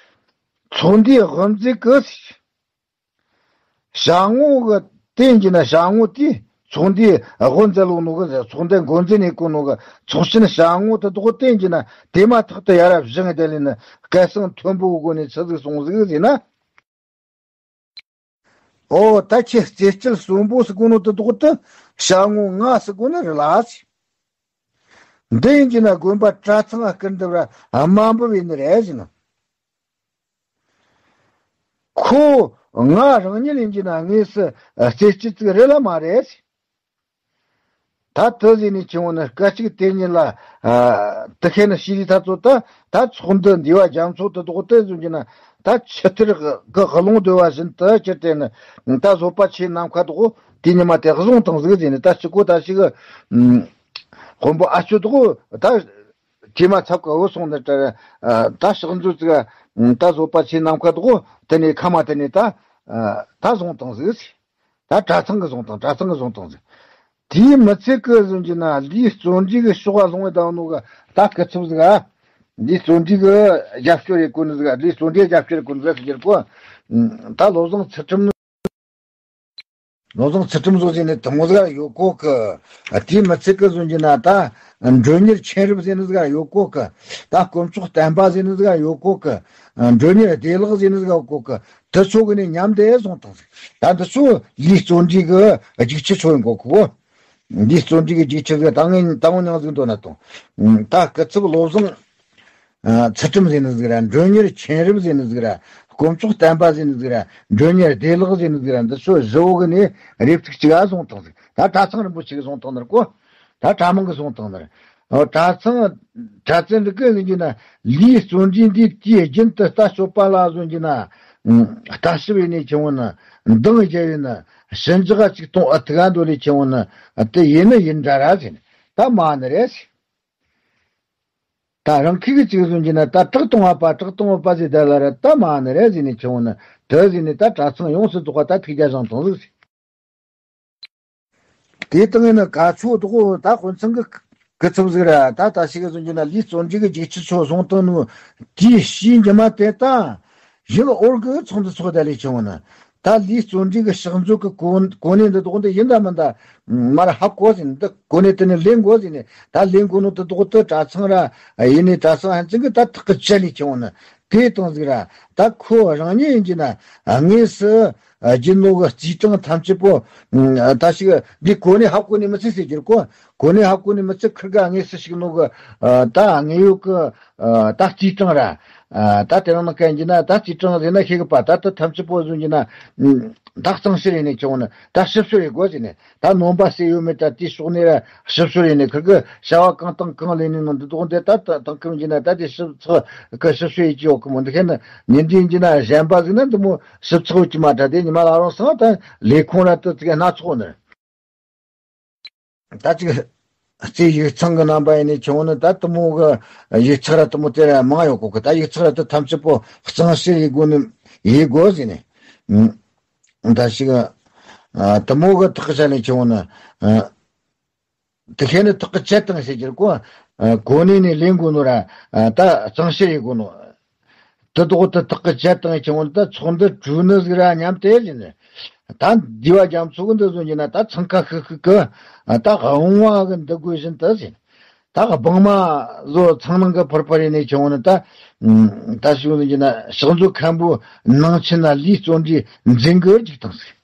ཚོགས་འདུའི་དབུ་མཛད་གི་ཟེར། ཞྭ་སྔོ་གི་དེ་ཡིན་གྱི་ན་ཞྭ་སྔོ་དེ་ཚོགས་འདུའི་དབུ་མཛད་ལོ་ནོ་གི་ཟེར། ཚོགས་འདུའི་འགོ་འཛིན་ནས་གོ་ནོ་གི་ཚོགས་ཆེན་ཞྭ་སྔོ་དེ་དོག་དེ་ཡིན་གྱི་ན་དེ་མ་ཐག་ཏུ་ཡར་བཞེངས་དེ་ལས་ནི་སྐད་གསང་མཐོན་པོའི་སྒོ་ནས་ཆི་ཟིག་གསུངས་ཟིག་ཟེར་ན། ཨོ་ད་ཁྱེད་རྩེ་སྐྱིད་གསོན་པོ་ཟེར་གོ་ནོ་དེ་དོག་ཏུ་ཞྭ་སྔོ་ང་ཟེར་གོ་ནི་རེད་ལ་ཟེར། འདི་ཡིན་གྱི་ན་དགོན་པ་གྲྭ་ཚང་སྐུར་འདེབས་ར་དམའ་འབེབས་ཡིན་ནི་རེད་ཟེར་ན། ཁོ་ང་རང་ཉིད་ཡིན་གྱི་ན་དངོས་སུ་རྩེ་སྐྱིད་ཅིག་རེད་ལ་མ་རེད་ཟེར། ད་དེ་ཟེར་ནས་ཁྱེད་འོ་ན་སྐད་ཅིག་དེ་ཉིད་ལ་ཨ་དེ་ཁེ་ན་ཤི་རི་ཐ་ཚོ་ད་ད་ཚོགས་འདུ་འདི་བ་རྒྱ་མཚོ་དེ་དོག་དེ་ཟེར་གྱི་ན་ད་ཆུ་གཏེར་གི་གློང་བརྡོལ་བ་བཞིན་དུ་ཁྱེར་ཏེ་ནི་ད་བཟོད་པ་ཆེ་ནམ་མཁའ་དོག་དེ་ཉི་མ་དེ་བཟུང་བཏང་ཟིག་ཟེར་ནས། ད་ཅི་གོ་ད་ཞིག་དཔོན་པོ་ཨ་ཆོ་དོག་ད་ཇེ་མ་ཚབ་ཀ་འོ་སོང་ནི་ད་ད་ཕྱག་མཛོད་ཅིག་ད་བཟོད་པ་ཆེ་ནམ་མཁའ་དོག་དེ་ནས་ཁ་མ་དེ་ནས་ད་ད་བཟུང་བཏང་ཟིག་ཟེར། ད་གྲྭ་ཚང་གི་བཟུང་བཏང་། གྲྭ་ཚང་གི་བཟུང་བཏང་ཟེར། དེའི་མི་ཚད་ཀི་ཟེར་གྱི་ན་ལིའི་བརྩོན་འགྲུས་ཀྱི་ཕྱོགས་ལྷུང་བའི་ད་ནོ་གི་ད་སྐུ་ཚབ་ཟིག་ཨ། ལིའི་བརྩོན་འགྲུས་ཀྱི་རྒྱབ་སྐྱོར་ཡེད་གོ་ནི་ཟིག་ལིའི་བརྩོན་འགྲུས་རྒྱབ་སྐྱོར་ཡེད་གོ་ནི་ཟིག་ཟེར་གྱི་རེད་གོ། ད་བློ་བཟང་ཚུལ་ཁྲིམས་བློ་བཟང་ཚུལ་ཁྲིམས་བཟོ་ཟེར་ནི་དེ་མོ་ཟིག་ཡོད་གོ་གི། དེའི་མི་ཚད་ཀི་ཟེར་གྱི་ན་ད་མགྲོན་གཉེར་མཁྱེན་རབ་ཟེར་ནི་ཟིག་ཡོད་གོ་གི། ད་དཀོན་མཆོག་བསྟན་པ་ཟེར་ནི་ཟིག་ཡོད་གོ་གི། མགྲོན་གཉེར་བདེ་ལེགས་ཟེར་ནི་ཟིག་ཡོད་གོ་གི། དེ་ཚོ་གི་ནས་མཉམ་དུ་བཟུང་བཏང་ཟིག་ད་འདི་ཚོ་ལིའི་བརྩོན་འགྲུས་ཀྱི་རྒྱུག་ཆུ་ཚོ་ཡིན་གོ་གི་གོ། ལིའི་བརྩོན་འགྲུས་ཀྱི་རྒྱུག་ཆུ་ཟིག་ད་ངས་ད་ངོ་མྱང་ཟིག་འདོད་ན་དང་། ད་སྐུ་ཚབ་བློ་བཟང་ཚུལ་ཁྲིམས་ཟེར་ནི་ཟིག་ར། མགྲོན་གཉེར་མཁྱེན་རབ་ཟེར་ནི་ཟིག་ར། དཀོན་མཆོག་བསྟན་པ་ཟེར་ནི་ཟིག་ར། མགྲོན་གཉེར་བདེ་ལེགས་ཟེར་ནི་ཟིག་ར། འདི་ཚོ་བཞི་བོ་གི་ནས་རེ་ཐིག་གཅིག་ཨ་བཟུང་བཏང་ཟིག་ད་གྲྭ་ཚང་རིན་པོ་ཆེ་གི་བཟུང་བཏང་ནི་རེད་གོ། ད་གྲྭ་མང་གི་བཟུང་བཏང་ནི་རེད། ཨོ་གྲྭ་ཚང་གྲྭ་བཙུན་འདི་གི་ཡིན་གྱི་ན་ལིའི་བརྩོན་འགྲུས་འདི་དུས་རྒྱུན་དུ་ལྟ་སྤྱོད་པ་ལ་བཟུང་གྱི་ན་ལྟ་ཞིབ་ཡིན་ནས་ཁྱེར་འོང་ན་འདང་རྒྱབ་ཡིན་ན་ཞི་འཇགས་ཅིག་གཏོང་ཨ་ཐུག་ཨ་འདོད་ལས་ཁྱེར་འོང་ན་དེ་ཡིན་ནི་ཡིན་འདྲ་ར་ཟེར་ནས་ད་མ་ནི་རེད་ཟེར། ད་རང་ཁུལ་གྱི་ཅིག་བཟུང་གྱི་ན་ད་བྲག་གཏོང་བ་པ་བྲག་གཏོང་བ་པ་ཟེར་ད་ལ་ར་ད་མ་ནི་རེད་ཟེར་ནས་ཁྱེར་འོང་ན་དེ་ཟེར་ནས་ད་གྲྭ་ཚང་ཡོངས་སུ་རྫོགས་པ་ད་ཐུགས་རྒྱལ་བཞེངས་བཏང་ཟིག་ཟེར། དེ་དང་ཡིན་ན་ག་ཚོད་དོག་ད་དཔོན་ཚང་གི་སྐུ་ཚབ་ཟིག་ར་ད་ད་ཞིག་གི་བཟུང་གྱི་ན་ལིའི་བརྩོན་འགྲུས་ཀྱི་རྒྱུག་ཆུ་ཚོ་བཟུང་བཏང་ནོ་དེའི་ཕྱིའི་ཉི་མ་དེ་ད་ཡིན་ཨོར་གི་ཚོགས་འདུ་ཚོགས་ད་ལས་ཁྱེར་འོང་ན་ད་ལིའི་བརྩོན་འགྲུས་ཀྱི་ཕྱག་མཛོད་ཀྱི་གོ་གོ་གནས་འདི་དོག་འདི་ཡིན་ད་མིན་ད་མར་ཧབ་གོ་ཟིན་འདི་གོ་གནས་དེ་ནས་ལེན་དགོ་ཟིན་ནས་ད་ལེན་དགོ་ནོ་དེ་དོག་ཏུ་གྲྭ་ཚང་ར་ཡིན་ནས་གྲྭ་ཚང་ཧན་ཚིག་གི་ད་ཐག་གི་བཅད་ལས་ཁྱེར་འོང་ན་དེ་དང་ཟིག་ར་ད་ཁོ་རང་ཉིད་ཡིན་གྱི་ན་དངོས་སུ། རྒྱུ་ནོར་གྱི་རྩིས་གྲངས་ཐམས་ཅད་པོ། ད་ཞིག་འདི་གོ་གནས་ཧབ་གོ་ནས་མི་ཚེ་ཟེར་རྒྱུར་གོ། གོ་གནས་ཧབ་གོ་ནས་མི་ཚེ་ཁིར་ག་དངོས་སུ་ཞིག་ནོར་གི། ད་དངོས་ཡོད་གི། ད་རྩིས་གྲངས་ར། ད་དེ་རིང་ནང་གན་གྱི་ན་ད་རྩིས་གྲངས་ཟེར་ན་ཤེས་གི་པ་ད་ད་ཐམས་ཅད་པོ་བཟུང་གྱི་ན། ད་གཙང་བཤེར་ཡིན་ནས་ཁྱོང་ནི་ད་ཞིབ་བཤེར་ཡིན་དགོས་ཟེར་ནས་ད་ནོམ་པ་སེ་ཡོད་མེད་ད་དེའི་ཕྱོགས་ནས་ར་ཞིབ་བཤེར་ཡིན་ནས་ཁིར་གི་བྱ་བ་གང་དང་གང་ལས་ནས་ནང་འདི་དོག་འདི་ད་ད་དང་ཁིར་གྱི་ན་ད་དེ་ཞིབ་ཚགས་གི་ཞིབ་བཤེར་ཡིན་གྱི་ཡོད་གི་མོ་འདི་ཁེ་ན་ཉིན་འདི་ཡིན་གྱི་ན་གཞན་པ་ཟིག་ན་འདི་མོ། ཞིབ་ཚགས་ཀྱི་མ་དྲ་དེ་ཉི་མ་ལ་རང་སང་ད་ལས་ཁུངས་ར་དུ་ཙིག་སྣ་ཚོགས་ནི། ད་ཅིག་རྩེ་ཡིག་ཚང་གི་རྣམ་པ་ཡིན་ནས་ཁྱོང་ནི་ད་དུ་མོ་གི་ཡིག་ཚགས་ར་དུ་མོ་དེ་ར་མང་ཡོད་གོ་གི། ད་ཡིག་ཚགས་ར་དུ་ཐམས་ཅད་པོ་གཙང་བཤེར་ཡིན་དགོས་ནི་ཡིན་དགོས་ཟེར་ནས། ད་ཞིག་དུ་མོ་གི་ཐག་བཅད་ནས་ཁྱོང་ནི། དེ་ཁེ་ནི་ཐག་གི་བཅད་བཏང་ཟེར་གྱི་རེད་གོ། གོ་གནས་ནས་ལེན་དགོས་ནོ་ར་ད་གཙང་བཤེར་ཡེད་དགོས་ནོ། དེ་དོག་དེ་ཐག་གི་བཅད་བཏང་ཁྱེར་འོང་ད་ཚོགས་འདུ་གྲོལ་ནི་ཟིག་ར་མཉམ་དེ་ལས་ནི། ད་འདི་བ་རྒྱ་མཚོ་གི་འདི་བཟོ་གྱི་ན་ད་འཚང་ཁ་ཤིག་ཤིག་གི་ད་བུང་བ་གི་འདི་དགོས་བཞིན་དུ་ཟེར། ད་སྦྲང་མ་བཟོ་ཚང་ནང་གི་ཕུར་ཕུར་ཡེ་ནས་ཁྱེར་འོང་ནི་ད། ད་ཞིག་བཟོ་གྱི་ན་ཕྱག་མཛོད་མཁན་པོ་ནང་ཆེན་ན་ལིའི་བརྩོན་འགྲུས་འཛིན་གི་རྒྱུག་བཏང་ཟིག་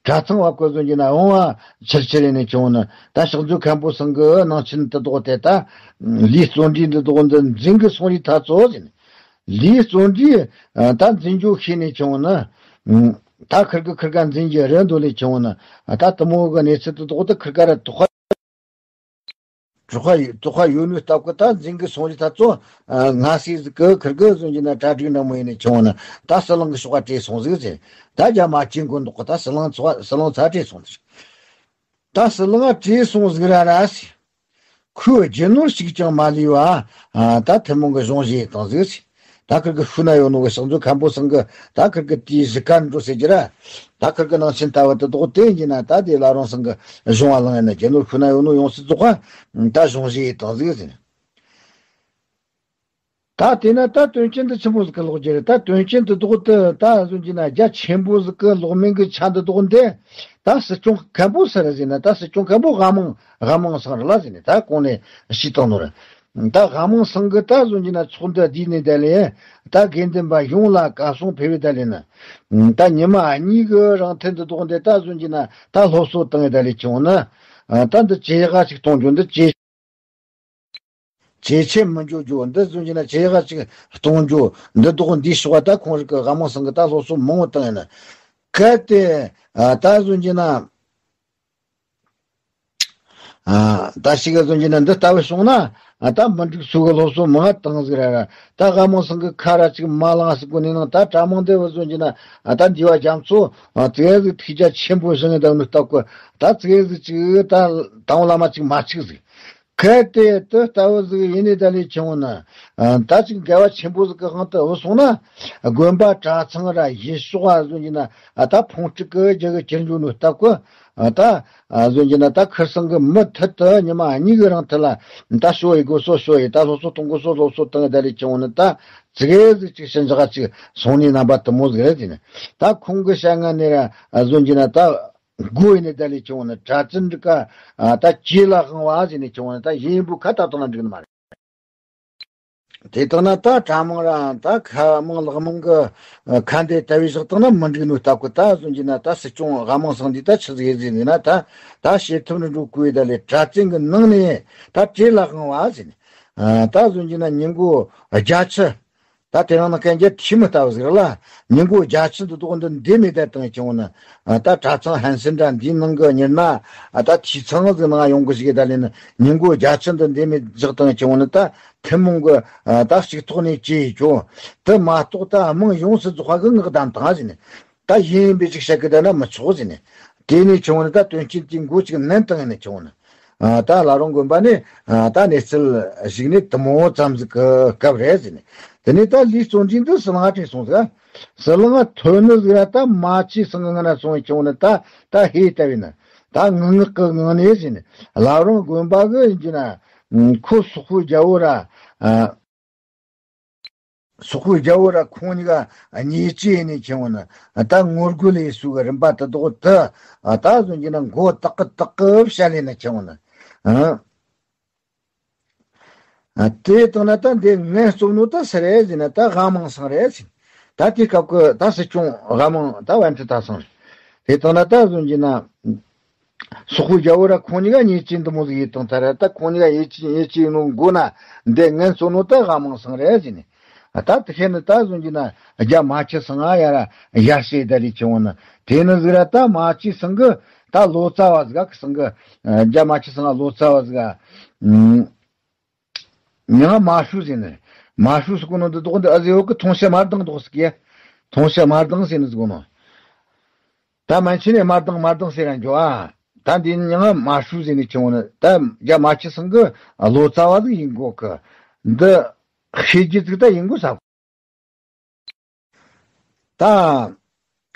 གྲྭ་ཚང་བ་ཀོ་བཟོ་གྱི་ན་འོང་བ་ཆེར་ཆེར་ཡེ་ནས་ཁྱེར་འོང་ནི་ད་ཕྱག་མཛོད་མཁན་པོ་ཚང་གི་ནང་ཆེན་དེ་དོག་དེ་ད་ལིའི་བརྩོན་འགྲུས་འདི་དོག་འདི་འཛིན་གི་སོང་རི་ཐ་ཚོ་ཟེར་ནས་ལིའི་བརྩོན་འགྲུས་ད་འཛིན་རྒྱུ་ཤེས་ནས་ཁྱེར་འོང་ནི་ད་ཁིར་གི་ཁིར་ག་འཛིན་རྒྱུ་རེད་འདོད་ལས་ཁྱེར་འོང་ནི་ད་དུ་མོ་གི་གནས་ཚུལ་དེ་དོག་དེ་ཁིར་ག་ར་དོག་པ། དོགས་པ་ཡོད་དོགས་པ་ཡོད་ནོའི་སྟབས་ཀྱིས་ད་འཛིན་གི་སོང་རི་ཐ་ཚོ། ང་སྲིད་ཟིག་གི་ཁིར་གི་བཟོ་གྱི་ན་གྲ་སྒྲིག་འདྲ་མོ་ཡེ་ནས་ཁྱེར་འོང་ནི་ད་ཟི་ལིང་གི་ཕྱོགས་ཀ་བྲོས་སོང་ཟིག་ཟེར། ད་རྒྱ་མ་ཅིག་མགོ་འདོགས་གི་ད་ཟི་ལིང་ཚོ་ཟི་ལིང་ཚ་བྲོས་སོང་ཟིག་ད་ཟི་ལིང་བྲོས་སོང་ཟིག་ར་ར་ཟེར། ཁོའི་རྒྱུ་ནོར་གཅིག་ཀྱང་མ་ལུས་པ། ད་ཐུན་མོང་གི་གཞུང་བཞེས་བཏང་ཟིག་ཟེར། ད་ཁིར་གི་ཤུལ་ན་ཡོད་ནོ་གི་ཕྱག་མཛོད་མཁན་པོ་ཚང་གི་ད་ཁིར་གི་དེའི་གཞིས་ཀ་འགྲོ་ཟེར་གྱི་ར། ད་ཁིར་གི་ནང་ཆེན་ལྟ་བུ་དེ་དོག་དེ་ཡིན་གྱི་ན་ད་དེ་ལ་རང་ཚང་གི་གཞུང་བ་ལང་ཡིན་ན་རྒྱུ་ནོར་ཤུལ་ན་ཡོད་ནོ་ཡོངས་སུ་རྫོགས་པ་ད་གཞུང་བཞེས་བཏང་ཟིག་ཟེར། ད་དེ་ན་ད་དོན་རྐྱེན་འདི་ཆེན་པོ་ཟིག་གི་ལོག་རྒྱུ་རེད། ད་དོན་རྐྱེན་འདི་དག་དེ་ད་བཟོ་རྒྱུ་ན་རྒྱ་ཆེན་པོ་ཟིག་གི་ལོག་མིན་གི་ཆ་འདི་དག་འདི་ད་སྲིད་སྐྱོང་མཁན་པོ་སུ་རེད་ཟེར་ན། ད་སྲིད་སྐྱོང་མཁན་པོ་དབང་མང་དབང་མང་སང་རེད་ལ་ཟེར་ནས་ད་གོང་ནས་ཞུས་བཏང་ནོ་རེད། ད་དབང་མང་སང་གི་ད་བཟོ་རྒྱུ་ན་ཚོགས་འདུ་བསྡུས་ནས་ད་ལས་ད་དགེ་འདུན་པ་ཡོངས་ལ་བཀའ་གསུང་ཕེབས་པའི་ད་ལས་ན། ད་ཉི་མ་གཉིས་གི་རིང་ཐེངས་འདི་དག་འདི་ད་བཟོ་རྒྱུ་ན་ད་སློབ་གསོ་བཏང་ངེ་ད་ལས་ཆུང་ན། ད་འདི་ཇེ་ཡག་ཅིག་གཏོང་རྒྱུ། འདི་ཇེ་ཇེ་ཆེ་མི་འགྱོ་རྒྱུ། འདི་བཟོ་རྒྱུ་ན་ཇེ་ཡག་ཅིག་གཏོང་རྒྱུ། འདི་དག་འདིའི་ཕྱོགས་ད་ཁོང་རིགས་ཀྱི་དབང་མང་སང་གི་ད་སློབ་གསོ་མང་བོ་བཏང་ཡིན་ན། གལ་ཏེ་ད་བཟོ་རྒྱུ་ན། ད་ཞིག་ག་བཟོ་རྒྱུ་ན་འདི་ལྟ་བུ་བྱུང་ན། ད་མི་འགྲིག་ཚུལ་གི་སློབ་གསོ་མང་བཏང་ཟིག་ར་ར། ད་དབང་མང་སང་གི་ཁ་ར་ཅིག་མ་ལངས་སི་གོ་ནས་ནང་ད་གྲྭ་མང་འདི་བཟོ་རྒྱུ་ན། ད་འདི་བ་རྒྱ་མཚོ་ཙི་གེ་ཟིག་ཐུགས་རྒྱ་ཆེན་པོ་བཞེངས་ད་ནི་ལྟ་གོ། ད་ཙི་གེ་ཟིག་ཅིག་ད་དང་བླ་མ་ཅིག་མ་ཆིག་ཟིག་གལ་ཏེ་དེ་ལྟ་བུ་ཟིག་ཡིན་ནི་ད་ལས་ཆུང་ན། ད་ཅིག་འགལ་བ་ཆེན་པོ་ཟིག་གི་དབང་དུ་བུད་སོང་ན། དགོན་པ་གྲྭ་ཚང་ར་གཞི་ཤོག་ཨ་བཟོ་རྒྱུ་ན། ད་ཕུང་དཀྲུག་གི་རྒྱུ་གི་ཁྱེར་འཇུག་ནོ་ལྟ་གོ། ད་བཟོ་རྒྱུ་ན་ད་ཁིར་སང་གི་མུ་མཐུད་དུ་ཉི་མ་གཉིས་གི་རིང་ཐད་ལ་ད་ཤོ་ཡི་དགོས་སོ་ཤོ་ཡི་ད་སློབ་གསོ་གཏོང་དགོས་སོ་སློབ་གསོ་བཏང་གི་ད་ལས་ཆུང་ན། ད་ཙི་གེ་ཟིག་ཅིག་ཞི་འཇགས་ཅིག་སོང་ནི་རྣམ་པ་དུ་མོ་ཟིག་རེད་ཟེར་ནས། ད་ཁོང་གི་བཤད་ངན་ནི་ར་བཟོ་རྒྱུ་ན་ད། དགོས་ནས་ད་ལས་ཆུང་ན་གྲྭ་བཙུན་འདི་ག་ད་ཇེ་ལ་དབང་བ་ཟེར་ནས་ཆུང་ན་ད་ཡིན་པོ་ཁ་ད་དང་ན་འགྲིག་ནི་མ་རེད། དེ་དག་ན་ད་གྲྭ་མང་ར་ད་ཁ་མང་ལག་མང་གི་ཁ་འདེད་ལྟ་བུའི་ཞག་དང་ན་མི་འགྲིག་ནོ་ལྟ་གོ། ད་བཟོ་རྒྱུ་ན་ད་སྲིད་སྐྱོང་དབང་མང་སང་འདི་ད་ཆི་ཟིག་ཡེ་ཟིག་ཡིན་ན། ད་ད་བྱེད་ཐུབ་ནི་འགྲོ་དགོས་ད་ལས་གྲྭ་བཙུན་གི་ནང་ནས་ད་ཇེ་ལ་དབང་བ་ཟེར་ནས། ད་བཟོ་རྒྱུ་ན་ཉིན་གུང་བརྒྱད་ཅུ། ད་དེ་རིང་ནི་གན་རྒྱ་ཐིས་མི་ལྟ་བུ་ཟིག་རེད་ལ། ཉིན་གུང་བརྒྱད་ཅུ་འདི་དག་འདི་འདི་མི་བསྡད་བཏང་ཆུང་ན། ད་གྲྭ་ཚང་ཧན་སེན་འདྲ་འདིའི་ནང་གི་ཉི་མ་ད་ཐིས་ཚང་ཟིག་ནང་ཡོང་གི་ཞིག་ད་ལས་ནི་ཉིན་གུང་བརྒྱད་ཅུ་འདི་འདི་མི་བཞག་བཏང་ཆུང་ན། ད་ཐུན་མོང་གི་ད་གཅིག་ཐོག་ནས་ཅི་ཡིས་ཆོ། དེ་མ་གཏོགས་ད་དམངས་ཡོངས་སུ་རྫོགས་པ་གི་ངག་གདམ་བཏང་ཟིན། ད་ཡིན་པའི་ཅིག་བཤད་གི་ད་ན་མི་ཆོག་ཟེར་ནས། དེ་ནས་ཆུང་ནི་ད་དོན་རྐྱེན་དེའི་མགོ་ཅིག་ནན་བཏང་ནས་ཆུང་ནི། ད་བླ་རུང་དགོན་པ་ནས་ད་གནས་ཚུལ་ཞིག་ནས་དུ་མོ་ཙམ་ཟིག་གི་སྐབས་རེད་ཟེར་ནས། དེ་ནས་ད་ལིའི་བརྩོན་འགྲུས་འདི་ཟི་ལིང་ང་བྲོས་སོང་ཟིག་ཟི་ལིང་ང་ཐོན་ནི་ཟིག་ར་ད་མ་ཆི་སང་གི་ང་ན་སོང་བའི་ཆུང་ནི་ད་ད་ཧེ་ལྟ་བས་ན། ད་ངུ་ངག་གི་ངང་ནས་ཟེར་ནས། བླ་རུང་དགོན་པ་གི་ཡིན་གྱི་ན་ཁོ་སོག་པོའི་རྒྱལ་པོ་ར། སོག་པོའི་རྒྱལ་པོ་ར་ཁོང་གཉིས་ཀ་ཉེས་ཅན་ཡིན་ནས་ཆེ་བོ་ན། ད་ངོ་རྒོལ་ལས་སུ་གི་རིམ་པ་དུ་དོག་ཏུ་ད་བཟོ་རྒྱུ་ན་མགོ་དག་གི་དག་གི་བཤད་ལས་ན་ཆེ་བོ་ན། ཨ། དེ་དང་ན་ད་འདི་ངན་རྩོམ་ནོ་ད་སུ་རེད་ཟེར་ན་ད་དབང་མང་སང་རེད་ཟེར། ད་དེ་སྐབས་ཀྱི་ད་སྲིད་སྐྱོང་དབང་མང་ད་པཎྜི་ཏ་སང་རེད། དེ་དང་ན་ད་བཟོ་རྒྱུ་ན། སོག་པོའི་རྒྱལ་པོ་ར་ཁོང་གཉིས་ཀ་ཉེས་ཅན་འདི་མོ་ཟིག་ཡིན་དང་ད་ར། ད་ཁོང་གཉིས་ཀ་ཉེས་ཅན་ཉེས་ཅན་ཡིན་ནོ་མགོ་ན་འདི་ངན་རྩོམ་ནོ་ད་དབང་མང་སང་རེད་ཟེར་ནས། ད་དེ་ཤེས་ནི་ད་བཟོ་རྒྱུ་ན་རྒྱ་མ་ཆི་སང་ང་ཡ་ར་ཡར་ཞེ་ད་རེ་ཆེ་བོ་ན། དེ་ནི་ཟིག་ར་ད་མ་ཆི་སང་གི་ད་ལོ་ཙཱ་བ་ཟིག་ག་སང་གི་རྒྱ་མ་ཆི་སང་ང་ལོ་ཙཱ་བ་ཟིག་ག་མྱིང་ང་མ་ཧྲུ་ཟེར་ནི། མ་ཧྲུ་ཟེར་གོ་ནོ་འདི་དོག་འདི་ཨ་ཟེ་འོག་གི་ཐོང་ཤ་མར་དང་དོག་ཟེར་གི། ཐོང་ཤ་མར་དང་ཟེར་ནི་ཟེར་གོ་ནོ། ད་མན་ཆད་ནས་དམར་མདངས་དམར་མདངས་ཟེར་ར་འགྱོ་ཨ། ད་འདི་ནི་ཡང་མ་ཧྲུ་ཟེར་ནས་ཆུང་ནི་ད་རྒྱ་མ་ཆི་སང་གི་ལོ་ཙཱ་བ་ཟིག་ཡིན་གོ་གི། འདི་ཤེས་རྒྱུ་ཟིག་ད་ཡིན་གོ་ས། ད་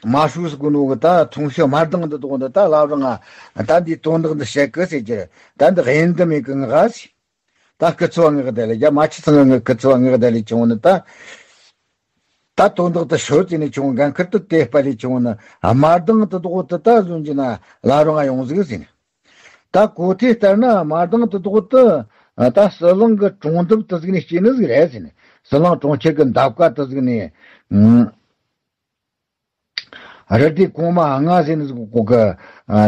མ་ཧྲུ་ཟེར་གོ་ནོ་གི་ད་ཐོང་ཤ་དམར་མདངས་འདི་དོག་འདི་ད་ལབ་རང་ང་ད་འདི་དོན་དག་འདི་བཤད་གི་ཟེར་གྱི་ད་འདི་དབྱེན་དུ་མེད་གི་ངག་ཟེར། ད་སྐུ་ཚབ་ངག་དེ་ལས་རྒྱ་མ་ཆི་སང་ངག་སྐུ་ཚབ་ངག་དེ་ལས་ཆུང་ནི་ད། ད་དོན་དག་ཏུ་ཤོད་ཅེས་ནས་ཆུང་འགན་ཁུར་དུ་དེ་སྤེལ་ལས་ཆུང་ནི་དམར་མདངས་དུ་དོག་ཏུ་ད་བཟོ་རྒྱུ་ན་ལ་རང་ང་ཡོང་ཟིག་ཟེར་ནས། ད་གོ་ཐོས་ལྟར་ན་དམར་མདངས་དུ་དོག་ཏུ་ད་ཟི་ལིང་གི་གྲོང་འདབས་དུ་ཟིག་ནས་སྐྱེས་ནི་ཟིག་རེད་ཟེར་ནས། ཟི་ལིང་གྲོང་ཁྱེར་གི་འདབས་ཀ་དུ་ཟིག་ནས། རི་སྡེ་གོང་མ་ལྔ་ཟེར་ནི་ཟིག་གོ་གི།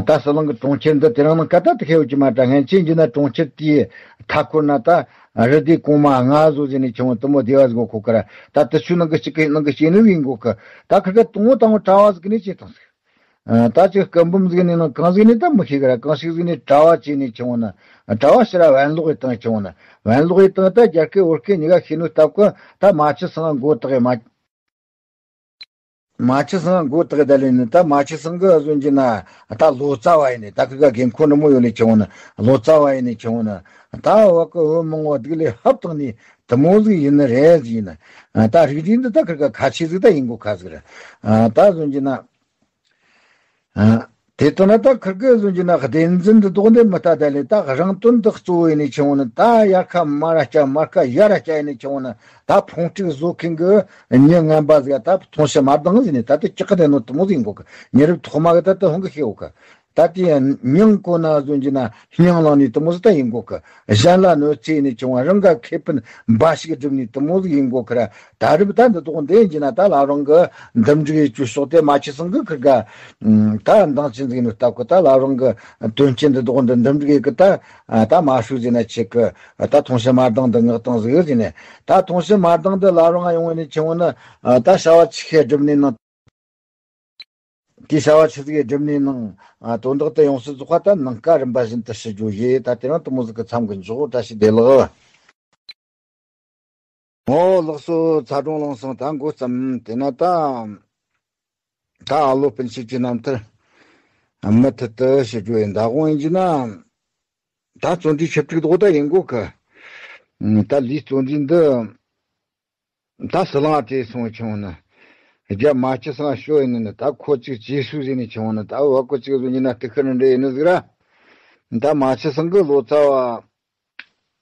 ད་ཟི་ལིང་གི་གྲོང་ཁྱེར་འདི་དེ་རིང་ནང་ཀ་ད་དེ་ཁེ་ཡོད་ཀྱི་མ་འདྲ། སྔན་ཆད་འགྱུར་ན་གྲོང་ཁྱེར་དེའི་མཐའ་འཁོར་ན་ད་རི་སྡེ་གོང་མ་ལྔ་བཟོ་ཟེར་ནས་ཆུང་དུ་མོ་སྡེ་བ་ཟིག་གོ་གི་ར། ད་དེ་ཚོའི་ནང་གི་གཅིག་གི་ནང་གི་སྐྱེས་ནི་ཟིག་ཡིན་གོ་གི། ད་ཁ་ཁ་དང་བོ་དང་བོ་གྲྭ་བ་ཟིག་ནས་བྱེད་དང་ཟིག་ད་ཅིག་སྐུ་འབུམ་ཟིག་ནས་ནང་གང་ཟིག་ནས་ད་མི་ཤེས་གི་ར། གང་ཞིག་ཟིག་ནས་གྲྭ་བ་བྱས་ནས་ཆུང་ན། གྲྭ་བ་ཕྱིར་ར་བན་ལོག་ཡི་དང་ཆུང་ན། བན་ལོག་ཡི་དང་ད་རྒྱ་སྐད་བོད་སྐད་གཉིས་ཀ་ཤེས་ནོ་སྟབས་ཀྱིས་ད་མ་ཆི་སང་མགོ་བཏགས་ཡི་མ། མ་ཆི་སང་མགོ་བཏགས་ད་ལས་ནི་ད་མ་ཆི་སང་གི་བཟོ་རྒྱུ་ན་ད་ལོ་ཙཱ་བ་ཡིན་ནི། ད་ཁི་ག་རྒན་ཁོ་ནི་མོ་ཡོད་ལས་ཆུང་ན་ལོ་ཙཱ་བ་ཡིན་ནི་ཆུང་ན། ད་བ་གི་བུ་མང་བོ་སྡིག་ལས་ཧབ་བཏང་ནི་དུ་མོ་ཟིག་ཡིན་ནི་རེད་ཟིག་ཡིན་ན། ད་རིགས་རིགས་འདི་ད་ཁི་ག་ཁ་ཆེ་ཟིག་ད་ཡིན་གོ་ཁ་ཟིག་རེད། ད་བཟོ་རྒྱུ་ན། དེ་ལྟ་ན་ད་ཁིར་གི་བཟོ་རྒྱུ་ན་སྡེ་འཛིན་འདི་དོག་འདི་མི་ལྟ་ད་ལས་ད་རང་དོན་འདི་གཙོ་བོ་ཡིན་ནས་ཆེ་བོ་ནི་ད་ཡར་ཁ་མར་ར་སྐྱ་མར་ཁ་ཡར་ར་སྐྱ་ཡིན་ནས་ཆེ་བོ་ནི་ད་ཕུང་དཀྲུག་བཟོ་མཁན་གི་མྱི་ངན་པ་ཟིག་ད་ཐོང་ཤི་མ་ལྡང་ཟིན་ནས་ད་དེ་ཅི་ཀི་དེ་ནོ་དུ་མོ་ཟིག་ཡིན་གོ་གི། ཉེ་རབས་ཐོག་མ་གི་ད་དུ་ཧོང་གི་ཤེས་གོ་གི། ད་དེ་མྱིང་གོ་ན་བཟོ་རྒྱུ་ན་སྙིང་ལང་ནས་དུ་མོ་ཟིག་ད་ཡིན་གོ་གི། གཞན་ལ་གནོད་འཚེ་ཡིན་ནས་ཆེ་བོ་རང་ག་ཁེ་ཕན་འབའ་ཞིག་སྒྲུབ་ནས་དུ་མོ་ཟིག་ཡིན་གོ་གི་ར། ད་རིབ་ད་འདི་དོག་འདི་ཡིན་གྱི་ན་ད་ལ་རང་གི་འདུམ་འགྲིག་ཡེད་རྒྱུ་ཕྱོགས་དེ་མ་ཆི་སང་གི་ཁིར་ག་ད་འདང་ཆེན་ཟིག་ནི་སྟབས་གི་ད་ལ་རང་གི་དོན་རྐྱེན་འདི་དོག་འདི་འདུམ་འགྲིག་ཡེད་གི་ད་ད་མ་ཧྲུ་ཟིན་ན་ཆེ་གི། ད་ཐོང་ཤི་མ་ལྡང་འདི་ངག་དང་ཟིག་ཟིན་ནས་ད་ཐོང་ཤི་མ་ལྡང་འདི་ལ་རང་ཡོང་བ་ནི་ཆེ་བོ་ནི་ད་བྱ་བ་ཆི་ཤེས་སྒྲུབ་ནས་ནང་དེ་བྱ་བ་ཆི་ཟིག་སྒྲུབ་ནས་ནང་དོན་དག་དེ་ཡོང་སྲིད་ཟོག་ཁ་ད་ནང་ཀ་རིམ་པ་བཞིན་དུ་ཞུ་རྒྱུ་ཡེ། ད་དེ་རིང་དུ་མོ་ཟིག་གི་མཚམས་གི་འཇོག་བཀྲ་ཤིས་བདེ་ལེགས། ཨོ་ལགས་སོ། ཚ་གྲོང་ལངས་སོང་། ད་འགོ་བརྩམས། དེ་ན་ད་ད་ཨ་ལོ་སྤུན་མཆེད་ཀྱི་རྣམ་ཐར་མུ་མཐུད་དུ་ཞུ་རྒྱུ་ཡིན། ད་དབང་ཡིན་གྱི་ན་ད་བརྩོན་འགྲུས་ཆབ་ཁྲིག་དོག་ད་ཡིན་གོ་གི། ད་ལུས་བརྩོན་འགྲུས་འདི་ད་ཟི་ལང་དེ་སོང་ཆུང་ནི་རྒྱ་མ་ཆི་སང་ཤོ་ཡིན་ནི་ད་ཁོ་ཅིག་ཅེ་སུ་ཟེར་ནི་ཆུང་ནི་ད་བ་ཁོ་ཅིག་བཟོ་ཡིན་ན་དེ་ཁི་རི་འདྲེ་ཡིན་ནི་ཟིག་ར། ད་མ་ཆི་སང་གི་ལོ་ཙཱ་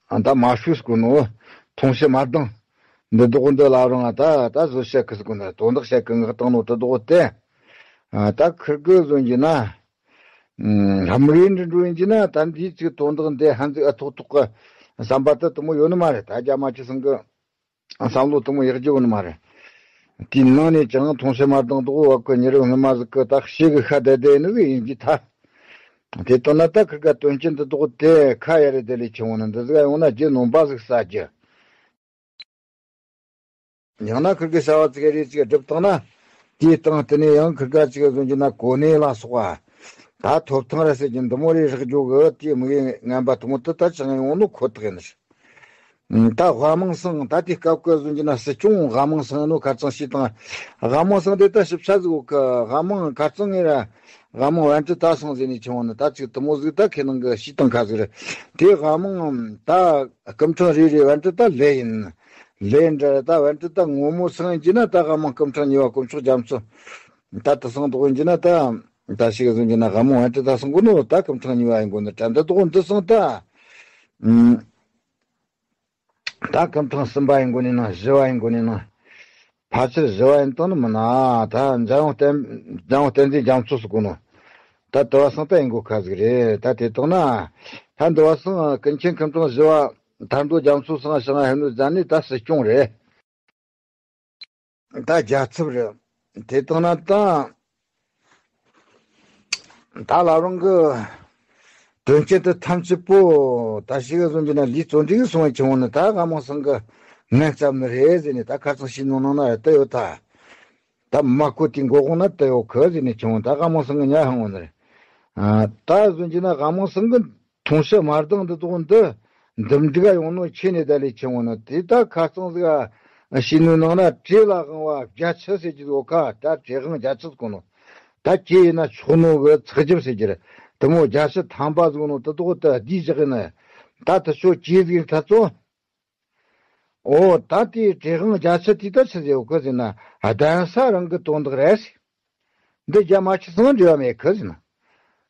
བ། ཨ་ད་མ་ཤུས་ཀུ་ནོ། ཐོང་ཤི་མ་ལྡང་། འདི་དོག་འདི་ལ་རང་ཨ་ད་ད་བཟོ་བཤད་ཀི་སི་ཀུ་ན་དོན་དག་བཤད་ཀི་ངག་བཏང་ནོ་དེ་དོག་སྟེ། ཨ་ད་ཁིར་གི་བཟོ་རྒྱུ་ན། ཧམ་རེ་འདྲི་འགྲོ་ཡིན་གྱི་ན་ད་འདིའི་ཚིག་དོན་དག་འདི་ཧན་ཚིག་ཨ་ཐོག་ཐོག་གི་བསམ་པ་དེ་དུ་མོ་ཡོད་ནི་མ་རེད། ད་རྒྱ་མ་ཆི་སང་གི་བསམ་བློ་དུ་མོ་ཡག་རྒྱུ་ཡོད་ནི་མ་རེད། དེའི་ནང་ནས་ཀྱང་ཐོང་ཤི་མ་ལྡང་དོག་བ་ཀི་ཉེ་རབས་སྔ་མ་ཟིག་གི་ད་ཤེས་གི་ཤ་དེ་དེ་ནི་ཡིན་གྱི་ཐ། དེ་ལྟ་ན་ད་ཁིར་ག་དོན་རྐྱེན་འདི་དོག་དེ་ཁ་ཡ་རེ་དེ་ལས་ཆེ་བོ་ནི་འདི་ཟིག་ཡོང་ན་རྒྱུ་ནོམ་པ་ཟིག་ཟ་རྒྱུ། ཡང་ན་ཁིར་གི་བྱ་བ་ཙིག་རེ་ཅིག་སྒྲུབ་བཏང་ན་དེའི་སྟེང་དེ་ནས་ཡང་ཁིར་ག་ཅིག་བཟོ་རྒྱུ་ན་གོ་གནས་ལ་སོགས་པ་ད་ཐོབ་ཐང་ར་ཟེར་རྒྱུ་འདི་མོ་རེ་རག་རྒྱུ་གི་དེའི་དམིགས་ཡུལ་ངན་པ་དུ་མོ་དུ་ད་ཅང་ཡོང་ནོ་ཁོ་ཐག་ཡིན། ད་དབའ་མང་སང་ད་དེའི་སྐབས་ཀྱི་བཟོ་རྒྱུ་ན་སྲིད་སྐྱོང་དབའ་མང་སང་ནོ་ཁ་ཚང་ཞིག་དང་། དབའ་མང་སང་དེ་ད་ཞིབ་ཆ་ཟིག་གི་དབའ་མང་ཁ་ཚང་ངེ་ར་དབའ་མང་བན་ཀྲི་ད་སང་ཟེར་ནས་ཆེ་བོ་ནི་ད་ཅིག་དུ་མོ་ཟིག་ད་ཁེ་ནང་གི་ཞིག་དང་ཁ་ཟིག་རེད། དེ་དབའ་མང་ད་སྐུ་ཕྲེང་རེ་རེ་བན་ཀྲི་ད་ལེ་ཡིན། ལེ་འདྲ་ད་བན་ཀྲི་ད་ངོ་མོ་སང་ཡིན་གྱི་ན་ད་དབའ་མང་སྐུ་ཕྲེང་གཉིས་པ་དཀོན་མཆོག་རྒྱ་མཚོ། ད་དུ་སང་དོག་ཡིན་གྱི་ན་ད་ད་ཞིག་གཟུང་གྱི་ན་དབའ་མང་བན་ཀྲི་ད་སང་གོ་ནོ་ད་སྐུ་ཕྲེང་གཉིས་པ་ཡིན་གོ་ནི་ད་འདི་དོག་འདི་སང་ད། ད་སྐུ་ཕྲེང་གསུམ་པ་ཡིན་དགོས་ནི་ན་བཞི་བ་ཡིན་དགོས་ནི་ན། ཕལ་ཆེར་བཞི་བ་ཡིན་དང་ནི་མིན་ན། ད་འཇམ་དབྱངས་བསྟན་འཇམ་དབྱངས་བསྟན་འཛིན་རྒྱ་མཚོ་སུ་དགོས་ནོ། ད་དུ་བ་སང་ད་ཡིན་དགོས་ཁ་ཟིག་རེད། ད་དེ་དང་ན། ད་འདི་བ་སང་ཀུན་མཁྱེན་སྐུ་ཕྲེང་བཞི་བ་ཐར་མདོ་རྒྱ་མཚོ་སང་ཞང་ཧེ་ནུ་ཛན་ནི་ད་སྲིད་སྐྱོང་རེད། ད་རྒྱལ་ཚབ་རེད། དེ་དང་ན་ད། ད་ལ་རང་གི་དོན་རྐྱེན་དེ་ཐམས་ཅད་པོ་ད་ཞིག་ག་བཟོ་རྒྱུ་ན་ལུས་བརྩོན་འགྲུས་གི་སོང་བའི་ཆུང་བ་ནི་ད་དབའ་མང་སང་གི་ངན་བསམ་ནི་རེད་ཟེར་ནས་ད་ཁ་ཚང་ཞིག་ནོ་ནང་ན་ཡོད་ད་ཡོད་ད། ད་མ་བསྐོ་དེ་མགོ་དགོང་ན་ད་ཡོད་ཁི་ཟེར་ནས་ཆུང་བ་ད་དབའ་མང་སང་གི་ཉ་ཧང་བ་ནི་རེད། ད་བཟོ་རྒྱུ་ན་དབའ་མང་སང་གི་ཐོང་ཤི་མ་ལྡང་འདི་དོག་འདི་འདུམ་འགྲིག་ཡོང་ནོ་ཆེ་ནས་ད་ལས་ཆེ་བོ་ནི་དེ་ད་ཁ་ཚང་ཟིག་ཤི་ནོའི་ནང་ན་བྲེ་ལ་དབང་བ་བརྒྱ་ཆི་ཟེར་གྱི་ཟོ་ཁ་ད་བྲེ་དབང་བརྒྱ་ཆི་ཟེར་གོ་ནོ། ད་ཁྱེད་ཡིན་ན་ཆོག་ནོ་གི་ཚགས་རྒྱབ་ཟེར་གྱི་རེད། དུ་མོ་བརྒྱ་ཆི་ཐམ་པ་ཟིག་ནོ་དུ་དོག་ད་བསྡུས་བཞག་ཡིན་ན་ད་དུ་ཆོ་ཁྱེད་ཟིག་ཡིན་ཐ་ཚོ། ཨོ་ད་དེ་བྲེ་དབང་བརྒྱ་ཆི་དེ་ད་ཆི་ཟེར་ཡོད་གི་ཟེར་ན་གདན་ས་རང་གི་དོན་དག་རེད་ཟེར། འདི་རྒྱ་མ་ཆི་སང་འབྲེལ་བ་མེད་གི་ཟེར་ན།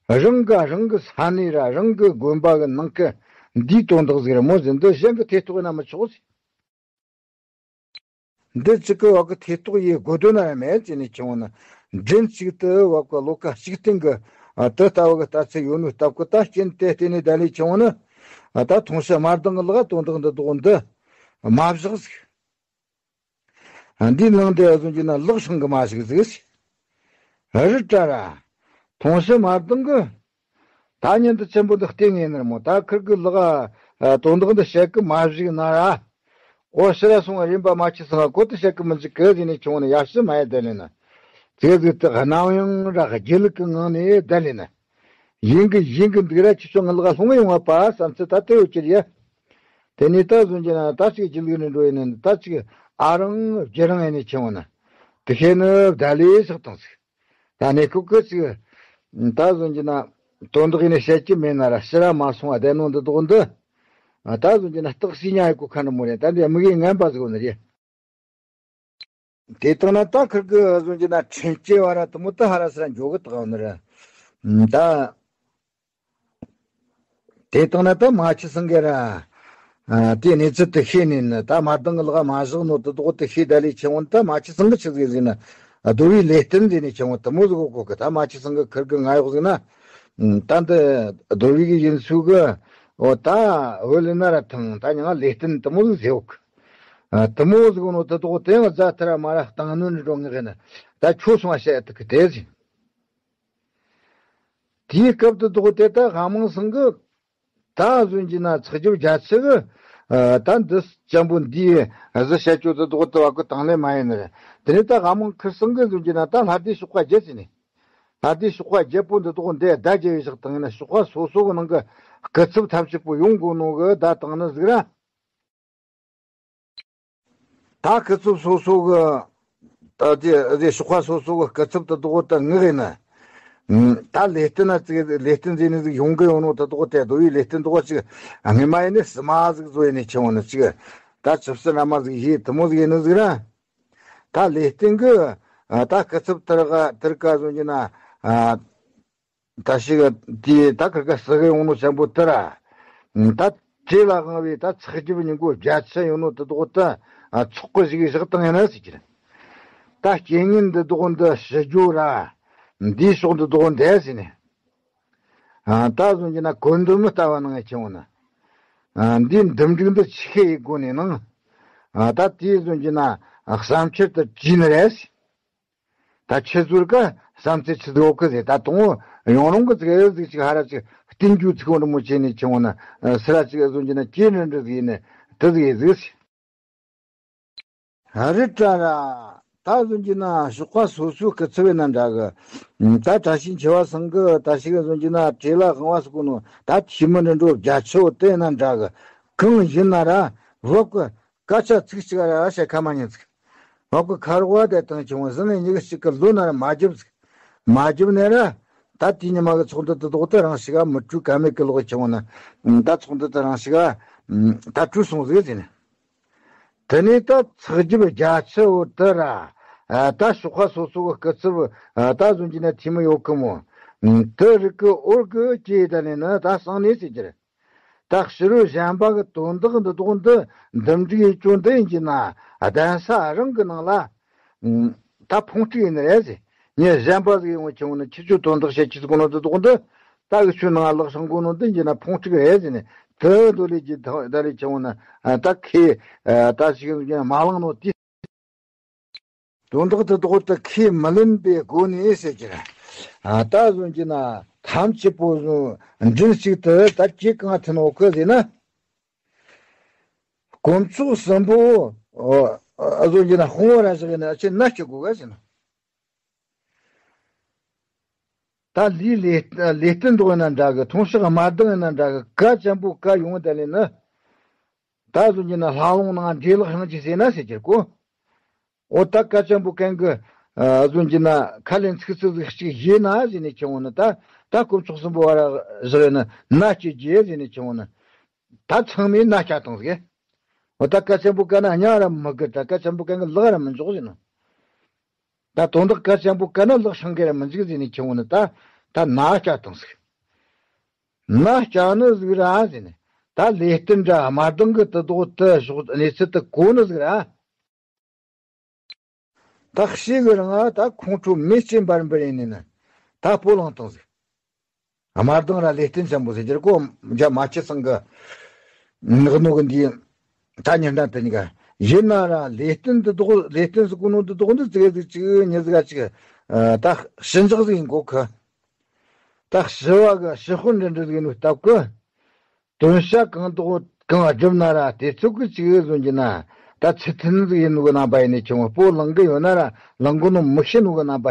རང་ག་རང་གི་ས་གནས་ར་རང་གི་དགོན་པ་གི་ནང་གི་འདིའི་དོན་དག་ཟིག་རེད་མོ་ཟེར། འདི་གཞན་གི་ཐེ་གཏོགས་ཡིན་ན་མི་ཆོག་ཟེར། འདི་གཅིག་གི་བ་གི་ཐེ་གཏོགས་ཡེ་དགོས་དོན་ན་ཡང་མེད་ཅེས་ནས་ཁྱེར་འོང་ན། མགྲིན་གཅིག་ཏུ་བ་གི་བློ་ཁ་གཅིག་སྟེང་གི་དུ་ལྟ་བུ་གི་ལྟ་ཚུལ་ཡོད་ནོ་སྟབས་གི་ད་རྐྱེན་དེ་བརྟེན་ནས་ད་ལས་ཁྱེར་འོང་ན། ད་ཐོང་ཤི་མ་ལྡང་གི་ལག་དོན་དག་འདི་དོག་འདི་མ་བཞག་ཟིག་འདིའི་ནང་དེ་བཟུང་རྒྱུ་ན་ལག་ཤང་གི་མ་ཞིག་ཟིག་རི་བྲ་ར། ཐོང་ཤི་མ་ལྡང་གི་ད་ཉིན་དུ་ཆེན་པོ་འདི་བལྟས་ངེས་ནར་མོ་ད་ཁིར་གི་ལག་ཨ་དོན་དག་འདི་བཤད་གི་མ་བཞུགས་ན་ར། ཨོ་ཕྱི་ར་སོང་བ་རིམ་པ་མ་ཆི་སང་ཁོ་ཏི་བཤད་གི་མི་འཇིག་གི་ཟེར་ནས་ཁྱོང་ནས་ཡར་ཕྱི་མ་ཡ་བསྡད་ལེ་ན། དེ་ཟིག་ཏི་གནམ་ཡང་ར་རྒྱལ་གི་ངང་ནས་བསྡད་ལེ་ན། ཡིན་གི་ཡིན་གི་འདུག་ར་ཁྱི་ཆོ་ང་ལག་ལྷུང་ཡོང་བ་པ་བསམ་ཚུལ་ད་ལྟ་ཡོད་ཀྱི་རེད། དེ་ནས་ད་བཟུང་རྒྱུ་ན་ད་ཅིག་རྒྱུ་ལུགས་ནས་འགྲོ་ཡིན་ན་ད་ཅིག་ཨ་རང་རྒྱུ་རང་ཡིན་ནས་ཁྱེར་འོང་ན། དེ་ཤེས་ནི་བདག་ལས་ཟག་དང་ཟིག་ད་ནས་ཁུག་ཁུག་ཅིག་ད་བཟུང་རྒྱུ་ན་དོན་དག་ཡིན་ནས་བཤད་ཀྱི་མེད་ན་ར་ཕྱི་ར་མ་སོང་བ་བསྡད་ནོ་འདི་དོག་འདི། ད་བཟུང་རྒྱུ་ན་སྟག་སྲིན་ཉ་ཡི་གོ་ཁ་ནི་མོ་རེད། ད་འདི་དམིགས་ཡུལ་ངན་པ་ཟིག་ཡོད་ནི་རེད། དེ་དང་ན་ད་ཁིར་གི་བཟུང་རྒྱུ་ན་ཕྲན་སྐྱེ་བ་ར་དུ་མོ་ད་ཧ་ར་སི་ར་འཇོག་གི་དག་ཡོད་ནི་རེད། ད། དེ་དང་ན་ད་མ་ཆི་སང་གེ་ར། ཨ། དེ་གནས་ཚུལ་དེ་ཤེས་ནས་ནི་ད་དམར་མདངས་གི་ལག་མ་བཞག་ནོ་དེ་དོག་དེ་ཤེས་ད་ལས་ཆེ་བོ་ད་མ་ཆི་སང་གེ་ཆི་ཟིག་ཟིག་ན། རྡོ་བའི་ལས་རྟེན་ཟིག་ནས་ཆེ་བོ་དེ་མོ་ཟིག་གོ་གི། ད་མ་ཆི་སང་གེ་ཁིར་གི་ང་ཡོག་ཟིག་ན། ད་འདི་རྡོ་བའི་གི་ཡིན་ཚུལ་གི། འོ་ད་བོད་ལི་ན་ར་ཐང་ད་ཉང་ལས་རྟེན་དེ་མོ་ཟིག་ཟེར་གོ་གི། ཨ། དེ་མོ་ཟིག་ནོ་དེ་དོག་དེ་ཡང་རྫ་ཐ་ར་མ་ར་བཏང་ནོ་ནི་འགྲོ་ངེས་གི་ན། ད་ཆོ་སོང་བཤད་དེ་གི་དེ་ཟིག་དེའི་སྐབས་དུ་དོག་དེ་ད་དབང་མང་སང་གི། ད་ཟོན་གྱི་ན་ཚགས་རྒྱབ་རྒྱ་ཆེ་གི། ཨ། ད་འདི་ཅན་པོ་འདིའི་གཟི་བཤད་ཅོ་དུ་དོག་དུ་བ་གི་དང་ལེ་མ་ཡིན་ནི་རེད། དེ་ནས་ད་དབང་མང་ཁིར་སང་གི་ཟོན་གྱི་ན་ད་ལྷ་སྡེ་ཤོག་ཁ་བརྒྱད་ཟིན་ནི། ལྷ་སྡེ་ཤོག་ཁ་བརྒྱད་པོ་འདི་དོག་འདི་ད་རྒྱལ་བའི་ཞག་དང་ཡིན་ན་ཤོག་ཁ་སོ་སོ་གི་ནང་གི་སྐུ་ཚབ་ཐམས་ཅད་པོ་ཡོང་དགོ་ནོ་གི་ད་དང་ནི་ཟིག་ར། ད་སྐུ་ཚབ་སོ་སོ་གི། ད་དེ་དེ་ཤོག་ཁ་སོ་སོ་གི་སྐུ་ཚབ་དུ་དོག་ད་ངག་ཡིན་ན། ད་ལས་རྟེན་ན་ཅིག་ལས་རྟེན་ཟེར་ནི་ཟིག་ཡོང་གི་ཡོང་ནོ་དུ་དོག་དེ་རྡོ་བའི་ལས་རྟེན་དོག་ཅིག་སྔས་མ་ཡིན་ནི་སི་མ་ཟིག་བཟོ་ཡིན་ནི་ཆེ་བོ་ནི་ཅིག་ད་ཆུ་བསིལ་ར་མ་ཟིག་ཡེ་དུ་མོ་ཟིག་ཡིན་ནི་ཟིག་ར། ད་ལས་རྟེན་གི། ད་སྐུ་ཚབ་དུར་ག་དུར་ག་ཟོན་གྱི་ན། ད་ཞིག་དེ་ད་ཁིར་ཀ་སི་གི་ཡོང་ནོ་ཆེན་པོ་དེ་ར། ད་བྲེ་ལ་དབང་བའི་ད་ཚགས་རྒྱབ་སྙིང་པོ་རྒྱ་ཆེ་ཡོང་ནོ་དེ་དོག་ད་ཚོགས་ཀྱི་ཞིག་བཞག་བཏང་ཡིན་ན་ཟེར་གྱི་རེད། ད་རྐྱེན་ངན་འདི་དོག་འདི་ཞི་རྒྱུ་ར། འདིའི་ཕྱོགས་འདི་དོག་འདས་ཟེར་ནས། ད་ཟོན་གྱི་ན་གོ་འདུན་མི་ལྟ་བ་ནང་ཆེ་བོ་ན། འདིའི་འདུམ་འགྲིག་འདི་ཆི་ཤེས་ཡི་སྒོ་ནས་ནང་། ད་དེའི་ཟོན་གྱི་ན་བསམ་འཆར་དུ་བྲིས་ནི་རེད། ད་ཁྱེད་ཚོར་ཀ་བསམ་ཚུལ་ཆི་ཟིག་ཡོད་གི་ཟེར། ད་དུང་ཡང་རུང་གི་ཟིག་ཨེ་ཟིག་ཅིག་ཧ་ར་ཅིག་བསྟན་རྒྱུ་ཚིག་འོང་རི་མོ་བྱས་ནས་ཁྱེད་འོང་ན་སི་ར་ཅིག་ཨེ་ཟོན་གྱི་ན་ཁྱེད་འདྲ་འདྲ་ཟིག་ཡིན་ནི་དེ་ཟིག་ཨེ་ཟིག་ཟེར། ཧ་རི་ཏྲ་ར། ད་ཟོན་གྱི་ན་ཤོག་ཁ་སོ་སོའི་སྐུ་ཚབ་ཡིན་ན་འདྲ་གི། ད་བཀྲ་ཤིས་འཁྱིལ་བ་སང་གི་ད་ཞིག་ཨེ་ཟོན་གྱི་ན་བྲེ་ལ་དབང་བ་སུ་གོ་ནོ་ད་ཐིས་མི་འདྲ་འགྲོ་རྒྱ་ཆེ་བོ་དེ་ཡིན་ན་འདྲ་གི། གང་ཡིན་ན་ར་བབ་གི། སྐད་ཆ་ཚིག་གཅིག་ར་བཤད་ཁ་མ་ཉན་ཚིག་ངག་གི་ཁ་རོག་དེ་དང་ཆུང་བ་ཟིན་ནས་ཉི་གི་གཅིག་གི་ལོ་ན་ར་མ་རྒྱབ་ཟིག་མ་རྒྱབ་ནས་ར། ད་དེ་ཉི་མ་གི་ཚོགས་འདུ་དེ་དོག་དེ་རང་ཞིག་ག་མི་སྤྲོད་ཀ་མེད་གི་ལོག་ཆུང་བ་ན། ད་ཚོགས་འདུ་དེ་རང་ཞིག་ག་ད་སྤྲོད་སོང་ཟིག་ཟེར་ནས། དེ་ནས་ད་ཚགས་རྒྱབ་རྒྱ་ཆེ་བོ་དེ་ར། ད་ཤོག་ཁ་སོ་སོ་གི་སྐུ་ཚབ་ད་ཟོན་གྱི་ན་ཐིས་མི་ཡོད་གི་མོ། དེ་རིགས་གི་འོར་གི་སྐྱེས་ད་ནས་ནི་ད་སང་ནས་ཟེར་གྱི་རེད། ད་ཕྱི་རོལ་གཞན་པ་གི་དོན་དག་འདི་དོག་འདི་འདུམ་འགྲིག་ཡེད་རྒྱུ་འདི་ཡིན་གྱི་ན་གདན་ས་རང་གི་ནང་ལ་ད་ཕུང་དཀྲུག་ཡིན་ནི་རེད་ཟེར། ངས་གཞན་པ་ཟིག་ཡོང་ཆུང་ནི་ཁྱེད་ཚོའི་དོན་དག་བཤད་ཀྱི་ཟིག་ནོ་འདི་དོག་འདི་ད་འུ་ཆོའི་ནང་ལག་སྲང་གོ་ནོ་འདི་ཡིན་གྱི་ན་ཕུང་དཀྲུག་རེད་ཟེར་ནས་དེ་འདོད་ལས་ཀྱི་ད་ལས་ཆུང་ནི་ད་ཁེ་ད་ཞིག་ཡིན་གྱི་ན་མ་བླངས་ནོ་དེ། དོན་དག་དེ་དོག་ཏུ་ཁས་མི་ལེན་པའི་སྒོ་ནས་ཟེར་གྱི་རེད། ད་ཟོན་གྱི་ན་ཐམས་ཅད་པོ་ཟོན་མགྲིན་གཅིག་ཏུ་ད་ཁྱེད་གང་ཐུན་འོག་གི་ཟེར་ན། དཀོན་མཆོག་གསུམ་པོ་ཟོན་གྱི་ན་དཔུང་བ་ར་བཞག་ཡིན་ན་ཁྱེད་ན་སྐྱི་དགོས་ག་ཟེར་ན། ད་ལུས་ལས་ལས་རྟེན་དོག་ཡིན་ན་འདྲ་གི། མཐོང་ཕྱོགས་དམར་མདངས་ཡིན་ན་འདྲ་གི། ཀ་ཅན་པོ་ཀ་ཡོང་ད་ལས་ནི། ད་ཟོན་གྱི་ན་ལྷ་ལུང་ནང་འདྲེ་ལག་ཤང་གྱི་ཟེར་ན་ཟེར་གྱི་རེད་གོ། འོ་ད་ཀ་ཅན་པོ་གན་གི་ཨ་ཟོན་གྱི་ན་ཁ་ལེན་ཚིག་ཚིག་ཟིག་ཅིག་ཡིན་ན་ཟེར་ནས་ཁྱེད་འོང་ན་ད་ད་དཀོན་མཆོག་གསུམ་པོ་བ་ར་བཞག་ཡོད་ན་ན་སྐྱི་རྒྱུ་ཟེར་ནས་ཁྱེད་འོང་ན་ད་ཚང་མས་ན་སྐྱ་བཏང་ཟིག་འོ་ད་ཀ་ཅན་པོ་གན་ན་གཉའ་ར་མི་དགོས། ད་ཀ་ཅན་པོ་གན་གི་ལག་ར་མི་འཇོག་ཟེར་ནོ། ད་དོན་དག་ཀ་ཅན་པོ་གན་ན་ལག་ཤང་གི་ར་མི་འཇིག་ཟེར་ནས་ཁྱེད་འོང་ན་ད་ད་ན་སྐྱ་བཏང་ཟིག་ན་སྐྱ་ནི་ཟིག་ར་ཟེར་ནས་ད་ལས་རྟེན་འདྲ་དམར་མདངས་གི་དུ་དོག་དུ་ཞོག་གནས་ཚུལ་དུ་གོ་ནི་ཟིག་ར། ད་ཤི་གི་རང་ང་ད་ཁོང་ཁྲོ་མེ་ལྕེ་འབར་འབར་ཡིན་ནི་ན་ད་སྤོ་ལངས་བཏང་ཟིག་དམར་མདངས་ར་ལས་རྟེན་ཆེན་པོ་ཟེར་གྱི་རེད་གོ། རྒྱ་མ་ཆེ་ཚང་གི་ནག་ནོ་གི་འདི་ད་ཉི་ཟླ་དེ་གཉིས་ཀ་ཡིན་ན་ར་ལས་རྟེན་འདི་དོག་ལས་རྟེན་ཟིག་གོ་ནོ་འདི་དོག་འདི་ཙིག་ཟིག་ཅིག་ཉི་ཟིག་ག་ཅིག་ད་ཞི་འཇགས་ཟིག་ཡིན་གོ་ཁི། ད་ཞི་བ་གི་ཞི་དཔོན་འདྲ་འདྲ་ཟིག་ཡིན་ནོ་སྟབས་གི། དོན་བྱ་གང་དོག་གང་བསྒྲུབ་ན་ར་དེ་ཚོ་གི་ཅིག་ཟོན་གྱི་ན་ད་ཚུལ་མཐུན་ཟིག་ཡིན་ནོ་གི་རྣམ་པ་ཡིན་ནི་ཆུང་བ་སྤོ་ལངས་གི་ཡོད་ན་ར་ལངས་གི་ནོ་མི་ཤེས་ནོ་གི་རྣམ་པ་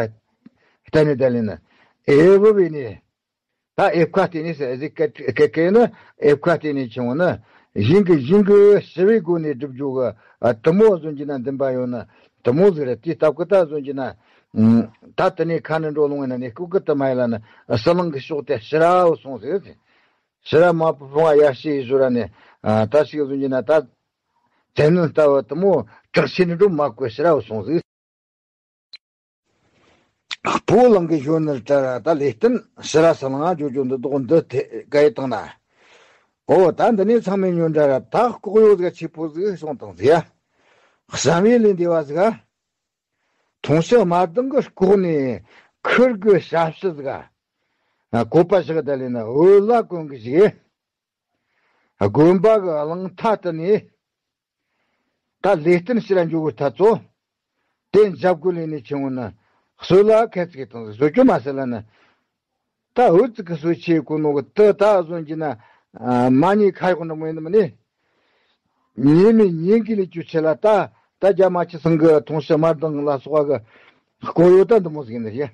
གཏན་ནས་དེ་ལས་ནི་ཨེ་བུ་བས་ནི། ད་ཨེབ་ཁ་བལྟས་ནས་ཟེར་ཟིག་སྐད་སྐད་སྐད་ནི་ཨེབ་ཁ་བལྟས་ནས་ཆུང་བ་ནི་ཡིན་གི་ཡིན་གི་ཞི་བའི་སྒོ་ནས་སྒྲུབ་རྒྱུ་གི་དུ་མོ་ཟོན་གྱི་ན་འདུན་པ་ཡོད་ན་དུ་མོ་ཟིག་རེད། དེ་སྟབས་གི་ད་ཟོན་གྱི་ན་ད་དེ་ནས་ཁ་ནས་འགྲོ་ལོང་ཡིན་ན་ནས་སྐུ་གི་དུ་མ་ཡིན་ལ་ནི་ཟི་ལིང་གི་ཕྱོགས་དེ་ཕྱི་ར་བོ་སོང་ཟིག་ཟེར། ཕྱི་ར་མ་ཕུ་ཕུང་བ་ཡར་ཞེས་ཞུ་ར་ནས་ད་ཞིག་ཟོན་གྱི་ན་ད་བཙན་གནོན་ལྟ་བུ་དུ་མོ་དྲག་ཆེ་ནི་འགྲོ་མ་དགོས་ཕྱི་ར་བོ་སོང་ཟིག་སྤོ་ལང་གི་གཞོན་ནུར་གྲྭ་ར་ད་ལས་བརྟན་ཕྱི་ར་ས་ལང་ང་ཇོ་ཇོ་འདི་དོག་འདི་དེ་ག་ཡི་བཏང་ན། ཨོ་ད་འདི་ནས་ཚང་མས་ཉོན་འདྲ་ར་ད་ལྐོག་གཡོ་ཟིག་ཆེ་པོ་ཟིག་སོང་བཏང་ཟིག་ཡ། བསམ་ཡས་ལས་འདས་པ་ཟིག་ག། མཐོང་ཕྱི་དམར་མདངས་གི་ལྐོག་ནས་ཁུར་གི་ཞབས་ཕྱི་ཟིག་ག། ཨ་བཀོད་པ་བཞག་ད་ལས་ན་འོད་ལ་གོན་གི་ཞིག་དགོན་པ་གི་གླང་མཐའ་དུ་ནས། ད་ལས་བརྟན་ཕྱིར་འཇུག་གི་ཐ་ཚོ། དེ་འཇབ་རྒོལ་ལས་ནས་ཆེན་བོ་ནི། གསོད་ལ་ཁད་ཅིག་དང་གསོད་རྒྱུ་མ་ཟེར་ལ་ནི། ད་འོད་ཅིག་གི་གསོད་ཆེ་གོ་ནོ་གི་དུ་ད་བཟོན་གྱི་ན། མ་ཉེས་ཁ་ཡོག་འདྲ་མོ་ཡིན་ནམ་ནི། ཉེས་མེད་ཉེས་འགེལ་ལས་རྒྱུ་ཆེ་ལ་ད། ད་རྒྱ་མ་ཆི་སང་གི་མཐོང་ཕྱི་དམར་མདངས་ལ་སོགས་པ་གི། ལྐོག་གཡོ་ད་འདི་མོ་ཟིག་ཡིན་ནི་རེད།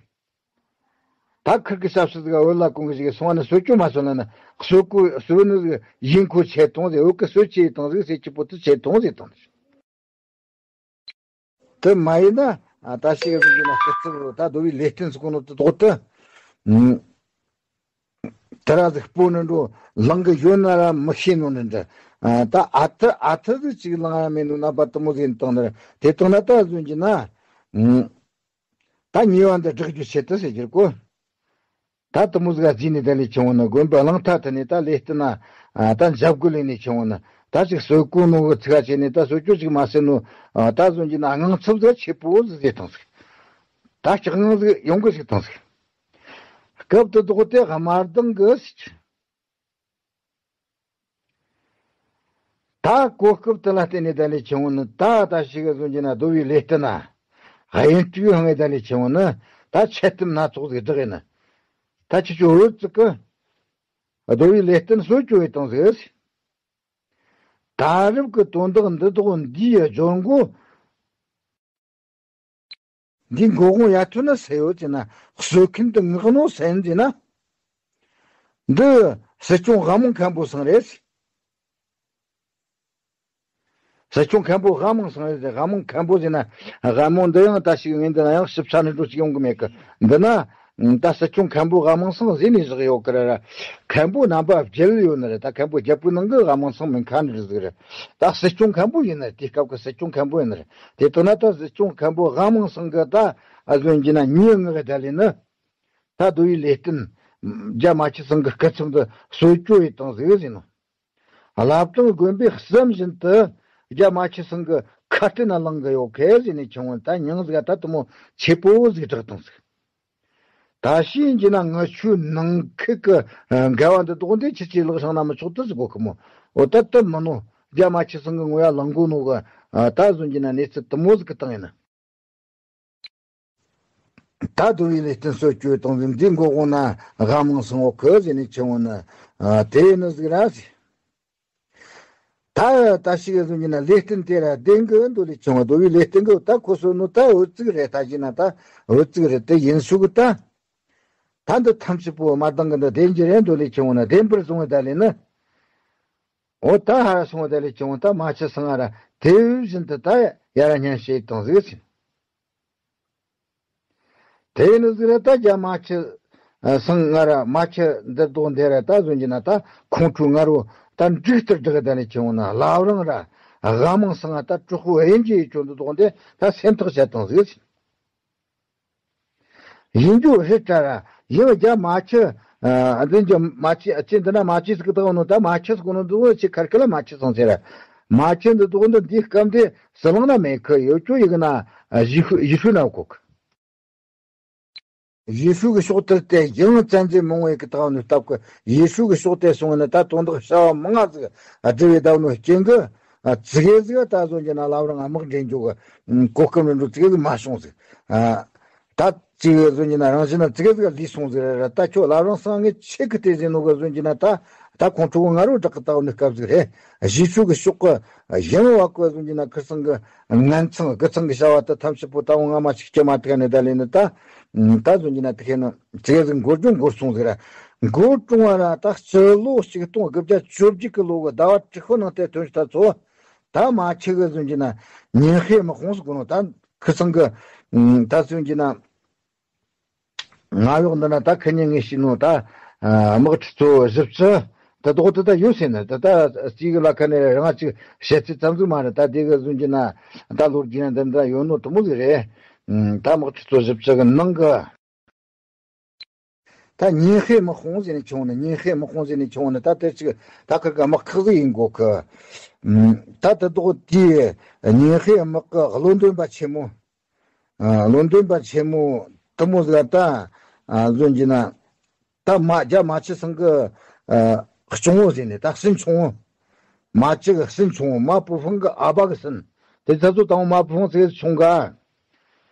ད་ཁིར་གི་ཞབས་ཕྱི་ཟིག་འོད་ལ་གོང་གི་ཞིག་སོང་བ་ནི་གསོད་རྒྱུ་མ་སོང་ན་ནི་གསོད་གོ་གསོད་ནི་ཟིག་ཡིན་ཁོ་ཆེ་གཏོང་ཟིག་འོད་གི་གསོད་ཆེ་གཏོང་ཟིག་ཟེར་གྱི་པོ་དུ་ཆེ་གཏོང་ཟིག་དང་། དུ་མ་ཡིན་ན་ད་ཞིག་གི་ཟིག་ཡིན་ན་སྐུ་ཚབ་ད་རྡོ་བའི་ལས་བརྟན་ཟིག་གོ་ནོ་དུ་དོག་ཏུ། དེ་ར་ཟིག་སྤོ་ནི་འགྲོ་ལང་གི་ཡོད་ན་ར་མི་ཤེས་ནོ་ནི་འདྲ། ད་ཨ་ཐུ་ཨ་ཐུ་ཟིག་ཅིག་ལང་ར་མེད་ནོ་རྣམ་པ་དུ་མོ་ཟིག་ཡིན་དང་ནི་ར་དེ་དང་ན་ད་ཟོན་གྱི་ན། ད་ཉེས་པ་འདི་སྒྲག་རྒྱུ་ཆེད་དུ་ཟེར་རྒྱུར་གོ། ད་དུ་མོ་ཟིག་ག་བརྩིས་ནས་ད་ལས་ཆེ་བོ་ནི་དགོན་པའི་གླང་མཐའ་དུ་ནས་ད་ལས་བརྟན་ན། ད་འཇབ་རྒོལ་ལས་ནས་ཆེ་བོ་ནི་ད་ཅིག་གསོད་གོ་ནོ་གི་ཚིག་ག་བྱས་ནས་ད་གསོད་རྒྱུ་ཅིག་མ་ཟེར་ནོ། ད་བཟོ་རྒྱུ་ན་དངངས་འཚབ་ཟིག་ཆེ་པོ་ཟིག་ཟེར་དང་ཟིག་ད་སྐྲག་དངངས་ཟིག་ཡོང་གི་ཟིག་དང་ཟིག་སྐབས་དུ་དོག་དེ་དམར་མདངས་གི་ཟིག་ད་གོ་སྐབས་དེ་ལ་བརྟེན་ནས་ད་ལས་ཆེན་བོ་ནི་ད་ད་ཞིག་གི་བཟོ་རྒྱུ་ན་རྡོ་བའི་ལས་བརྟན་ན། གཡུ་འབྲུག་ཧང་ངེ་ད་ལས་ཆེན་བོ་ནི་ད་ཆད་གཏམ་སྣ་ཚོགས་ཟིག་བསྒྲགས་ཡིན། ད་ཁྱེད་ཚོ་འོད་ཙིག་གི་རྡོ་བའི་ལས་བརྟན་གསོད་བཅོ་ཡི་དང་ཟིག་ད་རབས་ཀྱི་དོན་དག་འདི་དག་འདིའི་སྦྱོར་མགོ། འདི་མགོ་དགོང་ཡར་ཐོན་ན་ཟེར་ཡོད་ཅེ་ན་གསོད་མཁན་དུ་ངག་ནོ་སེམས་ཟེར་ན། འདི་སྲིད་སྐྱོང་དབང་མོ་མཁན་པོ་སང་རེད། སྲིད་སྐྱོང་མཁན་པོ་དབང་མོ་སང་རེད་ཟེར། དབང་མོ་མཁན་པོ་ཟེར་ན་དབང་མོ་འདི་ཡང་ད་ཞིག་ངས་འདི་ན་ཡང་ཞིབ་ཆ་ནི་འགྲོ་ཞིག་ཡོང་གི་མེད་གི། འདི་ན་ད་སྲིད་སྐྱོང་མཁན་པོ་དབང་མོ་སང་ཟེར་ནས་བཞག་ཡོད་གི་ར་ར། མཁན་པོ་རྣམ་པ་བརྒྱད་ཡོད་ནི་རེད། ད་མཁན་པོ་བརྒྱད་པོའི་ནང་གི་དབང་མོ་སང་མིན་ཁ་ནི་རེད་ཟིག་རེད། ད་སྲིད་སྐྱོང་མཁན་པོ་ཡིན་ནི་རེད། དེ་སྐབས་ཀྱི་སྲིད་སྐྱོང་མཁན་པོ་ཡིན་ནི་རེད། དེ་ལྟ་ན་ད་སྲིད་སྐྱོང་མཁན་པོ་དབང་མོ་སང་གི་ད་ཨ་བཟོ་ཡིན་གྱི་ན་ཉེས་ངག་གི་ད་ལས་ནི། ད་རྡོ་བའི་ལས་བརྟན། རྒྱ་མ་ཆི་སང་གི་སྐུ་ཚབ་འདི་གསོད་བཅོ་ཡི་དང་ཟིག་ཟིན་ནོ། བླ་བྲང་དགོན་པའི་བསམ་བཞིན་དུ་རྒྱ་མ་ཆི་སང་གི་ཁ་ཏི་ན་ལང་གི་ཡོད་ཁེ་ཟིན་ནས་ཆུང་བོ་ད་མྱང་ཟིག་ད་དུ་མོ་ཆེ་པོ་ཟིག་གྲགས་དང་ཟིག་ད་ཤེས་ཀྱི་ན་ང་ཆུ་ནང་ཁུག་གི་འགལ་བ་འདི་དོག་འདི་ཁྱི་ཆེ་ལག་ཧྲང་ན་མི་ཆོག་ཏུ་ཟིག་གོ་ཁི་མོ། འོ་ད་དུ་མི་ནོ། རྒྱ་མ་ཆི་སང་གི་ངོ་ཡ་ལང་གོ་ནོ་གི། ད་ཟོན་གྱི་ན་གནས་ཚུལ་དུ་མོ་ཟིག་གི་བཏང་ཡིན་ན། ད་རྡོ་བའི་ལས་བརྟན་གསོད་བཅོས་བཏང་ཟིན་འདི་མགོ་དགོང་ན་དབང་མང་སང་འོག་གི་ཟེར་ནས་ཆེ་བོ་ན། དེ་ནི་ཟིག་ར་ཟིག་ད་ད་ཞིག་གི་ཟུང་གི་ན་ལས་བརྟན་དེ་ར་བདེན་གི་འདོད་ལས་ཆེ་བོ་རྡོ་བའི་ལས་བརྟན་གི་ད་ཁོ་སོ་ནོ་ད་འོད་ཙིག་རེད། ད་ཞིག་ན་ད་འོད་ཙིག་རེད་དེ་ཡིན་ཤུ་གི་ད། ད་འདི་ཐམས་ཅད་པོ་མ་བཏང་གི་འདི་བདེན་གྱི་རེད་འདོད་ལས་ཆེ་བོ་ན་བདེན་པར་སོང་བ་ད་ལས་ནི། འོ་ད་ཧ་ར་སོང་བ་ད་ལས་ཆེ་བོ་ད་མ་ཆི་སང་ང་ར་དེ་བཞིན་དུ་ད་ཡ་ར་སྙན་ཞེས་བཏང་ཟིག་ཟིན། དེ་ནི་ཟིག་ར་ད་རྒྱ་མ་ཆི་སང་ང་ར་མ་ཆི་འདིར་དོག་འདི་ར་ད་ཟོན་གྱི་ན་ད་ཁོང་ཁྲོ་ང་རོ་ད་འགྲིག་ལྟར་སྒྲིག་ད་ནི་ཆི་འོང་ན་བླ་བྲང་ར་དབང་མང་སང་ང་ད་གྲོགས་པོ་དབྱིན་ཇི་ཡི་ཁྱོད་འདི་དོག་འདི་ད་སེམས་ཐག་བཅད་བཏང་ཟིག་ཡིན་རྒྱུ་ཧེ་ཏྲ་ར་ཡིན་རྒྱ་མ་ཆི་འཛིན་རྒྱུ་མ་ཆི་ཨ་ཆི་འདི་ན་མ་ཆི་ཟིག་ད་འོ་ནོ་ད་མ་ཆི་ཟིག་འོ་ནོ་འདི་འོ་ཆི་ཁར་ཁི་ལ་མ་ཆི་སང་ཟེར་ར་མ་ཆི་འདི་དོག་འདི་འདི་སྐམ་དེ་སི་ལང་ན་མེད་ཁི་ཡོད་ཁྱོད་ཡི་གི་ན་ཞི་ཤུ་ཞི་ཤུ་ན་གོ་ཁི། ཡེ་ཤུ་གི་ཕྱོགས་དེར་དེ་ཡང་བཙན་འཛུལ་མང་བོ་ཡི་གི་དག་ནི་སྟབས་ཀྱི་ཡེ་ཤུ་གི་ཕྱོགས་དེ་སོང་ནི་ད་དོན་དག་བྱ་བ་མང་ང་ཟིག་སྒྲུབ་པའི་བདག་ནོ་རྐྱེན་གི་ཙི་གེ་ཟིག་ད་བཟོ་རྒྱུ་ན་བླ་བྲང་དམག་འདྲེན་རྒྱུ་གི་གོ་སྐབས་མི་འགྲོ་ཙི་གེ་ཟིག་མ་བྱུང་ཟིག་ད་ཙི་གེ་བཟོ་རྒྱུ་ན་རང་བཞིན་ན་ཙི་གེ་ཟིག་ལུས་སོང་ཟིག་རེད་ར། ད་ཁྱོད་བླ་བྲང་སང་ངས་ཆེ་གི་དེ་ཟིན་ནོ་གི་བཟོ་རྒྱུ་ན་ད་ད་ཁོང་ཁྲོ་གི་ང་རོ་བྲག་གི་ལྟ་བུ་ནི་སྐབས་ཟིག་རེད། ཡེ་ཤུ་གི་ཕྱོགས་གི་ཡང་བ་གི་བཟོ་རྒྱུ་ན་ཁིར་སང་གི་ངན་ཚང་དགུ་ཚང་གི་བྱ་བ་དེ་ཐམས་ཅད་པོ་ད་འོང་ང་མ་ཞིག་སྐྱེ་མ་ཐུག་ནི་ད་ལས་ནི་ད། ད་བཟོ་རྒྱུ་ན་དེ་ཁེ་ནི་ཙི་གེ་ཟིག་འགོར་རྒྱུ་འགོར་སོང་ཟིག་ར། འགོར་གྲོང་བ་ར་ད་སྤྱི་ལོ་ཆིག་སྟོང་དགུ་བརྒྱ་བཅོ་བརྒྱད་གི་ལོ་གི་ཟླ་བ་དྲུག་པོ་ནང་དེ་ཐོན་ཤི་ད་ཚོ། ད་མ་ཆི་གི་བཟོ་རྒྱུ་ན་ཉིན་ཤས་མི་ཁོངས་སུ་གོ་ནོ་ད་ཁིར་སང་གི་ད་བཟོ་རྒྱུ་ན། ང་གཡོག་འདི་ན་ད་ཁི་ཉིན་ངས་ཤི་ནོ་ད་དམག་ཁྲི་ཚོ་བཞི་བཅུ། ད་དོག་ཏུ་ད་ཡོད་ཟེར་ན་ད་ད་གཅིག་གི་ལ་ཁ་ནས་རང་གཅིག་བཤད་ཚིག་ཙམ་ཟིག་མ་རེད། ད་དེ་གི་བཟོ་རྒྱུ་ན་ད་ལོ་རྒྱུས་ན་འདི་འདྲ་ཡོད་ནོ་དུ་མོ་ཟིག་རེད། ད་དམག་ཁྲི་ཚོ་བཞི་བཅུ་གི་ནང་གི་ད་ཉིན་ཧེ་དམག་དཔུང་ཟེར་ནས་ཆུང་ནི་ཉིན་ཧེ་དམག་དཔུང་ཟེར་ནས་ཆུང་ནི་ད་དེ་ཅིག་ད་ཁིར་གི་དམག་ཁག་ཟིག་ཡིན་གོ་གི། ད་དེ་དོག་དེའི་ཉིན་ཧེ་དམག་གི་བློན་འདོན་པ་ཆེན་མོ། བློན་འདོན་པ་ཆེན་མོ་དེ་མོ་ཟིག་ད་བཟོ་གྱི་ན། ད་མ་རྒྱ་མ་ཆི་ཚང་གི་སྐྱོང་བོ་ཟེར་ནས་ད་སྲིན་ཆུང་བོ། མ་ཆི་གི་སྲིན་ཆུང་བོ་མ་པུ་ཧྥང་གི་ཨ་ཕ་གི་སྲིན། དེ་ཚ་ཚོ་དང་མ་པུ་ཧྥང་ཚེ་ཆུང་ག་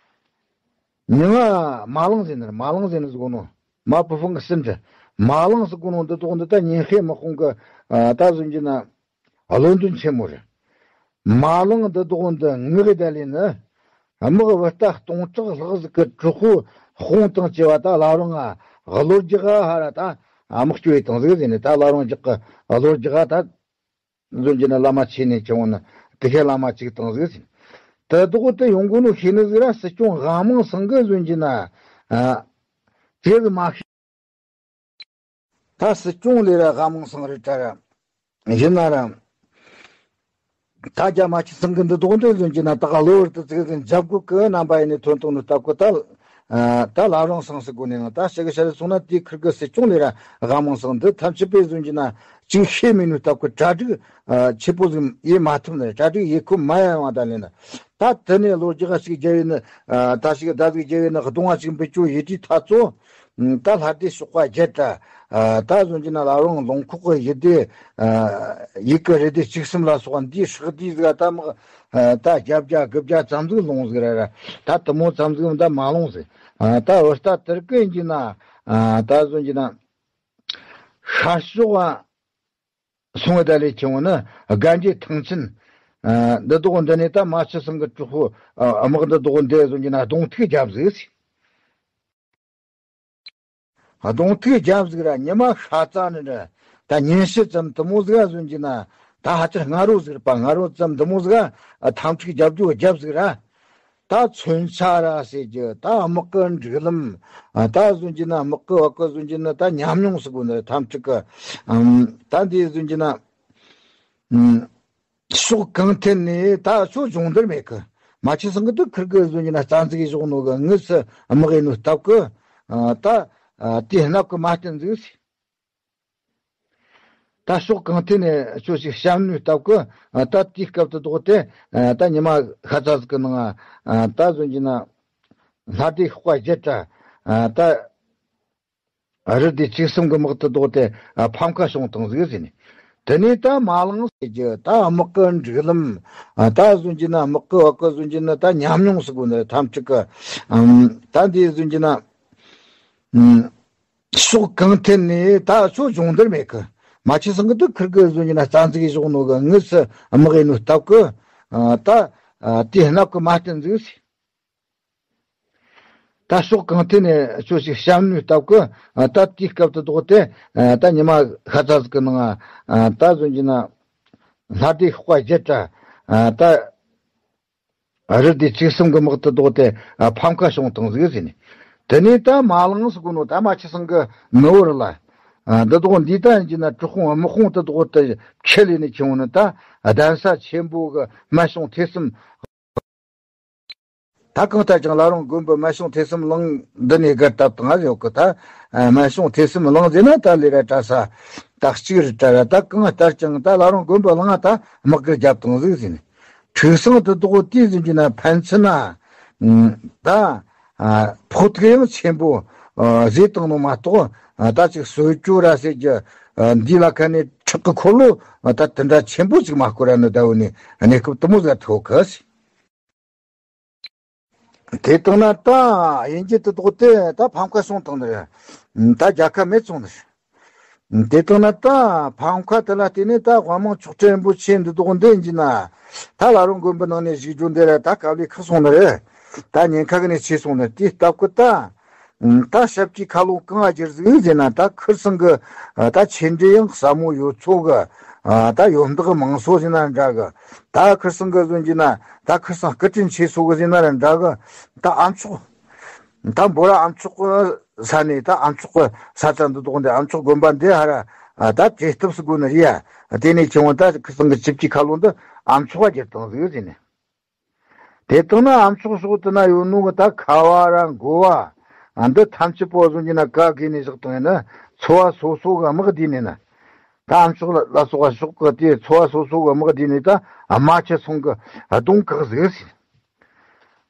མྱིང་ང་མ་ལང་ཟེར་ནི་རེད། མ་ལང་ཟེར་ནི་ཟིག་གོ་ནོ། མ་པུ་ཧྥང་གི་སྲིན་རེད། མ་ལང་ཟིག་གོ་ནོ་འདི་དོག་འདི་ད་ཉིན་ཧེ་དམག་དཔུང་གི་ད་བཟོ་གྱི་ན། བློན་འདོན་ཆེན་མོ་རེད། མ་ལང་འདི་དོག་འདི་ངག་གི་ད་ལས་ནི། དམག་བུ་རྟ་སྟོང་ཕྲག་ལྷག་ཟིག་གི་གྲུ་ཁོ་དཔུང་དང་བཅས་པ་ད་ལ་རང་ང་བློ་རྒྱག་ཧ་ར་ད་དམག་སྐྱོ་བའི་དང་ཟིག་ཟེར་ནི་ད་ལ་རང་རྒྱག་གི་བློ་རྒྱག་ད། བཟོ་གྱི་ན་བླ་མ་ཆེ་ནས་ཆེ་བོ་ན་དེ་ཁའི་བླ་མ་གཅིག་དང་ཟིག་ཟིན། དེ་དོག་དེ་ཡོང་གོ་ནོ་ཤེས་ནི་ཟིག་ར་སྲིད་སྐྱོང་དབང་མང་སང་གི་བཟོ་གྱི་ན། ཨ། དེ་གི་མ་ཤེས། ད་སྲིད་སྐྱོང་ལས་ར་དབང་མང་སང་རེད་དྲ་ར། ཡིན་ན་ར། ད་རྒྱ་མ་ཆི་སང་གི་འདི་དོག་འདི་བཟོ་གྱི་ན་ད་ག་ལོ་བར་དུ་ཙིག་ཟིན་འཇབ་གོ་གི་རྣམ་པ་ཡིན་ནི་ཐོན་དང་ནི་སྟབས་གོ་ད། ད་ལ་རང་སང་སི་གོ་ནས་ན་ད་ཞི་གི་ཤ་རི་སོང་ན་དེའི་ཁིར་གི་སྲིད་སྐྱོང་ལས་ར་དབང་མང་སང་འདི་ཐམས་ཅད་པས་བཟོ་གྱི་ན་ཅིག་ཤེས་མེད་ནི་སྟབས་གོ་གྲ་སྒྲིག་ཆེ་པོ་ཟིག་ཡེ་མ་ཐུབ་ནི་གྲ་སྒྲིག་ཡེ་ཁོ་མ་ཡ་ཡང་བ་ད་ལེན་ན། ད་དེ་ནས་ལོ་རྒྱག་ཞིག་རྒྱལ་ཡིན་ནི། ད་ཞིག་ཟླ་ཟིག་རྒྱལ་ཡིན་ནི་གདོང་བ་ཞིག་འབུད་རྒྱུ་ཡེ་དུས་ཐ་ཚོ། ད་ལྷ་སྡེ་གཤོག་པ་བརྒྱད་དྲ། ད་བཟོ་གྱི་ན་ལ་རང་ལུང་ཁོག་གི་ཡི་སྡེ། ཡི་གི་རི་སྡེ་བཅུ་གསུམ་ལ་སོགས་འདིའི་ཧྲག་དུས་ཟིག་ད་དམག་ད་བརྒྱད་བརྒྱ་དགུ་བརྒྱ་ཙམ་ཟིག་ལོངས་ཟིག་ར་ར། ད་དུ་མོ་ཙམ་ཟིག་ད་མ་ལོངས་ཟིག་ད་བུ་ད་དེར་ཀི་ཡིན་གྱི་ན། ད་བཟོ་གྱི་ན། ཤར་ཕྱོགས་སོང་བ་ད་ལས་ཆེ་བོ་ནི་རྒན་རྒྱའི་ཐང་ཆེན། འདི་དོག་འདི་ནས་ད་མ་ཆི་སང་གི་གྲུ་ཁོ་དམག་འདི་དོག་འདི་བཟོ་གྱི་ན་གདོང་ཐུག་རྒྱབ་ཟིག་གདོང་ཐུག་རྒྱབ་ཟིག་ར་ཉི་མ་ཤ་ཚ་ནི་ར། ད་ཉིན་ཕྱེད་ཙམ་དུ་མོ་ཟིག་ག་བཟོ་གྱི་ན། ད་ཧ་ཅང་སྔ་རོ་ཟིག་ར་པ་སྔ་རོ་ཙམ་དུ་མོ་ཟིག་ག་འཐབ་འཁྲུག་རྒྱབ་རྒྱུ་རྒྱབ་ཟིག་ར། ད་མཚོན་ཆ་ར་ཟེར་རྒྱུ་ད་དམག་གི་སྒྲིག་ལམ། ད་བཟོ་གྱི་ན་དམག་གི་བ་གི་བཟོ་གྱི་ན་ད་ཉམས་མྱོང་ཟིག་གོ་ནི་འཐབ་འཁྲུག་གི་ད་འདི་བཟོ་གྱི་ན། ཕྱོགས་གང་ཐད་ནས་ད་ཕྱོགས་སྦྱོང་བརྡར་མེད་གི་མ་ཆི་སང་གི་དུ་ཁིར་གི་བཟོ་གྱི་ན་རྩ་འཛུགས་ཀྱི་ཕྱོགས་ནོ་གི་དངོས་སུ་དམག་ཡིན་ནོ་སྟབས་གི་ད་དེ་སྣབས་གི་མ་བསྟན་འཛུགས། ད་ཕྱོགས་གང་ཐད་ནས་ཆོས་ཤིག་བཤམས་ནུས་སྟབས་ཀྱིས་ད་དེའི་སྐབས་དུ་ལྡོག་སྟེ་ད་ཉི་མ་ཤ་ཚ་ཟིག་གི་ནང་ད་བཟོ་གྱི་ན་ལྷ་སྡེ་ཤོག་པ་བརྒྱད་དྲ་ད་རི་སྡེ་བཅུ་གསུམ་གི་དམག་དུ་ལྡོག་སྟེ་ཕམ་ཁ་བྱུང་བཏང་ཟིག་ཟེར་ནས། དེ་ནས་ད་མ་ལངས་ཟེར་གྱི་ད་དམག་གི་སྒྲིག་ལམ་ད་བཟོ་གྱི་ན་དམག་གི་བ་གི་བཟོ་གྱི་ན་ད་ཉམས་མྱོང་ཟིག་གོ་ནི་འཐབ་འཁྲུག་གི་ད་འདི་བཟོ་གྱི་ན། ཕྱོགས་གང་ཐད་ནས་ད་ཕྱོགས་སྦྱོང་བརྡར་མེད་གི་མ་ཆི་སང་གི་དུ་ཁིར་གི་བཟོ་གྱི་ན་རྩ་འཛུགས་ཀྱི་ཕྱོགས་ནོ་གི་དངོས་སུ་དམག་ཡིན་ནོ་སྟབས་གི་ད་དེ་སྣབས་གི་མ་བསྟན་འཛུགས་ཟེར། ད་ཕྱོགས་གང་ཐད་ནས་ཆོས་ཤིག་བཤམས་ནུས་སྟབས་ཀྱིས་ད་དེའི་སྐབས་དུ་ལྡོག་སྟེ་ད་ཉི་མ་ཤ་ཚ་ཟིག་གི་ནང་ད་བཟོ་གྱི་ན་ལྷ་སྡེ་ཤོག་པ་བརྒྱད་དྲ་ད། རི་སྡེ་བཅུ་གསུམ་གི་དམག་དུ་ལྡོག་སྟེ་ཕམ་ཁ་བྱུང་བཏང་ཟིག་ཟེར་ནས། དེ་ནས་ད་མ་ལངས་ཟེར་གོ་ནོ་ད་མ་ཆི་སང་གི་ནུ་བོ་རི་ལ། འདི་དོག་འདི་ད་ཡིན་གྱི་ན་གྲུ་ཁུང་དམག་དཔུང་དུ་ལྡོག་སྟེ་ཁྱེར་ལས་ནས་ཁྱེར་འོང་ནི་ད་གདན་ས་ཆེན་པོ་གི་སྨན་གཞུང་ཐོས་བསམ། ད་གང་ལྟར་ཀྱང་བླ་རུང་དགོན་པའི་སྨན་གཞུང་ཐོས་བསམ་གླིང་འདི་ནས་སྒར་བཏབ་བཏང་ཡོད་གི་ད། སྨན་གཞུང་ཐོས་བསམ་གླིང་ཟེར་ན་ད་ལས་ར་གྲྭ་ས་ད་གཅིག་རེད་དྲ་ར་ད་གང་ལྟར་ཀྱང་ད་བླ་རུང་དགོན་པའི་གླིང་ང་ད་དམག་སྒར་བརྒྱབ་བཏང་ཟིག་ཟེར་ནས། འཁྲུག་ཟིང་དུ་དོག་དེ་ཟིན་གྱི་ན་ཕན་ཚུན་ན། ད། ཕོག་ཐུག་ཡང་ཆེན་པོ། བཟོས་བཏང་ནོ་མ་གཏོགས། ད་ཅིག་གསོད་རྒྱུ་ར་ཟེར་རྒྱུ། འདི་ལ་ཁ་ནས་ཁྲག་གི་འཁོར་ལོ། ད་དེ་འདྲ་ཆེན་པོ་ཅིག་མ་བསྐོར་ར་ནི་ཟླ་བོ་ནས་གནས་སྐབས་དུ་མོ་ཟ་ཐོག་གི་དེ་བཏང་ན་ད་དབྱིན་ཇི་དུ་དོག་དེ་ད་ཕམ་ཁ་སོང་བཏང་ནི་རེད། ད་རྒྱལ་ཁ་མེད་སོང་ནི་རེད། དེ་ལྟར་ན་ད་ཕམ་ཁ་དེ་ལ་བརྟེན་ནས་ད་དབང་མང་ཆོག་ཁྲི་རིན་པོ་ཆེ་འདི་དོག་འདི་ཡིན་གྱི་ན། ད་བླ་རུང་དགོན་པའི་ནང་ནས་བཞུགས་རྒྱུ་འདི་ར་ད་དཀའ་ལས་ཁག་སོང་ནི་རེད། ད་ཉེན་ཁ་གི་ནས་ཆེ་སོང་ནི་དེའི་སྟབས་ཀྱིས་ད། ད་ཞབས་ཀྱི་ཁ་ལོ་གང་ང་སྒྱུར་ཟིག་ཟེར་ན་ད་ཁིར་ཚང་གི་ད་ཆེ་འབྲིང་ཡང་ཟབ་མོ་ཡོད་ཚོ་གི་ད་ཡོན་བདག་མང་སོ་ཟེར་ན་འདྲ་གི་ད་ཁིར་ཚང་གི་ཟོན་གྱི་ན་ད་ཁིར་ཚང་སྐུ་དྲིན་ཆེ་སོ་གི་ཟེར་ན་ར་འདྲ་གི་ད་ཨ་མཆོག་ད་འབོ་ར་ཨ་མཆོག་གི་ས་ནས་ད་ཨ་མཆོག་གི་ས་ཆ་འདི་དོག་འདི་ཨ་མཆོག་དགོན་པ་འདི་ཧ་ར་ད་བྲེལ་སྟབས་སུ་དགོས་ནི་རེད་ཡ། དེ་ནས་ཁྱེད་འོང་ད་ཁི་སང་གི་ཆིབས་ཀྱི་ཁ་ལོ་འདི་ཨ་མཆོག་ག་རྒྱབ་བཏང་ཟིག་ཟེར་ནས། དེ་དང་ན་ཨ་མཆོག་ཕྱོགས་དེ་ན་ཡོད་ནོ་གི་ད་ཁ་བ་ར་མགོ་བ། འདི་ཐམས་ཅད་པོ་བཟོ་རྒྱུ་ན་ག་གེ་ནས་བཞག་བཏང་ཡིན་ན་ཚོ་བ་སོ་སོ་གི་དམག་བསྡུས་ནས་ན། ད་ཨམ་ཅོག་ལ་སོགས་པ་ཕྱོགས་གི་དེ་ཚོ་བ་སོ་སོ་གི་དམག་བསྡུས་ནས་ད་རྨ་ཆུ་སོང་གི་གདོང་བཀག་ཟིག་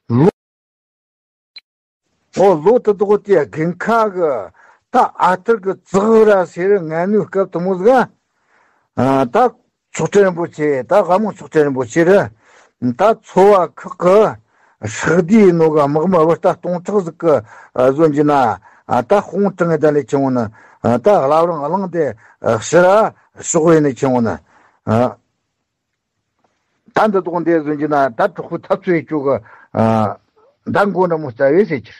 ཟེར། ལོ། ཨོ་ལོ་དེ་དག་དེ་དགུན་ཁ་གི་ད་ཨ་ཐུར་གི་ཙག་ར་སེ་རི་ང་ནུ་སྐབས་དུ་མོ་ཟིག་ཨ། ད་ཚོགས་གྲལ་རིན་པོ་ཆེ་ད་དགའ་མོ་ཚོགས་གྲལ་རིན་པོ་ཆེ་རེད། ད་ཚོ་བ་ཁག་གི་ཧྲག་བསྡུས་ནོ་གི་དམག་མི་བུ་ད་སྟོང་ཕྲག་ཟིག་གི་བཟོ་རྒྱུ་ན་ད་དཔུང་དྲངས་ད་ལས་ཆེ་བོ་ནི་ད་བླ་བྲང་གླིང་དེ་ཕྱི་ར་ཕྱོགས་བས་ནས་ཆེ་བོ་ནི། ད་འདི་དག་འདི་བཟོ་རྒྱུ་ན་ད་དྲག་པོའི་འཐབ་རྩོད་བྱེད་རྒྱུ་གི་ད་མགོ་འདྲ་མོ་རྩ་བས་ཟེར་གྱི་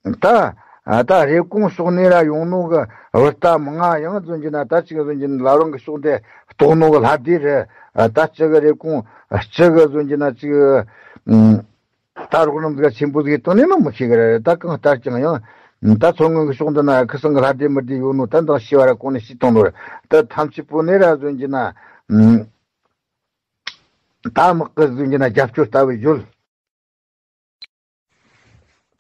རེད། ད་ད་རེབ་གོང་ཕྱོགས་ནས་ར་ཡོང་ནོ་གི་བུ་ད་མང་ང་ཡང་བཟོ་རྒྱུ་ན་ད་ཅིག་བཟོ་རྒྱུ་ན་བླ་བྲང་གི་ཕྱོགས་འདི་གཏོགས་ནོ་གི་ལྷ་སྡེ་རེད། ད་ཅིག་གི་རེབ་གོང་ཅིག་གི་བཟོ་རྒྱུ་ན་ཅིག་ད་རོགས་རམ་ཟིག་ཆེན་པོ་ཟིག་གཏོང་ནས་ནི་མི་ཤེས་གི་རེད། ད་གང་ལྟར་ཀྱང་ཡང་ད་མཚོ་སྔོན་གི་ཕྱོགས་འདི་ན་ཁུ་སང་གི་ལྷ་སྡེ་མི་སྡེ་ཡོད་ནོ་ད་འདང་ཤེས་པ་ར་གོང་ནས་ཤེས་བཏང་ནོ་རེད། ད་ཐམས་ཅད་པོ་ནས་ར་བཟོ་རྒྱུ་ན། ད་དམག་གི་བཟོ་རྒྱུ་ན་རྒྱབ་སྐྱོར་ལྟ་བུ་ཡོད།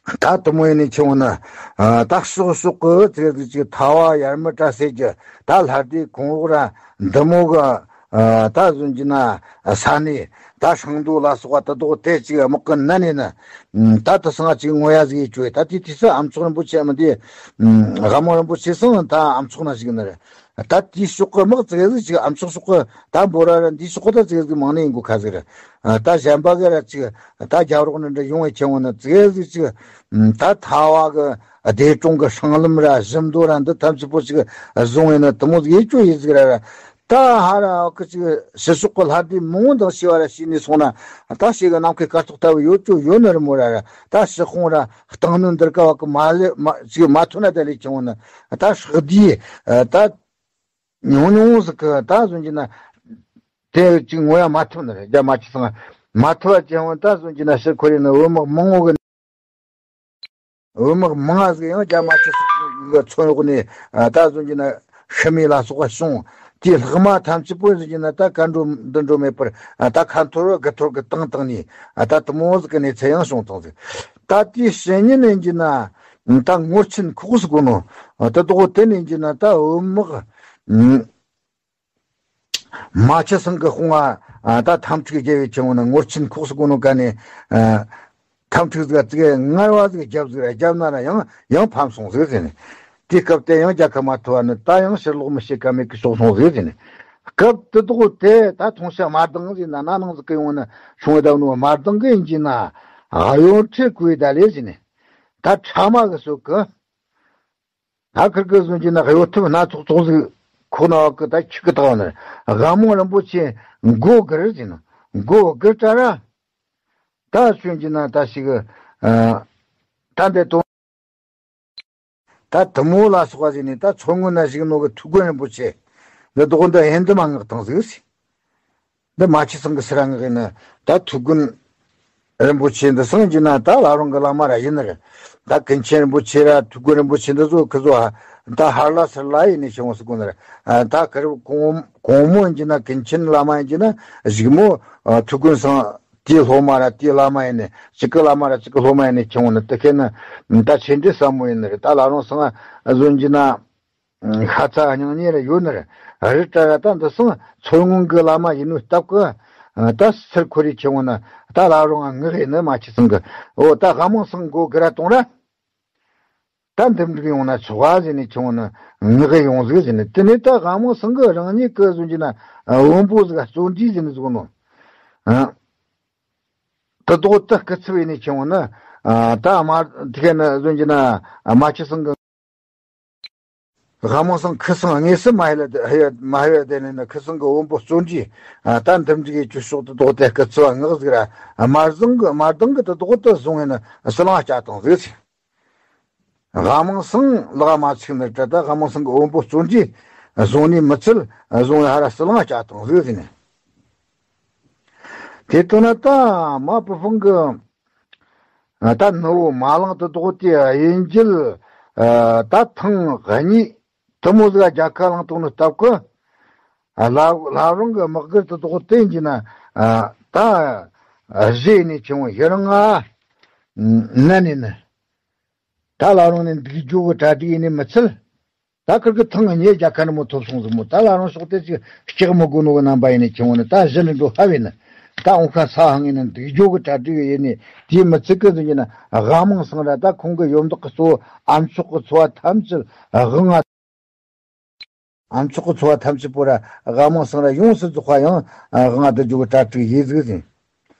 ད་དུ་མོ་ཡིན་ནི་ཆེ་བོ་ན། ད་ཕྱོགས་ཕྱོགས་གི་ཚེ་ཟིག་ཅིག་ཐ་བ་ཡར་མི་བཀྲ་ཟེར་གྱི་ད་ལྷ་སྡེ་གོང་འོག་ར་འདི་མོ་གི་ད་བཟོ་རྒྱུ་ན་ས་གནས་ད་ཧྲང་རྡོ་ལ་སོགས་པ་ད་དོག་དེ་ཅིག་དམག་གི་ནན་ནས་ནི་ད་དུ་སང་ཅིག་ངོ་ཡ་ཟིག་ཡེ་བཅོས། ད་དེ་དུས་སུ་ཨམ་ཚོགས་རིན་པོ་ཆེ་མི་འདི་དགའ་མོ་རིན་པོ་ཆེ་སང་ད་ཨམ་ཚོགས་ན་ཞིག་ནི་རེད། ད་དེའི་ཕྱོགས་གི་དམག་ཙིག་ཟིག་ཅིག་ཨམ་ཕྱོགས་ཕྱོགས་གི་ད་འབོ་ར་ར་འདིའི་ཕྱོགས་གི་ད་ཙིག་ཟིག་མང་ནི་ཡིན་གོ་ཁ་ཟིག་རེད། ད་གཞན་པ་གི་ར་ཅིག་ད་རྒྱབ་རོགས་ནི་འདྲ་ཡོང་བའི་ཆེན་བོ་ནི་ཙིག་ཟིག་ཅིག་ད་ཐ་བ་གི་སྡེ་གྲོང་གི་སྲང་ལམ་ར་གཞི་མདོ་ར་འདི་ཐམས་ཅད་པོ་ཅིག་བཟུང་བའི་ནི་དུ་མོ་ཟིག་ཡེ་ཅོ་ཡེ་ཟིག་ར་ར། ད་ཧ་ར་གི་ཅིག་ཕྱི་ཕྱོགས་གི་ལྷ་སྡེ་མང་བོ་དང་ཤི་བ་ར་ཤི་ནས་སོང་ན་ད་ཤི་གི་ནམ་མཁའི་སྐར་ཚོགས་ལྟ་བུ་ཡོད་ཅོ་ཡོད་ནི་རི་མོ་ར་ར། ད་ཤི་ཁོང་ར་སྟེང་ནི་འདིར་ཀ་བ་གི་མ་ལེ་མ་ཅིག་མ་ཐུབ་ན་ད་ལས་ཆེན་བོ་ནི་ད་ཧྲག་བསྡུས་ད། ཉུང་ཉུང་ཟིག་གི་ད་བཟོ་རྒྱུ་ན། དེ་ཅིག་ངོ་ཡ་མ་ཐུབ་ནི་རེད། རྒྱ་མ་ཆི་སང་མ་ཐུབ་པ་ཅན་བོ་ད་བཟོ་རྒྱུ་ན་ཕྱིར་འཁོར་ཡིན་ན་བོད་དམག་མང་བོ་གི། བོད་དམག་མང་ང་ཟིག་ཡང་རྒྱ་མ་ཆི་སང་གི་མཚོན་འོག་ནས་ད་བཟོ་རྒྱུ་ན་ཤི་རྨས་ལ་སོགས་པ་བྱུང་། དེའི་ལྷག་མ་ཐམས་ཅད་པོ་བཟོ་རྒྱུ་ན་ད་ག་འགྲོ་འདི་འགྲོ་མེད་པར་ད་ཁ་འཐོར་དགུ་འཐོར་གི་བཏང་བཏང་ནས་ད་དུ་མོ་ཟིག་གི་གནས་ཚུལ་ཡང་བྱུང་བཏང་ཟིག་ད་དེའི་ཕྱི་ཉིན་ནས་རྒྱུ་ན། ད་ངོར་ཆེན་ཁོག་སུ་གོ་ནོ། ད་དོག་དེ་ནས་འགྱེལ་ན་ད་བོད་དམག་མ་ཆུ་སྲང་གི་དཔུང་བ་ད་ཐམ་ཕྲུག་རྒྱལ་བའི་ཆེན་མོ་ན་ངོར་ཆེན་ཁོག་སུ་གོ་ནོ་ག་ནས་ཐམ་ཕྲུག་ཟིག་ཙིག་ངར་བ་ཟིག་རྒྱབ་ཟིག་རྒྱབ་ན་ན་ཡང་ཡང་ཕམ་སོང་ཟིག་ཟེར་ནས། དེ་སྐབས་དེ་ཡང་རྒྱལ་ཁ་མ་ཐོབ་བ་ནི་ད་ཡང་ཕྱིར་ལོག་མི་བྱེད་ཀ་མེད་ཀི་ཤོག་སོང་ཟིག་ཟེར་ནས། སྐབས་དེ་དོག་དེ་ད་ཐོང་ཤ་མ་དང་ཟིག་ན་ན་ནང་ཟིག་གི་ཡོང་ན་ཤོང་བའི་ད་ནོ་མ་དང་གི་ཡིན་གྱི་ན་གཡོ་ཁྲི་ཀུའི་ད་ལེ་ཟེར་ནས། ད་ཕྲ་མ་གི་སོགས་གི་ད་ཁིར་ཀི་བཟོ་གྱི་ན་གཡོ་ཐབས་སྣ་ཚོགས་ཚོགས་ཟིག་ཁོ་ན་བ་ཀི་ད་ཁྱི་ཀི་ཏག་ནི་དགའ་མོ་རིན་པོ་ཆེ་མགོ་གིར་ཟིན་ནོ། མགོ་གིར་ཏྲ་ར། ད་བྱོན་གྱི་ན་ད་ཞིག་ཨ། ད་འདི་དོན་ད་དུ་མོ་ལ་སོགས་པ་ཟིན་ནི་ད་མཚོ་སྔོན་ན་ཞིག་ནོ་གི་ཐུགས་དགོན་རིན་པོ་ཆེ་འདི་དོག་འདི་ཧེ་འདི་མ་ངག་ཐང་ཟིག་ཟིན། འདི་མ་ཆི་སང་གི་སི་ར་ངག་ཡིན་ན་ད་ཐུགས་དགོན་རིན་པོ་ཆེ་འདི་སང་གྱི་ན་ད་བླ་རུང་གི་བླ་མ་ར་ཡིན་ནི་རེད། ད་ཀུན་མཁྱེན་རིན་པོ་ཆེ་ར་ཐུགས་དགོན་རིན་པོ་ཆེ་འདི་ཚོ་ཁི་ཚོ་ཧ་ད་ཧར་ལ་སར་ལ་ཡིན་ནི་ཆེ་བོ་སི་གོ་ནི་རེད། ད་ཁི་རུ་གོང་གོང་མོ་ཡིན་གྱི་ན་ཀུན་མཁྱེན་བླ་མ་ཡིན་གྱི་ན་གཞུག་མོ་ཐུགས་དགོན་སང་དེའི་སློབ་མ་ར་དེའི་བླ་མ་ཡིན་ནི་གཅིག་གི་བླ་མ་ར་གཅིག་གི་སློབ་མ་ཡིན་ནི་ཆེ་བོ་ནི་དེ་ཁེ་ནི་ད་ཆེ་འདྲི་ཟབ་མོ་ཡིན་ནི་རེད། ད་བླ་རུང་སང་བཟོ་གྱི་ན། ཤ་ཚ་སྙིང་ཉེ་ར་ཡོད་ནི་རེད། རི་བཀྲ་ར་ད་འདི་སང་མཚོ་སྔོན་གི་བླ་མ་ཡིན་ནོ་སྟབས་ཀི། ད་སིར་ཁོ་རེ་ཆེ་བོ་ན་ད་བླ་རུང་ང་ངག་ཡིན་ནི་མ་ཆི་སང་གི། འོ་ད་དགའ་མོ་སང་མགོ་གི་ར་གཏོང་ར། ད་འདུམ་འགྲིག་ཡོང་ན་ཆོག་ག་ཟེར་ནས་ཆེ་བོ་ན་ངག་ཡོང་ཟིག་ཟེར་ནས། དེ་ནས་ད་དགའ་མོ་སང་གི་རང་ཉིད་ཀི་བཟོ་གྱི་ན་བོན་པོ་ཟིག་བརྩོན་འགྲུས་ཟེར་ནས་བཟོ་ནོ། ད་དོག་ད་སྐུ་ཚབ་ཡིན་ནི་ཆེ་བོ་ན། ད་མ་དེ་ཁ་ན་བཟོ་གྱི་ན་མ་ཆི་སང་གི། དགའ་མོ་སང་ཁི་སང་དངོས་སུ་མ་ཧེ་ལ་ཧེ་མ་ཧེ་བ་དེ་ནས་ན་ཁི་སང་གི་བོན་པོ་བརྩོན་འགྲུས་ད་འདུམ་འགྲིག་གི་ཆུ་ཤོག་ཏུ་དོག་དེ་སྐུ་ཚུ་བ་ངག་ཟིག་ར་མར་བཟང་གི་མར་དང་གི་ད་དོག་ཏུ་བཟུང་ཡིན་ན་སི་ལང་སྐྱ་དང་ཟིག་ཟེར། དགའ་མོ་སང་ལག་མ་ཚིག་ནི་ད་ད་དགའ་མོ་སང་གི་བོན་པོ་བརྩོན་འགྲུས་བཟུང་ནི་མི་ཚུལ་བཟུང་ཡ་ཧ་ར་སི་ལང་སྐྱ་དང་ཟིག་ཟེར་ནས། དེ་ལྟ་ན་ད་མ་བུ་ཕང་གི་ད་ནུ་བོ་མ་ལང་དུ་དོག་དེ་གཡུལ་འགྱེད་ད་ཐེངས་གཉིས་དུ་མོ་ཟིག་རྒྱལ་ཁ་བླངས་བཏང་ནི་སྟབས་ཀི། ལ་ལ་རང་གི་དམག་སྒར་དུ་དོག་དེ་འགྱེལ་ན་ད་རྗེས་ནས་ཆུང་ཡུ་རང་ང་ནན་ནས་ནི། ད་ལ་རང་ནས་འདུག་རྒྱུ་གི་གྲ་སྒྲིག་ཡིན་ནི་མི་ཚད། ད་ཁིར་གི་ཐང་གི་ཉེ་རྒྱ་ཁ་ནི་མོ་ཐོབ་སོང་ཟིག་མོ། ད་ལ་རང་ཕྱོགས་དེ་ཅིག་སྐྲག་མི་དགོས་ནོ་གི་རྣམ་པ་ཡིན་ནི་ཁྱེར་འོང་ནི། ད་གཞི་ནི་འགྲོ་ཧ་བས་ནི། ད་འོང་ཁ་ས་ཧང་ཡིན་ནི་འདུག་རྒྱུ་གི་གྲ་སྒྲིག་ཡིན་ནི། དེའི་མི་ཚད་གི་ཟིན་གྱི་ན་དབང་མང་སང་ར། ད་ཁོང་གི་ཡོམ་འདག་གི་གཙོ་བོ་ཨ་མཆོག་གི་འཚོ་བ་ཐམས་ཅད་དབང་ང་ཨ་མཆོག་གི་འཚོ་བ་ཐམས་ཅད་པོ་ར་དབང་མང་སང་ར་ཡོངས་སུ་རྫོགས་པ་ཡང་དབང་ང་བསྡུ་རྒྱུ་གི་གྲ་སྒྲིག་ཡིན་ཟིག་ཟིན།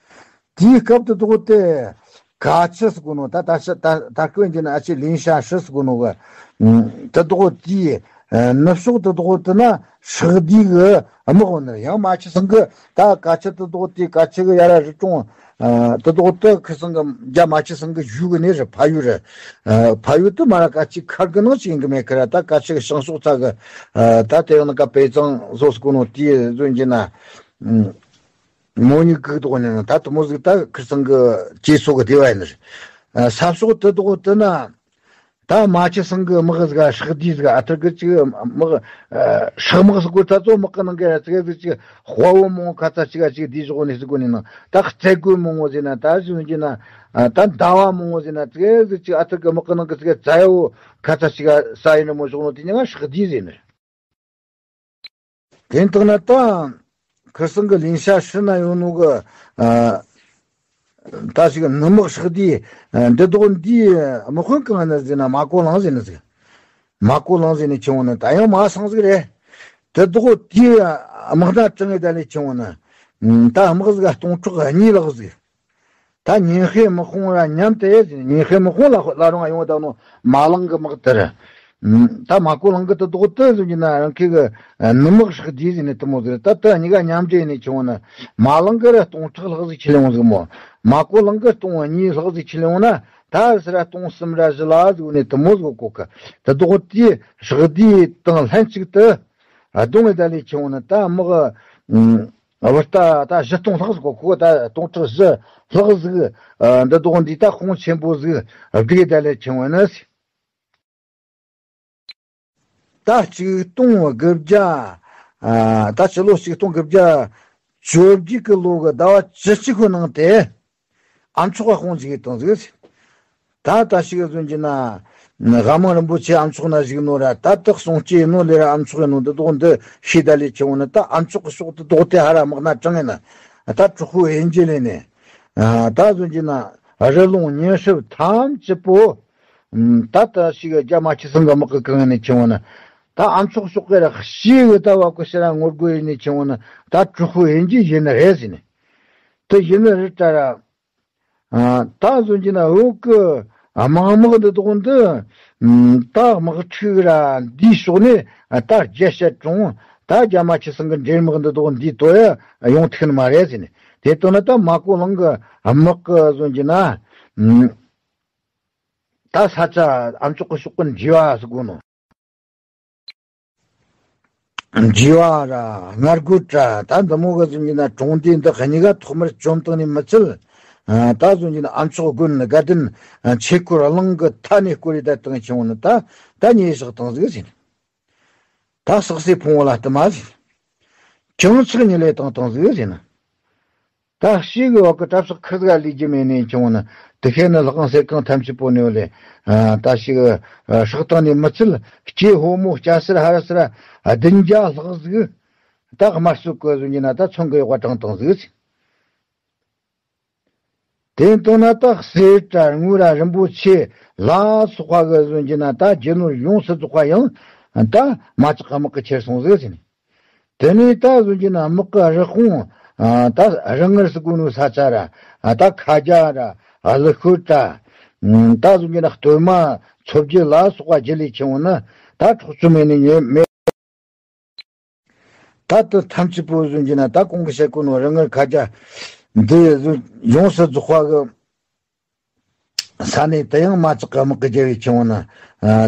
དེའི་སྐབས་དུ་དོག་དེ་ག་ཆུ་ཟེར་གོ་ནོ། ད་ད་ཤ་ད་ད་སྐོན་གྱི་ན་ཨ་ཅེ་ལིན་ཤ་ཧྲི་ཟེར་གོ་ནོ་གི། ཨ་དུ་དོག་དེའི་ཨ་ནུབ་ཕྱོགས་དུ་དོག་དེ་ན་ཧྲག་བསྡུས་གི་དམག་འོ་ནི། ཡང་མ་ཆུ་སང་གི་ད་ག་ཆུ་དུ་དོག་དེ་ག་ཆུ་གི་ཡ་ར་རི་གྲོང་ཨ་དུ་དོག་དེ་ཁིར་སང་གི་རྒྱ་མ་ཆུ་སང་གི་བཞུགས་གི་ནི་རེད། ཕ་ཡུལ་རེད། ཨ་ཕ་ཡུལ་དུ་མ་ར་ག་ཆུ་ཁར་གི་ནང་ཅིག་ཡིན་གི་མེད་ཁི་ར། ད་ག་ཆུ་གི་བྱང་ཕྱོགས་ཚ་གི་ཨ་ད་དེ་ཡང་ན་ག་པེ་ཙང་བཟོ་ཟེར་གོ་ནོ་དེའི་ཟོན་གྱི་ན། ཨ་མོ་ཉིད་གུག་དོག་ནས་ན་ད་དུ་མོ་ཟིག་ད་ཁིར་ཚང་གི་ཅེས་སོགས་ཀྱི་སྡེ་བ་ཡིན་ནི། ས་ཕྱོགས་དུ་དོག་དུ་ན་ད་མ་ཆུ་སང་གི་དམག་ཟིག་ཧྲག་བསྡུས་ཟིག་ཨ་ཐར་གི་ཅིག་དམག་ཧྲག་དམག་ཟིག་གོ་ད་ཚོ་དམག་གི་ནང་གི་ཙིག་ཟིག་ཅིག་དཔའ་བོ་མང་ཁ་ཚ་ཅིག་ཅིག་བསྡུས་ཞོག་ནས་ཟིག་གོ་ནས་ན་ད་རྩལ་རྒོད་མང་བོ་ཟེར་ན་ད་ཟོན་གྱི་ན་ད་ཟླ་བ་མང་བོ་ཟེར་ན་ཙིག་ཟིག་ཅིག་ཨ་ཐར་གི་དམག་གི་ནང་གི་ཙིག་རྩལ་བོ་ཁ་ཚ་ཅིག་ས་ཡིན་ནི་མོ་ཞོག་ནོ་དེ་ཉིད་ཧྲག་བསྡུས་ཟེར་ནི། དེ་ལྟར་ན་ད་ཁིར་སང་གི་ལིན་ཤ་ཧྲི་ན་ཡོད་ནོ་གི་ཨ་ད་ཞིག་ནུབ་དམག་ཧྲག་བསྡུས་འདི་དོག་འདིའི་དམག་དཔོན་གང་ནི་ཟེར་ན་མ་ཀོ་ལང་ཟེར་ནི་ཟིག་མ་ཀོ་ལང་ཟེར་ནི་ཁྱེར་འོང་ནི་ད་ཡང་མ་སང་ཟིག་རེད། དེ་དོག་དེའི་དམག་སྣ་དྲངས་ངེ་ད་ལས་ཁྱེར་འོང་ནི་ད་དམག་ཟིག་སྟོང་ཕྲག་གཉིས་ལྷག་ཟིག་ད་ཉིན་ཧེ་དམག་དཔུང་ར་མཉམ་དུ་ཡེ་ཟིན། ཉིན་ཧེ་དམག་དཔུང་ལ་ལ་རུང་ཡོང་བ་དང་ནོ་མ་ལང་གི་དམག་དེ་རེད། ད་མ་ཀོ་ལང་གི་དུ་དོག་དུ་ཟིན་གྱི་ན་རང་ཁེ་གི་ནུབ་དམག་ཧྲག་བསྡུས་ཟིན་ནས་དུ་མོ་ཟིག་ད་ད་གཉིས་ཀ་མཉམ་འབྲེལ་ནས་ཁྱེར་འོང་ན་མ་ལང་གི་ར་སྟོང་ཕྲག་ལྷག་ཟིག་ཁྱེར་ཡོང་ཟིག་མོ། མ་ཀོ་ལང་གི་སྟོང་གཉིས་ལྷག་ཟིག་ཁྱེར་ཡོང་ན་ད་ཟི་ར་སྟོང་གསུམ་ར་བཞི་ལ་ཟིག་ནས་དུ་མོ་ཟིག་གོ་གི་དུ་དོག་དེ་ཧྲག་བསྡུས་དང་ལྷན་ཅིག་ཏུ་གདོང་ངེ་ད་ལས་ཁྱེར་འོང་ན་ད་དམག་བུ་རྟ་ད་བཞི་སྟོང་ལྷག་ཟིག་གོ་ཁོ་ད་སྟོང་ཕྲག་བཞི་ལྷག་ཟིག་འདི་དོག་འདི་ད་ཁོང་ཆེན་པོ་ཟིག་བསྡུས་ད་ལས་ཁྱེར་འོང་ན་ཟིག་ད་གཅིག་སྟོང་དགུ་བརྒྱ་ད་ཕྱི་ལོ་གཅིག་སྟོང་དགུ་བརྒྱ་བཅོ་བརྒྱད་གི་ལོ་གི་ཟླ་བ་བཅུ་གཅིག་གི་ནང་དེ་ཨ་མཆོག་ག་དཔུང་འཇུག་གི་བཏང་ཟིག་ད་ད་ཞིག་ཟོན་གྱི་ན། དབང་མང་རིན་པོ་ཆེ་ཨ་མཆོག་ན་བཞུགས་ནོ་ར་ད་དག་སྲུང་སྐྱེས་ཡིན་ནོ་ལས་ར་ཨ་མཆོག་ཡིན་ནོ་འདི་དོག་འདི་ཤེས་ད་ལས་ཁྱེར་འོང་ན་ད་ཨ་མཆོག་གི་ཕྱོགས་དུ་དོག་དེ་ཧ་ར་དམག་སྣ་དྲངས་ཡིན་ན། ད་གྲོགས་པོ་ཡིན་གྱི་ལས་ནས། ད་ཟོན་གྱི་ན་རི་ལུང་ཉིན་ཧྲིབ་ཐམས་ཅད་པོ། ད་ད་ཞིག་རྒྱ་མ་ཆི་སང་གི་དམག་གི་གང་ནས་ཁྱེར་འོང་ན། ད་ཨ་མཆོག་ཕྱོགས་ཀྱི་ར་ཤེས་གི་ད་བ་གི་ཕྱིར་ར་ངོ་རྒོལ་ཡིན་ནས་ཁྱེར་འོང་ན་ད་གྲོགས་པོ་ཡིན་གྱི་ཡིན་ནི་རེད་ཟེར་ནས། དེ་ཡིན་ནི་རེད་ད་ར། ད་གཟོད་ཀྱི་ན་བོད་ཀྱི་དམངས་དམག་འདི་དག་འདི་ད་དམག་འཁྲུག་ར་འདིའི་ཕྱོགས་ནས་ད་རྒྱལ་བཤད་གྲོང་ད་རྒྱ་མ་ཆི་སང་གི་འདྲེ་དམག་འདི་དག་འདིའི་དོ་ཡ་ཡོང་ཐུག་ནི་མ་རེད་ཟེར་ནས། དེ་ལྟ་ན་ད་མ་ཀོ་ལང་གི་དམག་གི་གཟོད་ཀྱི་ན་ད་ས་ཆ་ཨ་མཆོག་གི་ཕྱོགས་ཀྱི་འཇིབ་བ་ཟེར་དགོས་ནོ། འཇིབ་བ་ར་སྔར་རྒོལ་ར་ད་འདི་མོ་གི་གཟོད་ཀྱི་ན་གྲོང་སྡེ་འདི་གཉིས་ཀ་ཐོག་མར་བཅོམ་བཏང་ནས་མི་ཚད། ད་གཟོད་ཀྱི་ན་ཨ་མཆོག་དགོན་དགའ་ལྡན་ཆོས་འཁོར་གླིང་གི་མཐའ་ནས་བསྐོར་རེ་ད་བཏང་ཁྱེར་འོང་ན་ད་ད་ཉེས་བཞག་བཏང་ཟིག་ཟེར་ནས། ད་སག་སེ་ཕུང་བོ་ལ་བསྟི་མ་ཟེར། ཁྱང་ཆག་ཉིད་ལས་བཏང་བཏང་ཟིག་ཟེར་ན། ད་ཤེས་གི་བ་གི་གྲབས་སོགས་ཁི་ཟིག་ལས་རྒྱུ་མེད་ནས་ཁྱེར་འོང་ན་དེ་ཤེས་ན་ལྷག་ཀང་སེར་ཀང་ཐམས་ཅད་པོ་ནས་ལས། ད་ཞིག་སྲེག་བཏང་ནས་མི་ཚུལ་སྐྱེ་ཕོ་མོ་སྐྱ་སེར་ཧ་ར་སེར་བདུན་བརྒྱ་ལྷག་ཟིག་ད་དམར་གསོད་གི་གཟོད་ཀྱི་ན་ད་མཚོན་གི་གཡོག་པ་དྲངས་བཏང་ཟིག་ཟེར། དེ་ལྟ་ན་ད་གསེར་ར་དངུལ་ར་རིན་པོ་ཆེ་ལ་སོགས་པ་གི་གཟོད་ཀྱི་ན་ད་རྒྱུ་ནོར་ཡོངས་སུ་རྫོགས་པ་ཡང་ད་མ་ཆག་དམག་གི་ཁྱེར་སོང་ཟིག་ཟེར་ནས། དེ་ནས་ད་གཟོད་ཀྱི་ན་དམག་གི་རི་དཔུང་ད་རི་ངར་ཟེར་གོ་ནོ་ས་ཆ་ར་ད་ཁ་རྒྱ་ར་ཀླུ་ཤོད་ར་ད་གཟོད་ཀྱི་ན་སྟོད་མ་མཚོ་རྒྱུད་ལ་སོགས་པ་རྒྱུད་ལས་ཁྱེར་འོང་ན་ད་འཕྲོག་བཅོམ་མེད་ནས་ཉེ་མེད། ད་དེ་ཐམས་ཅད་པོ་གཟོད་ཀྱི་ན་ད་གོང་གི་བཤད་གོ་ནོ་རི་ངར་ཁ་རྒྱ་འདི་གཟོད་ཡོངས་སུ་རྫོགས་པ་གི་ས་གནས་དེ་ཡང་མ་ཆག་གི་དམག་གི་རྒྱལ་བས་ཁྱེར་འོང་ན་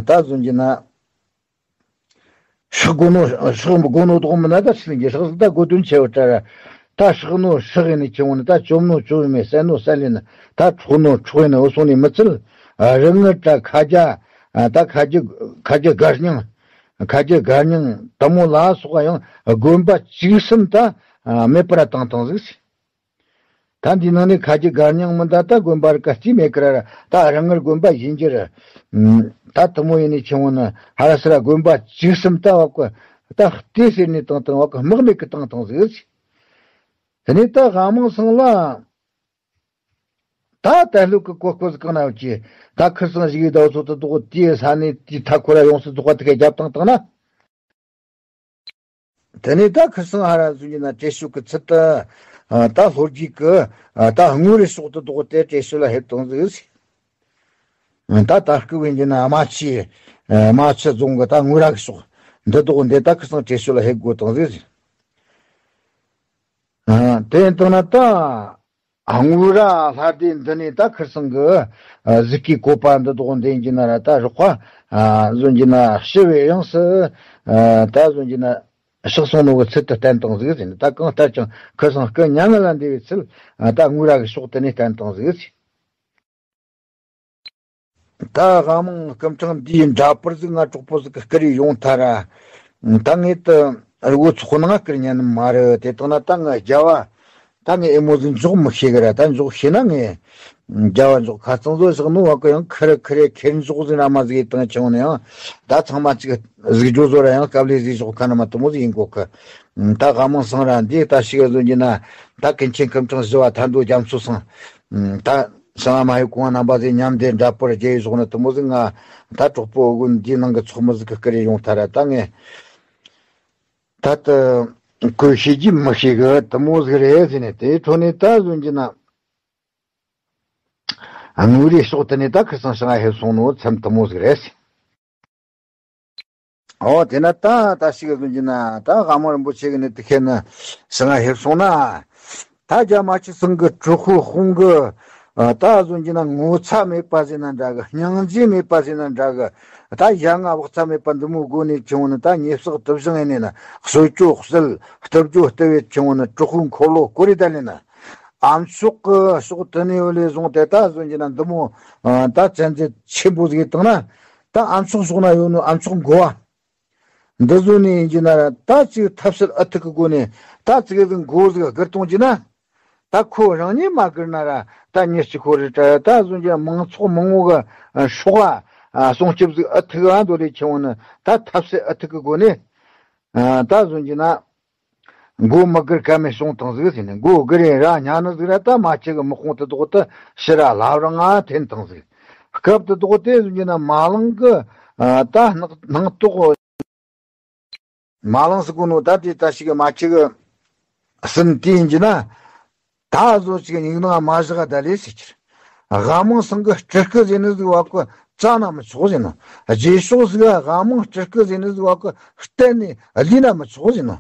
ད་གཟོད་ཀྱི་ན། སྲེག་དགོས་ནོ་སྲེག་དགོས་ནོ་དོག་མིན་ན་ད་ཤི་ལ་གི་སྲེག་ད་དགོས་དོན་ཆེ་བ་ད་ར། ད་སྲེག་ནོ་སྲེག་ཡིན་ནི་ཁྱེར་འོང་ན་ད་བཅོམ་ནོ་བཅོམ་ཡིན་ནི་བསད་ནོ་བསད་ཡིན་ནི་ད་འཕྲོག་ནོ་འཕྲོག་ཡིན་ནི་འོ་སོང་ནི་མི་ཚུལ། རི་ངར་ད་ཁ་རྒྱ་ད་ཁ་རྒྱ་ཁ་རྒྱ་དགའ་སྙིང་ཁ་རྒྱ་དགའ་སྙིང་དེ་མོ་ལ་སོགས་པ་ཡང་དགོན་པ་བཅུ་གསུམ་ད་མེད་པར་བཏང་བཏང་ཟིག་ཟེར། ད་ ད་འདི་ནང་ནས་ཁ་རྒྱུ་སྒར་རྙིང་མི་འདའ་ད་དགོན་པ་ར་ག་རྩིས་མེད་ཀི་ར་ར་ད་རང་ངར་དགོན་པ་བཞེངས་རྒྱུ་ར། ད་དུ་མོ་ཡིན་ནས་ཆེ་བོ་ནི་ཧ་ར་སི་ར་དགོན་པ་བཅུ་གསུམ་ད་བ་ཀོ་ད་ལྟོས་ཟེར་ནས་བཏང་བཏང་བ་ཀོ་དམག་མེད་ཀི་བཏང་བཏང་ཟིག་དེ་ནས་ད་དབང་མང་སང་ལ། ད་ད་ལུག་གི་གོ་སྐོ་ཟིག་གང་ན་ཡོད་ཀྱི། ད་ཁིར་སང་ཞིག་གི་ཟླ་བ་ཚོ་དུ་དོག་དེའི་ས་ནས་དེའི་མཐའ་འཁོར་ར་ཡོངས་སུ་རྫོགས་པ་དེ་ག་རྒྱབ་བཏང་བཏང་ན། དེ་ནས་ད་ཁིར་སང་ཧ་ར་ཟུང་གྱི་ན་བྲེལ་ཤུགས་ཀྱི་ཚུལ་དུ། ད་ལྷོ་རྒྱུད་ཀྱི་ད་དངུལ་རི་ཕྱོགས་དུ་དོག་དེ་བྲེལ་ཤུགས་ལ་ཧེབ་བཏང་ཟིག་ད་ད་སྐུ་བན་གྱི་ན་རྨ་ཆུ་རྨ་ཆུ་རྫོང་གི་ད་དངུལ་ར་གི་ཕྱོགས་འདི་དོག་འདི་ད་ཁིར་སང་བྲེལ་ཤུགས་ལ་ཧེབ་དགོས་བཏང་ཟིག་དེ་ཡིན་བཏང་ན་ད། དངུལ་ར་ལྷ་སྡེ་འདི་ནས་ད་ཁིར་སང་གི་གཟིག་གི་བཀོད་པ་འདི་དོག་འདེན་གྱི་ན་ར་ད་རོགས་པ་བཟོ་གྱི་ན་ཞི་བའི་དབྱངས་སུ་ད་བཟོ་གྱི་ན་ཕྱག་སོང་ནོ་གི་ཚུལ་དུ་བསྟན་བཏང་ཟིག་ཟིན། ད་གང་ལྟར་ཀྱང་ཁིར་སང་སྐུ་མྱ་ངན་ལ་འདས་པའི་ཚུལ་ད་དངུལ་ར་གི་ཕྱོགས་དེ་ནས་བསྟན་བཏང་ཟིག་ཟིན། ད་དབང་མང་སྐུ་ཕྲེང་འདིའི་འདྲ་པར་ཟིག་ང་གྲོགས་པོ་ཟིག་གི་སྐུ་རེ་ཡོང་ཐ་ར། ད་ངས་ད་རི་བོ་ཚོགས་ནང་སྐུར་ཉན་ནི་མ་རེད། དེ་དང་ན་ད་ངའི་རྒྱལ་བ་ད་ངའི་ཨེ་མོ་ཟིག་འཇོག་མི་ཤེས་གི་ར། ད་འཇོག་ཤེས་ན་ངས་རྒྱལ་བ་འཇོག་ཁ་ཚང་བཟོ་བཞག་ནོ་བ་གི་ཡང་ཁི་རེ་ཁི་རེ་ཁེར་འཇོག་ཟིག་ར་མ་ཟིག་བཏང་ཆུང་ནས་ཡང་ད་ཚང་མ་ཅིག་གཟིགས་སྒྱོ་བཟོ་ར་ཡང་སྐབས་ལས་ཟིག་ཞོག་ཁ་ན་མ་དུ་མོ་ཟིག་ཡིན་གོ་ཁི། ད་དབང་མང་སང་ར་འདི་ད་ཞིག་བཟོ་གྱི་ན་ད་ཀུན་མཁྱེན་སྐུ་ཕྲེང་བཞི་བ་ཐར་འདོད་རྒྱ་མཚོ་སང་ད་ཤང་མ་ཡུ་གུང་རྣམ་པ་ཟིག་མཉམ་དེ་འདྲ་པོར་རྒྱལ་ཡུལ་སོགས་ནི་དུ་མོ་ཟིག་ང་ད་གྲོགས་པོ་དགོན་འདིའི་ནང་གི་ཚོགས་མི་ཟིག་གི་སྐུ་རེ་ཡོང་ཐ་ར། ད་ངས་ད་ད་གོས་ཤེས་ཀྱི་མི་ཤེས་གི་དུ་མོ་ཟིག་རེད་ཟེར་ནས་དེའི་འཕྲོ་ནས་ད་བཟོ་གྱི་ན་དངོས་རེ་ཕྱོགས་དུ་ནས་ད་ཁི་སང་ཤང་ཧེ་སོང་ནོ་མཚམས་དུ་མོ་ཟིག་རེད། ཨོ་དེ་ན་ད་ད་ཞིག་གི་ཟུང་གི་ན་ད་དབང་མོ་རིན་པོ་ཆེ་གི་ནི་དེ་ཁེ་ན་ཤང་ཧེ་སོང་ན། ད་རྒྱ་མ་ཆི་སང་གི་གྲུ་ཁུ་ཧོང་གི་ད་ཟུང་གི་ན་ངོ་ཚ་མེད་པ་ཟེར་ན་འདྲ་གི། སྙིང་རྗེ་མེད་པ་ཟེར་ན་འདྲ་གི། ད་ཡ་ང་བག་ཚ་མེད་པ་འདི་མོ་སྒོ་ནས་ཁྱེར་འོང་ནི་ད་ཉེས་བསགས་དུ་བཞིན་ཡིན་ནི་ན་གསོད་གཅོད་གསོད་བཏུབ་གཅོད་བཏུབ་བེད་ཁྱེར་འོང་ནི་གྲུ་ཁུ་འཁོར་ལོ་སྐོར་རེ་ད་ལེ་ན། ཨ་མཆོག་གི་ཕྱོགས་དུ་ནས་ཡོད་ལས་བཟུང་སྟེ་ད་ཟུང་གི་ན་འདི་མོ་ད་བཙན་འཛུལ་ཆེན་པོ་ཟིག་བཏང་ན། ད་ཨ་མཆོག་ཕྱོགས་ན་ཡོད་ནོ་ཨ་མཆོག་འགོ་བ། འདི་བཟོ་ནས་ཡིན་གྱི་ན་ད་ཅིག་ཐབས་ཤེས་ཨ་ཐུག་གི་སྒོ་ནས་ད་ཅིག་གི་མགོ་ཟིག་སྒུར་གཏོང་གྱི་ན། ད་ཁོ་རང་ཉིད་མ་སྒུར་ན་ར་ད་མྱི་གཅིག་ཁོ་རེ་ད་བཟོ་གྱི་མང་ཚོགས་མང་བོ་གི་སྲོག་ཨ་སྲུང་སྐྱོབ་ཟིག་ཨ་ཐུག་ཨ་འདོད་ལས་ཁྱེར་འོང་ནི་ད་ཐབས་ཤེས་ཨ་ཐུག་གི་སྒོ་ནས་ད་བཟོ་གྱི་ན། མགོ་མི་སྒུར་ཀ་མེད་བྱུང་བཏང་ཟིག་ཟེར་ནས་མགོ་སྒུར་རེ་ར་ཉག་ནི་ཟིག་ར་ད་མ་ཁྱི་གི་དམག་དཔུང་དུ་དོག་ཏུ་ཕྱི་ར་ལབ་རང་ང་འཐེན་བཏང་ཟིག་སྐབས་དུ་དོག་དེ་ཟིག་གི་ན་མ་ལང་གི་ད་སྣང་སྣང་དོག་མ་ལང་ཟིག་གོ་ནོ་ད་དེ་ད་ཞིག་གི་མ་ཁྱི་གི་སུན་དེ་ཡིན་གྱི་ན། ད་བཟོ་ཅིག་ཉིག་ནང་མ་བཞག་ད་ལས་ཟེར་གྱི་རེད། དབང་མང་སང་གི་སྤྲུལ་སྐུ་ཟེར་ནི་ཟིག་བ་ཀོ་རྩ་ན་མི་ཆོག་ཟེར་ནོ། རྗེས་ཕྱོགས་ཟིག་དབང་མང་སྤྲུལ་སྐུ་ཟེར་ནི་ཟིག་བ་ཀོ་གཏན་ནས་ལུས་ན་མི་ཆོག་ཟེར་ནོ།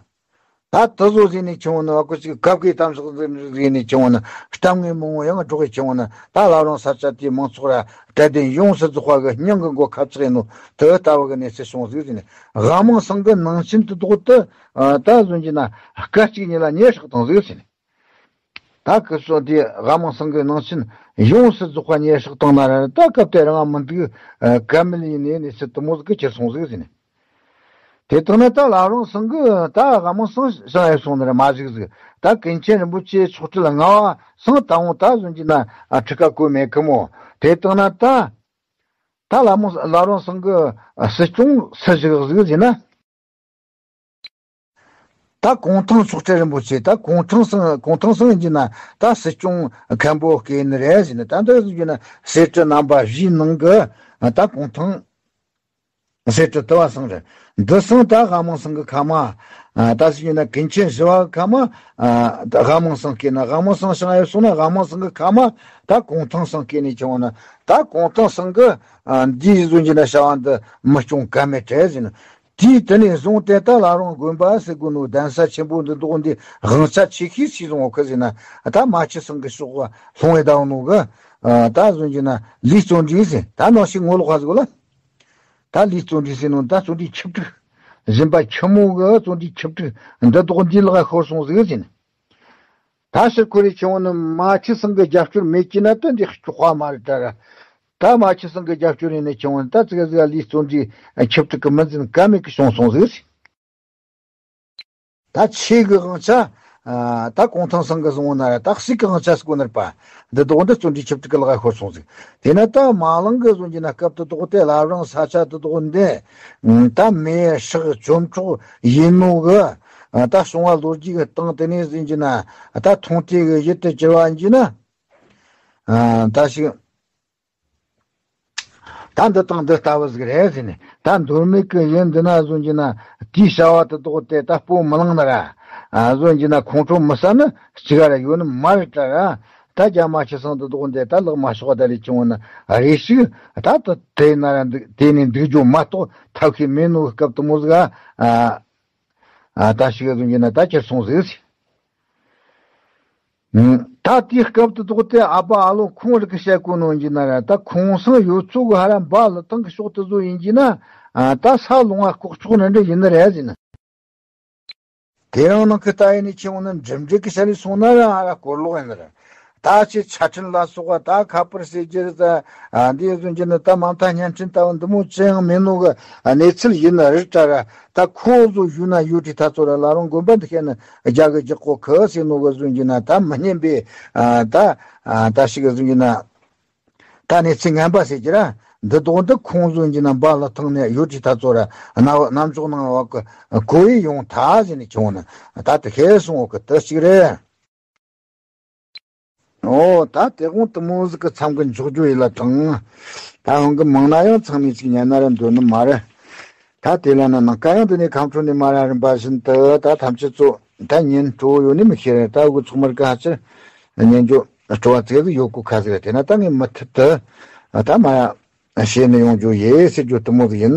ད་དུ་བཟོ་ཟེར་ནས་ཁྱེར་འོང་ནི་བ་ཀོ་ཅིག་གབ་གི་གཏམ་བཤད་ཟེར་ནས་ཁྱེར་འོང་ནི་གཏམ་ངན་མང་བོ་ཡང་སྒྲོག་གི་ཁྱེར་འོང་ནི་ད་ལ་རང་ས་ཆ་དེའི་མང་ཚོགས་ར་དད་ལྡན་ཡོངས་སུ་རྫོགས་པ་གི་སྙིང་གི་མགོ་ཁ་ཚེགས་ནོ་དུ་ལྟ་བུ་གི་གནས་ཚུལ་བྱུང་ཟིག་ཟེར་ནས་དབང་མང་སང་གི་ནང་ཆེན་དུ་དོག་ཏུ་ད་བཟོ་གྱི་ན་སྐད་ཅིག་ཉིད་ལ་ཉེས་བསགས་བཏང་ཟིག་ཟེར་ནས། ད་ཁི་སོ་དེ་དབང་མང་སང་གི་ནང་ཆེན་ཡོངས་སུ་རྫོགས་པ་ཉེས་བསགས་བཏང་ན་ར་ད་སྐབས་དེ་རང་མི་འདུག་ག་མེད་ཡིན་ནས་ནས་སི་དུ་མོ་ཟིག་གི་ཁྱེར་སོང་ཟིག་ཟེར་ནས། དེ་དག་ན་ད་ལ་རང་སང་གི་ད་དབང་མང་སང་ཤང་ཡེ་སོང་ནི་ར་མ་ཟིག་ཟིག་ད་ཀུན་མཁྱེན་རིན་པོ་ཆེ་ཆོག་ཁྲི་ལ་ང་བ་སང་ད་འོང་ད་བཟོ་གྱི་ན་ཁྲི་ཀ་གོ་མེད་གི་མོ། དེ་དག་ན་ད་ད་ལ་མོ་ལ་རང་སང་གི་སྲིད་སྐྱོང་སུ་ཞིག་ཟིག་ཟེར་ན། ད་གུང་ཐང་ཆོག་ཁྲི་རིན་པོ་ཆེ་ད་གུང་ཐང་སང་གུང་ཐང་སང་ཡིན་གྱི་ན་ད་སྲིད་སྐྱོང་མཁན་པོ་སྐྱེས་ནི་རེད་ཟེར་ནས། ད་འདི་ཟེར་གྱི་ན་གསེར་ཁྲི་རྣམ་པ་བཞིའི་ནང་གི་ད་གུང་ཐང་གསེར་ཁྲི་དུ་བ་སང་རེད། འདི་སང་ད་དབང་མང་སང་གི་ཁ་མ། ད་ཟེར་གྱི་ན་ཀུན་མཁྱེན་བཞི་བ་གི་ཁ་མ། ད་དབང་མང་སང་སྐྱེས་ན་དབང་མང་སང་ཤང་ཡེ་སོང་ན་དབང་མང་སང་གི་ཁ་མ། ད་གུང་ཐང་སང་སྐྱེས་ནས་ཁྱེར་འོང་ན་ད་གུང་ཐང་སང་གི་འདིའི་བཟོ་གྱི་ན་བྱ་བ་འདི་མི་སྐྱོང་ཀ་མེད་བྲལ་ཟེར་ནས། དེའི་དེ་ནས་བཟུང་སྟེ་ད་ལ་རང་དགོན་པ་ཟེར་དགོས་ནོ་གདན་ས་ཆེན་པོ་འདི་འདོགས་འདི་དབང་ཆ་ཆེ་ཤོས་སུ་བཟུང་བ་ཁི་ཟེར་ན། ད་མ་ཆི་སང་གི་ཤོག་བ་ལྷུང་བའི་ཟླ་བ་ནོ་གི། ད་བཟོ་གྱི་ན་ལིའི་བརྩོན་འགྲུས་ཟེར་ད་ནང་ཞིག་ངོ་ལོག་ཁ་ཟིག་ལ། ད་ལིའི་བརྩོན་འགྲུས་ཟེར་ནོ་ད་བརྩོན་འགྲུས་ཆིབས་དྲུག་གཞོན་པ་ཆི་མོ་གི་བརྩོན་འགྲུས་ཆིབས་དྲུག་འདི་འདོགས་འདི་ལག་ཤོར་སོང་ཟིག་ཟེར་ན། ད་ཕྱིར་ཁོ་རེ་ཁྱེར་འོང་ནི་མ་ཆི་སང་གི་རྒྱབ་སྐྱོར་མེད་ཀྱི་ན་ད་འདི་ལྕོགས་པ་མ་རེད་ད་ར། ད་མ་ཆི་སང་གི་རྒྱབ་སྐྱོར་ཡིན་ནི་ཁྱེར་འོང་ད་ཙི་ག་ཙི་ག་ལིའི་བརྩོན་འགྲུས་ཆིབས་དྲུག་གི་མི་འཛིན་ཀ་མེད་གི་བྱུང་སོང་ཟིག་ད་ཆེ་གི་དབང་ཆ་ ད་གུང་ཐང་ཚང་གི་བཟུང་ན་ར་ད་སྲིད་གང་ཆ་སྐོ་ནར་པ། འདི་དོག་འདི་བརྩོན་འགྲུས་ཆབ་ཏུ་གི་ལག་ཤོར་སོང་ཟིག་དེ་ན་ད་མ་ལང་གི་བཟུང་གྱི་ན་སྐབས་དུ་དོག་དེ་ལ་རང་ས་ཆ་དུ་དོག་འདི། ད་མེ་ཧྲག་བཅོམ་འཕྲོག་ཡིན་ནོ་གི། ད་བྱུང་བ་ལོ་རྒྱུས་གི་སྟེང་དེ་ནས་ཟིན་གྱི་ན། ད་མཐོང་ཐོས་གི་ཡིད་དུ་གྱུར་བ་ཡིན་གྱི་ན། ད་ཞིག་ད་འདི་དང་འདི་ལྟ་བུ་ཟིག་རེད་ཟེར་ནས། ད་མདོ་སྨད་ཀྱི་ཡུལ་འདི་ན་བཟུང་གྱི་ན། དེའི་བྱ་བ་དུ་དོག་དེ་ད་སྤོ་མི་ལང་ན་ར། བཟུང་གྱི་ན་ཁོང་ཁྲོ་མི་ཟ་ནི་གཅིག་ར་ཡོད་ནི་མ་རེད་ད་ར། ད་རྒྱ་མ་ཆི་སང་དུ་དོག་འདི་ད་ལག་མ་ཤོག་ད་རེ་ཆུང་བ་ན་རེ་ཞིག་ད་དུ་དེ་ན་ར་འདུག་དེ་ནས་འདུག་རྒྱུ་མ་གཏོགས་ཐབས་ཤེས་མེད་ནོ་སྐབས་དུ་མོ་ཟིག་ཨ། ད་ཞིག་བཟུང་གྱི་ན་ད་ཁྱེར་སོང་ཟིག་ད་དེའི་སྐབས་དུ་དོག་དེ་ཨ་ཕ་ཨ་ལོ་ཁོང་རིག་གི་བཤད་གོ་ནོ་ཡིན་གྱི་ན་ར། ད་ཁོང་སང་ཡོད་ཚོད་གི་ཧ་ར་འབའ་ལི་ཐང་གི་ཕྱོགས་དུ་བཟོ་ཡིན་གྱི་ན། ད་ས་ལོང་བ་ལྐོག་ཆོག་ནི་འདྲ་ཡིན་ནི་རེད་ཟིན། དེ་རང་ནང་གི་ལྟ་ཡིན་ནི་ཁྱེད་འོང་ན་འགྲིམ་འགྲིག་གི་ཤ་ལི་སོང་ན་ར་ཧ་ར་སྐོར་ལོག་ཡིན་ནི་རེད། ད་ཆེ་ཆ་འཕྲིན་ལ་སོགས་པ་ད་ཁ་པར་ཟེར་རྒྱུ་རེད། ད་འདི་བཟོ་རྒྱུ་ནི་ད་མ་མཐའ་བརྙན་འཕྲིན་ལྟ་བུ་འདི་མོ་ཅི་ཡང་མེད་ནོ་གི་གནས་ཚུལ་ཡིན་ནི་རེད་ད་ར། ད་ཁོ་བཟོ་ཞུ་ན་ཡོད་དྲི་ད་ཚོ་ར་ལ་རང་དགོན་པ་འདི་ཤེས་ན། རྒྱ་གི་རྒྱག་གོ་ཁི་ཟེར་ནོ་གི་བཟོ་རྒྱུ་ན་ད་མི་སྙན་པའི་ད་ད་ཞིག་གི་བཟོ་རྒྱུ་ན་ད་གནས་ཚུལ་ངན་པ་ཟེར་གྱི་ར། འདི་དོག་འདི་ཁོང་བཟོ་རྒྱུ་ན་འབའ་ལི་ཐང་ནས་ཡོད་དྲི་ད་ཚོ་ར་ན་ནམ་ཕྱོགས་ནང་བ་གི་གོ་ཡི་ཡོང་ཐ་ཟེར་ནས་ཁྱོང་ན་ད་དེ་ཤེས་སོང་འོ་གི་དེ་གཅིག་རེད། ཨོ་ད་དེ་དགོང་དུ་མོ་ཟིག་གི་མཚམས་ཀྱི་འཇོག་རྒྱུ་ཡིན་ལ་དྲང་། ད་འོང་གི་མང་ན་ཡང་ཚང་མས་ཅིག་ཉན་ན་ར་འདོད་ནི་མ་རེད། ད་དེ་ལ་ན་ནང་ཀ་ཡང་འདི་ནས་ཁམས་ཁྲོད་ནས་མ་ར་རིམ་པ་བཞིན་དུ་ད་ཐམས་ཅད་ཚོ་ད་ཉན་སྤྲོ་བོ་ཡོད་ནི་མི་ཤེས་རེད། ད་འུ་ཚོགས་མར་ག་ཧ་ཅིར་ཉན་རྒྱུ་སྤྲོ་བ་ཙེ་ཟིག་ཡོད་གོ་ཁ་ཟིག་རེད། དེ་ན་ད་ངས་མུ་མཐུད་དུ་ད་མ་ཡ་བཤད་ནི་ཡོང་རྒྱུ་ཡེ་ཟེར་རྒྱུ་དུ་མོ་ཟིག་ཡིན།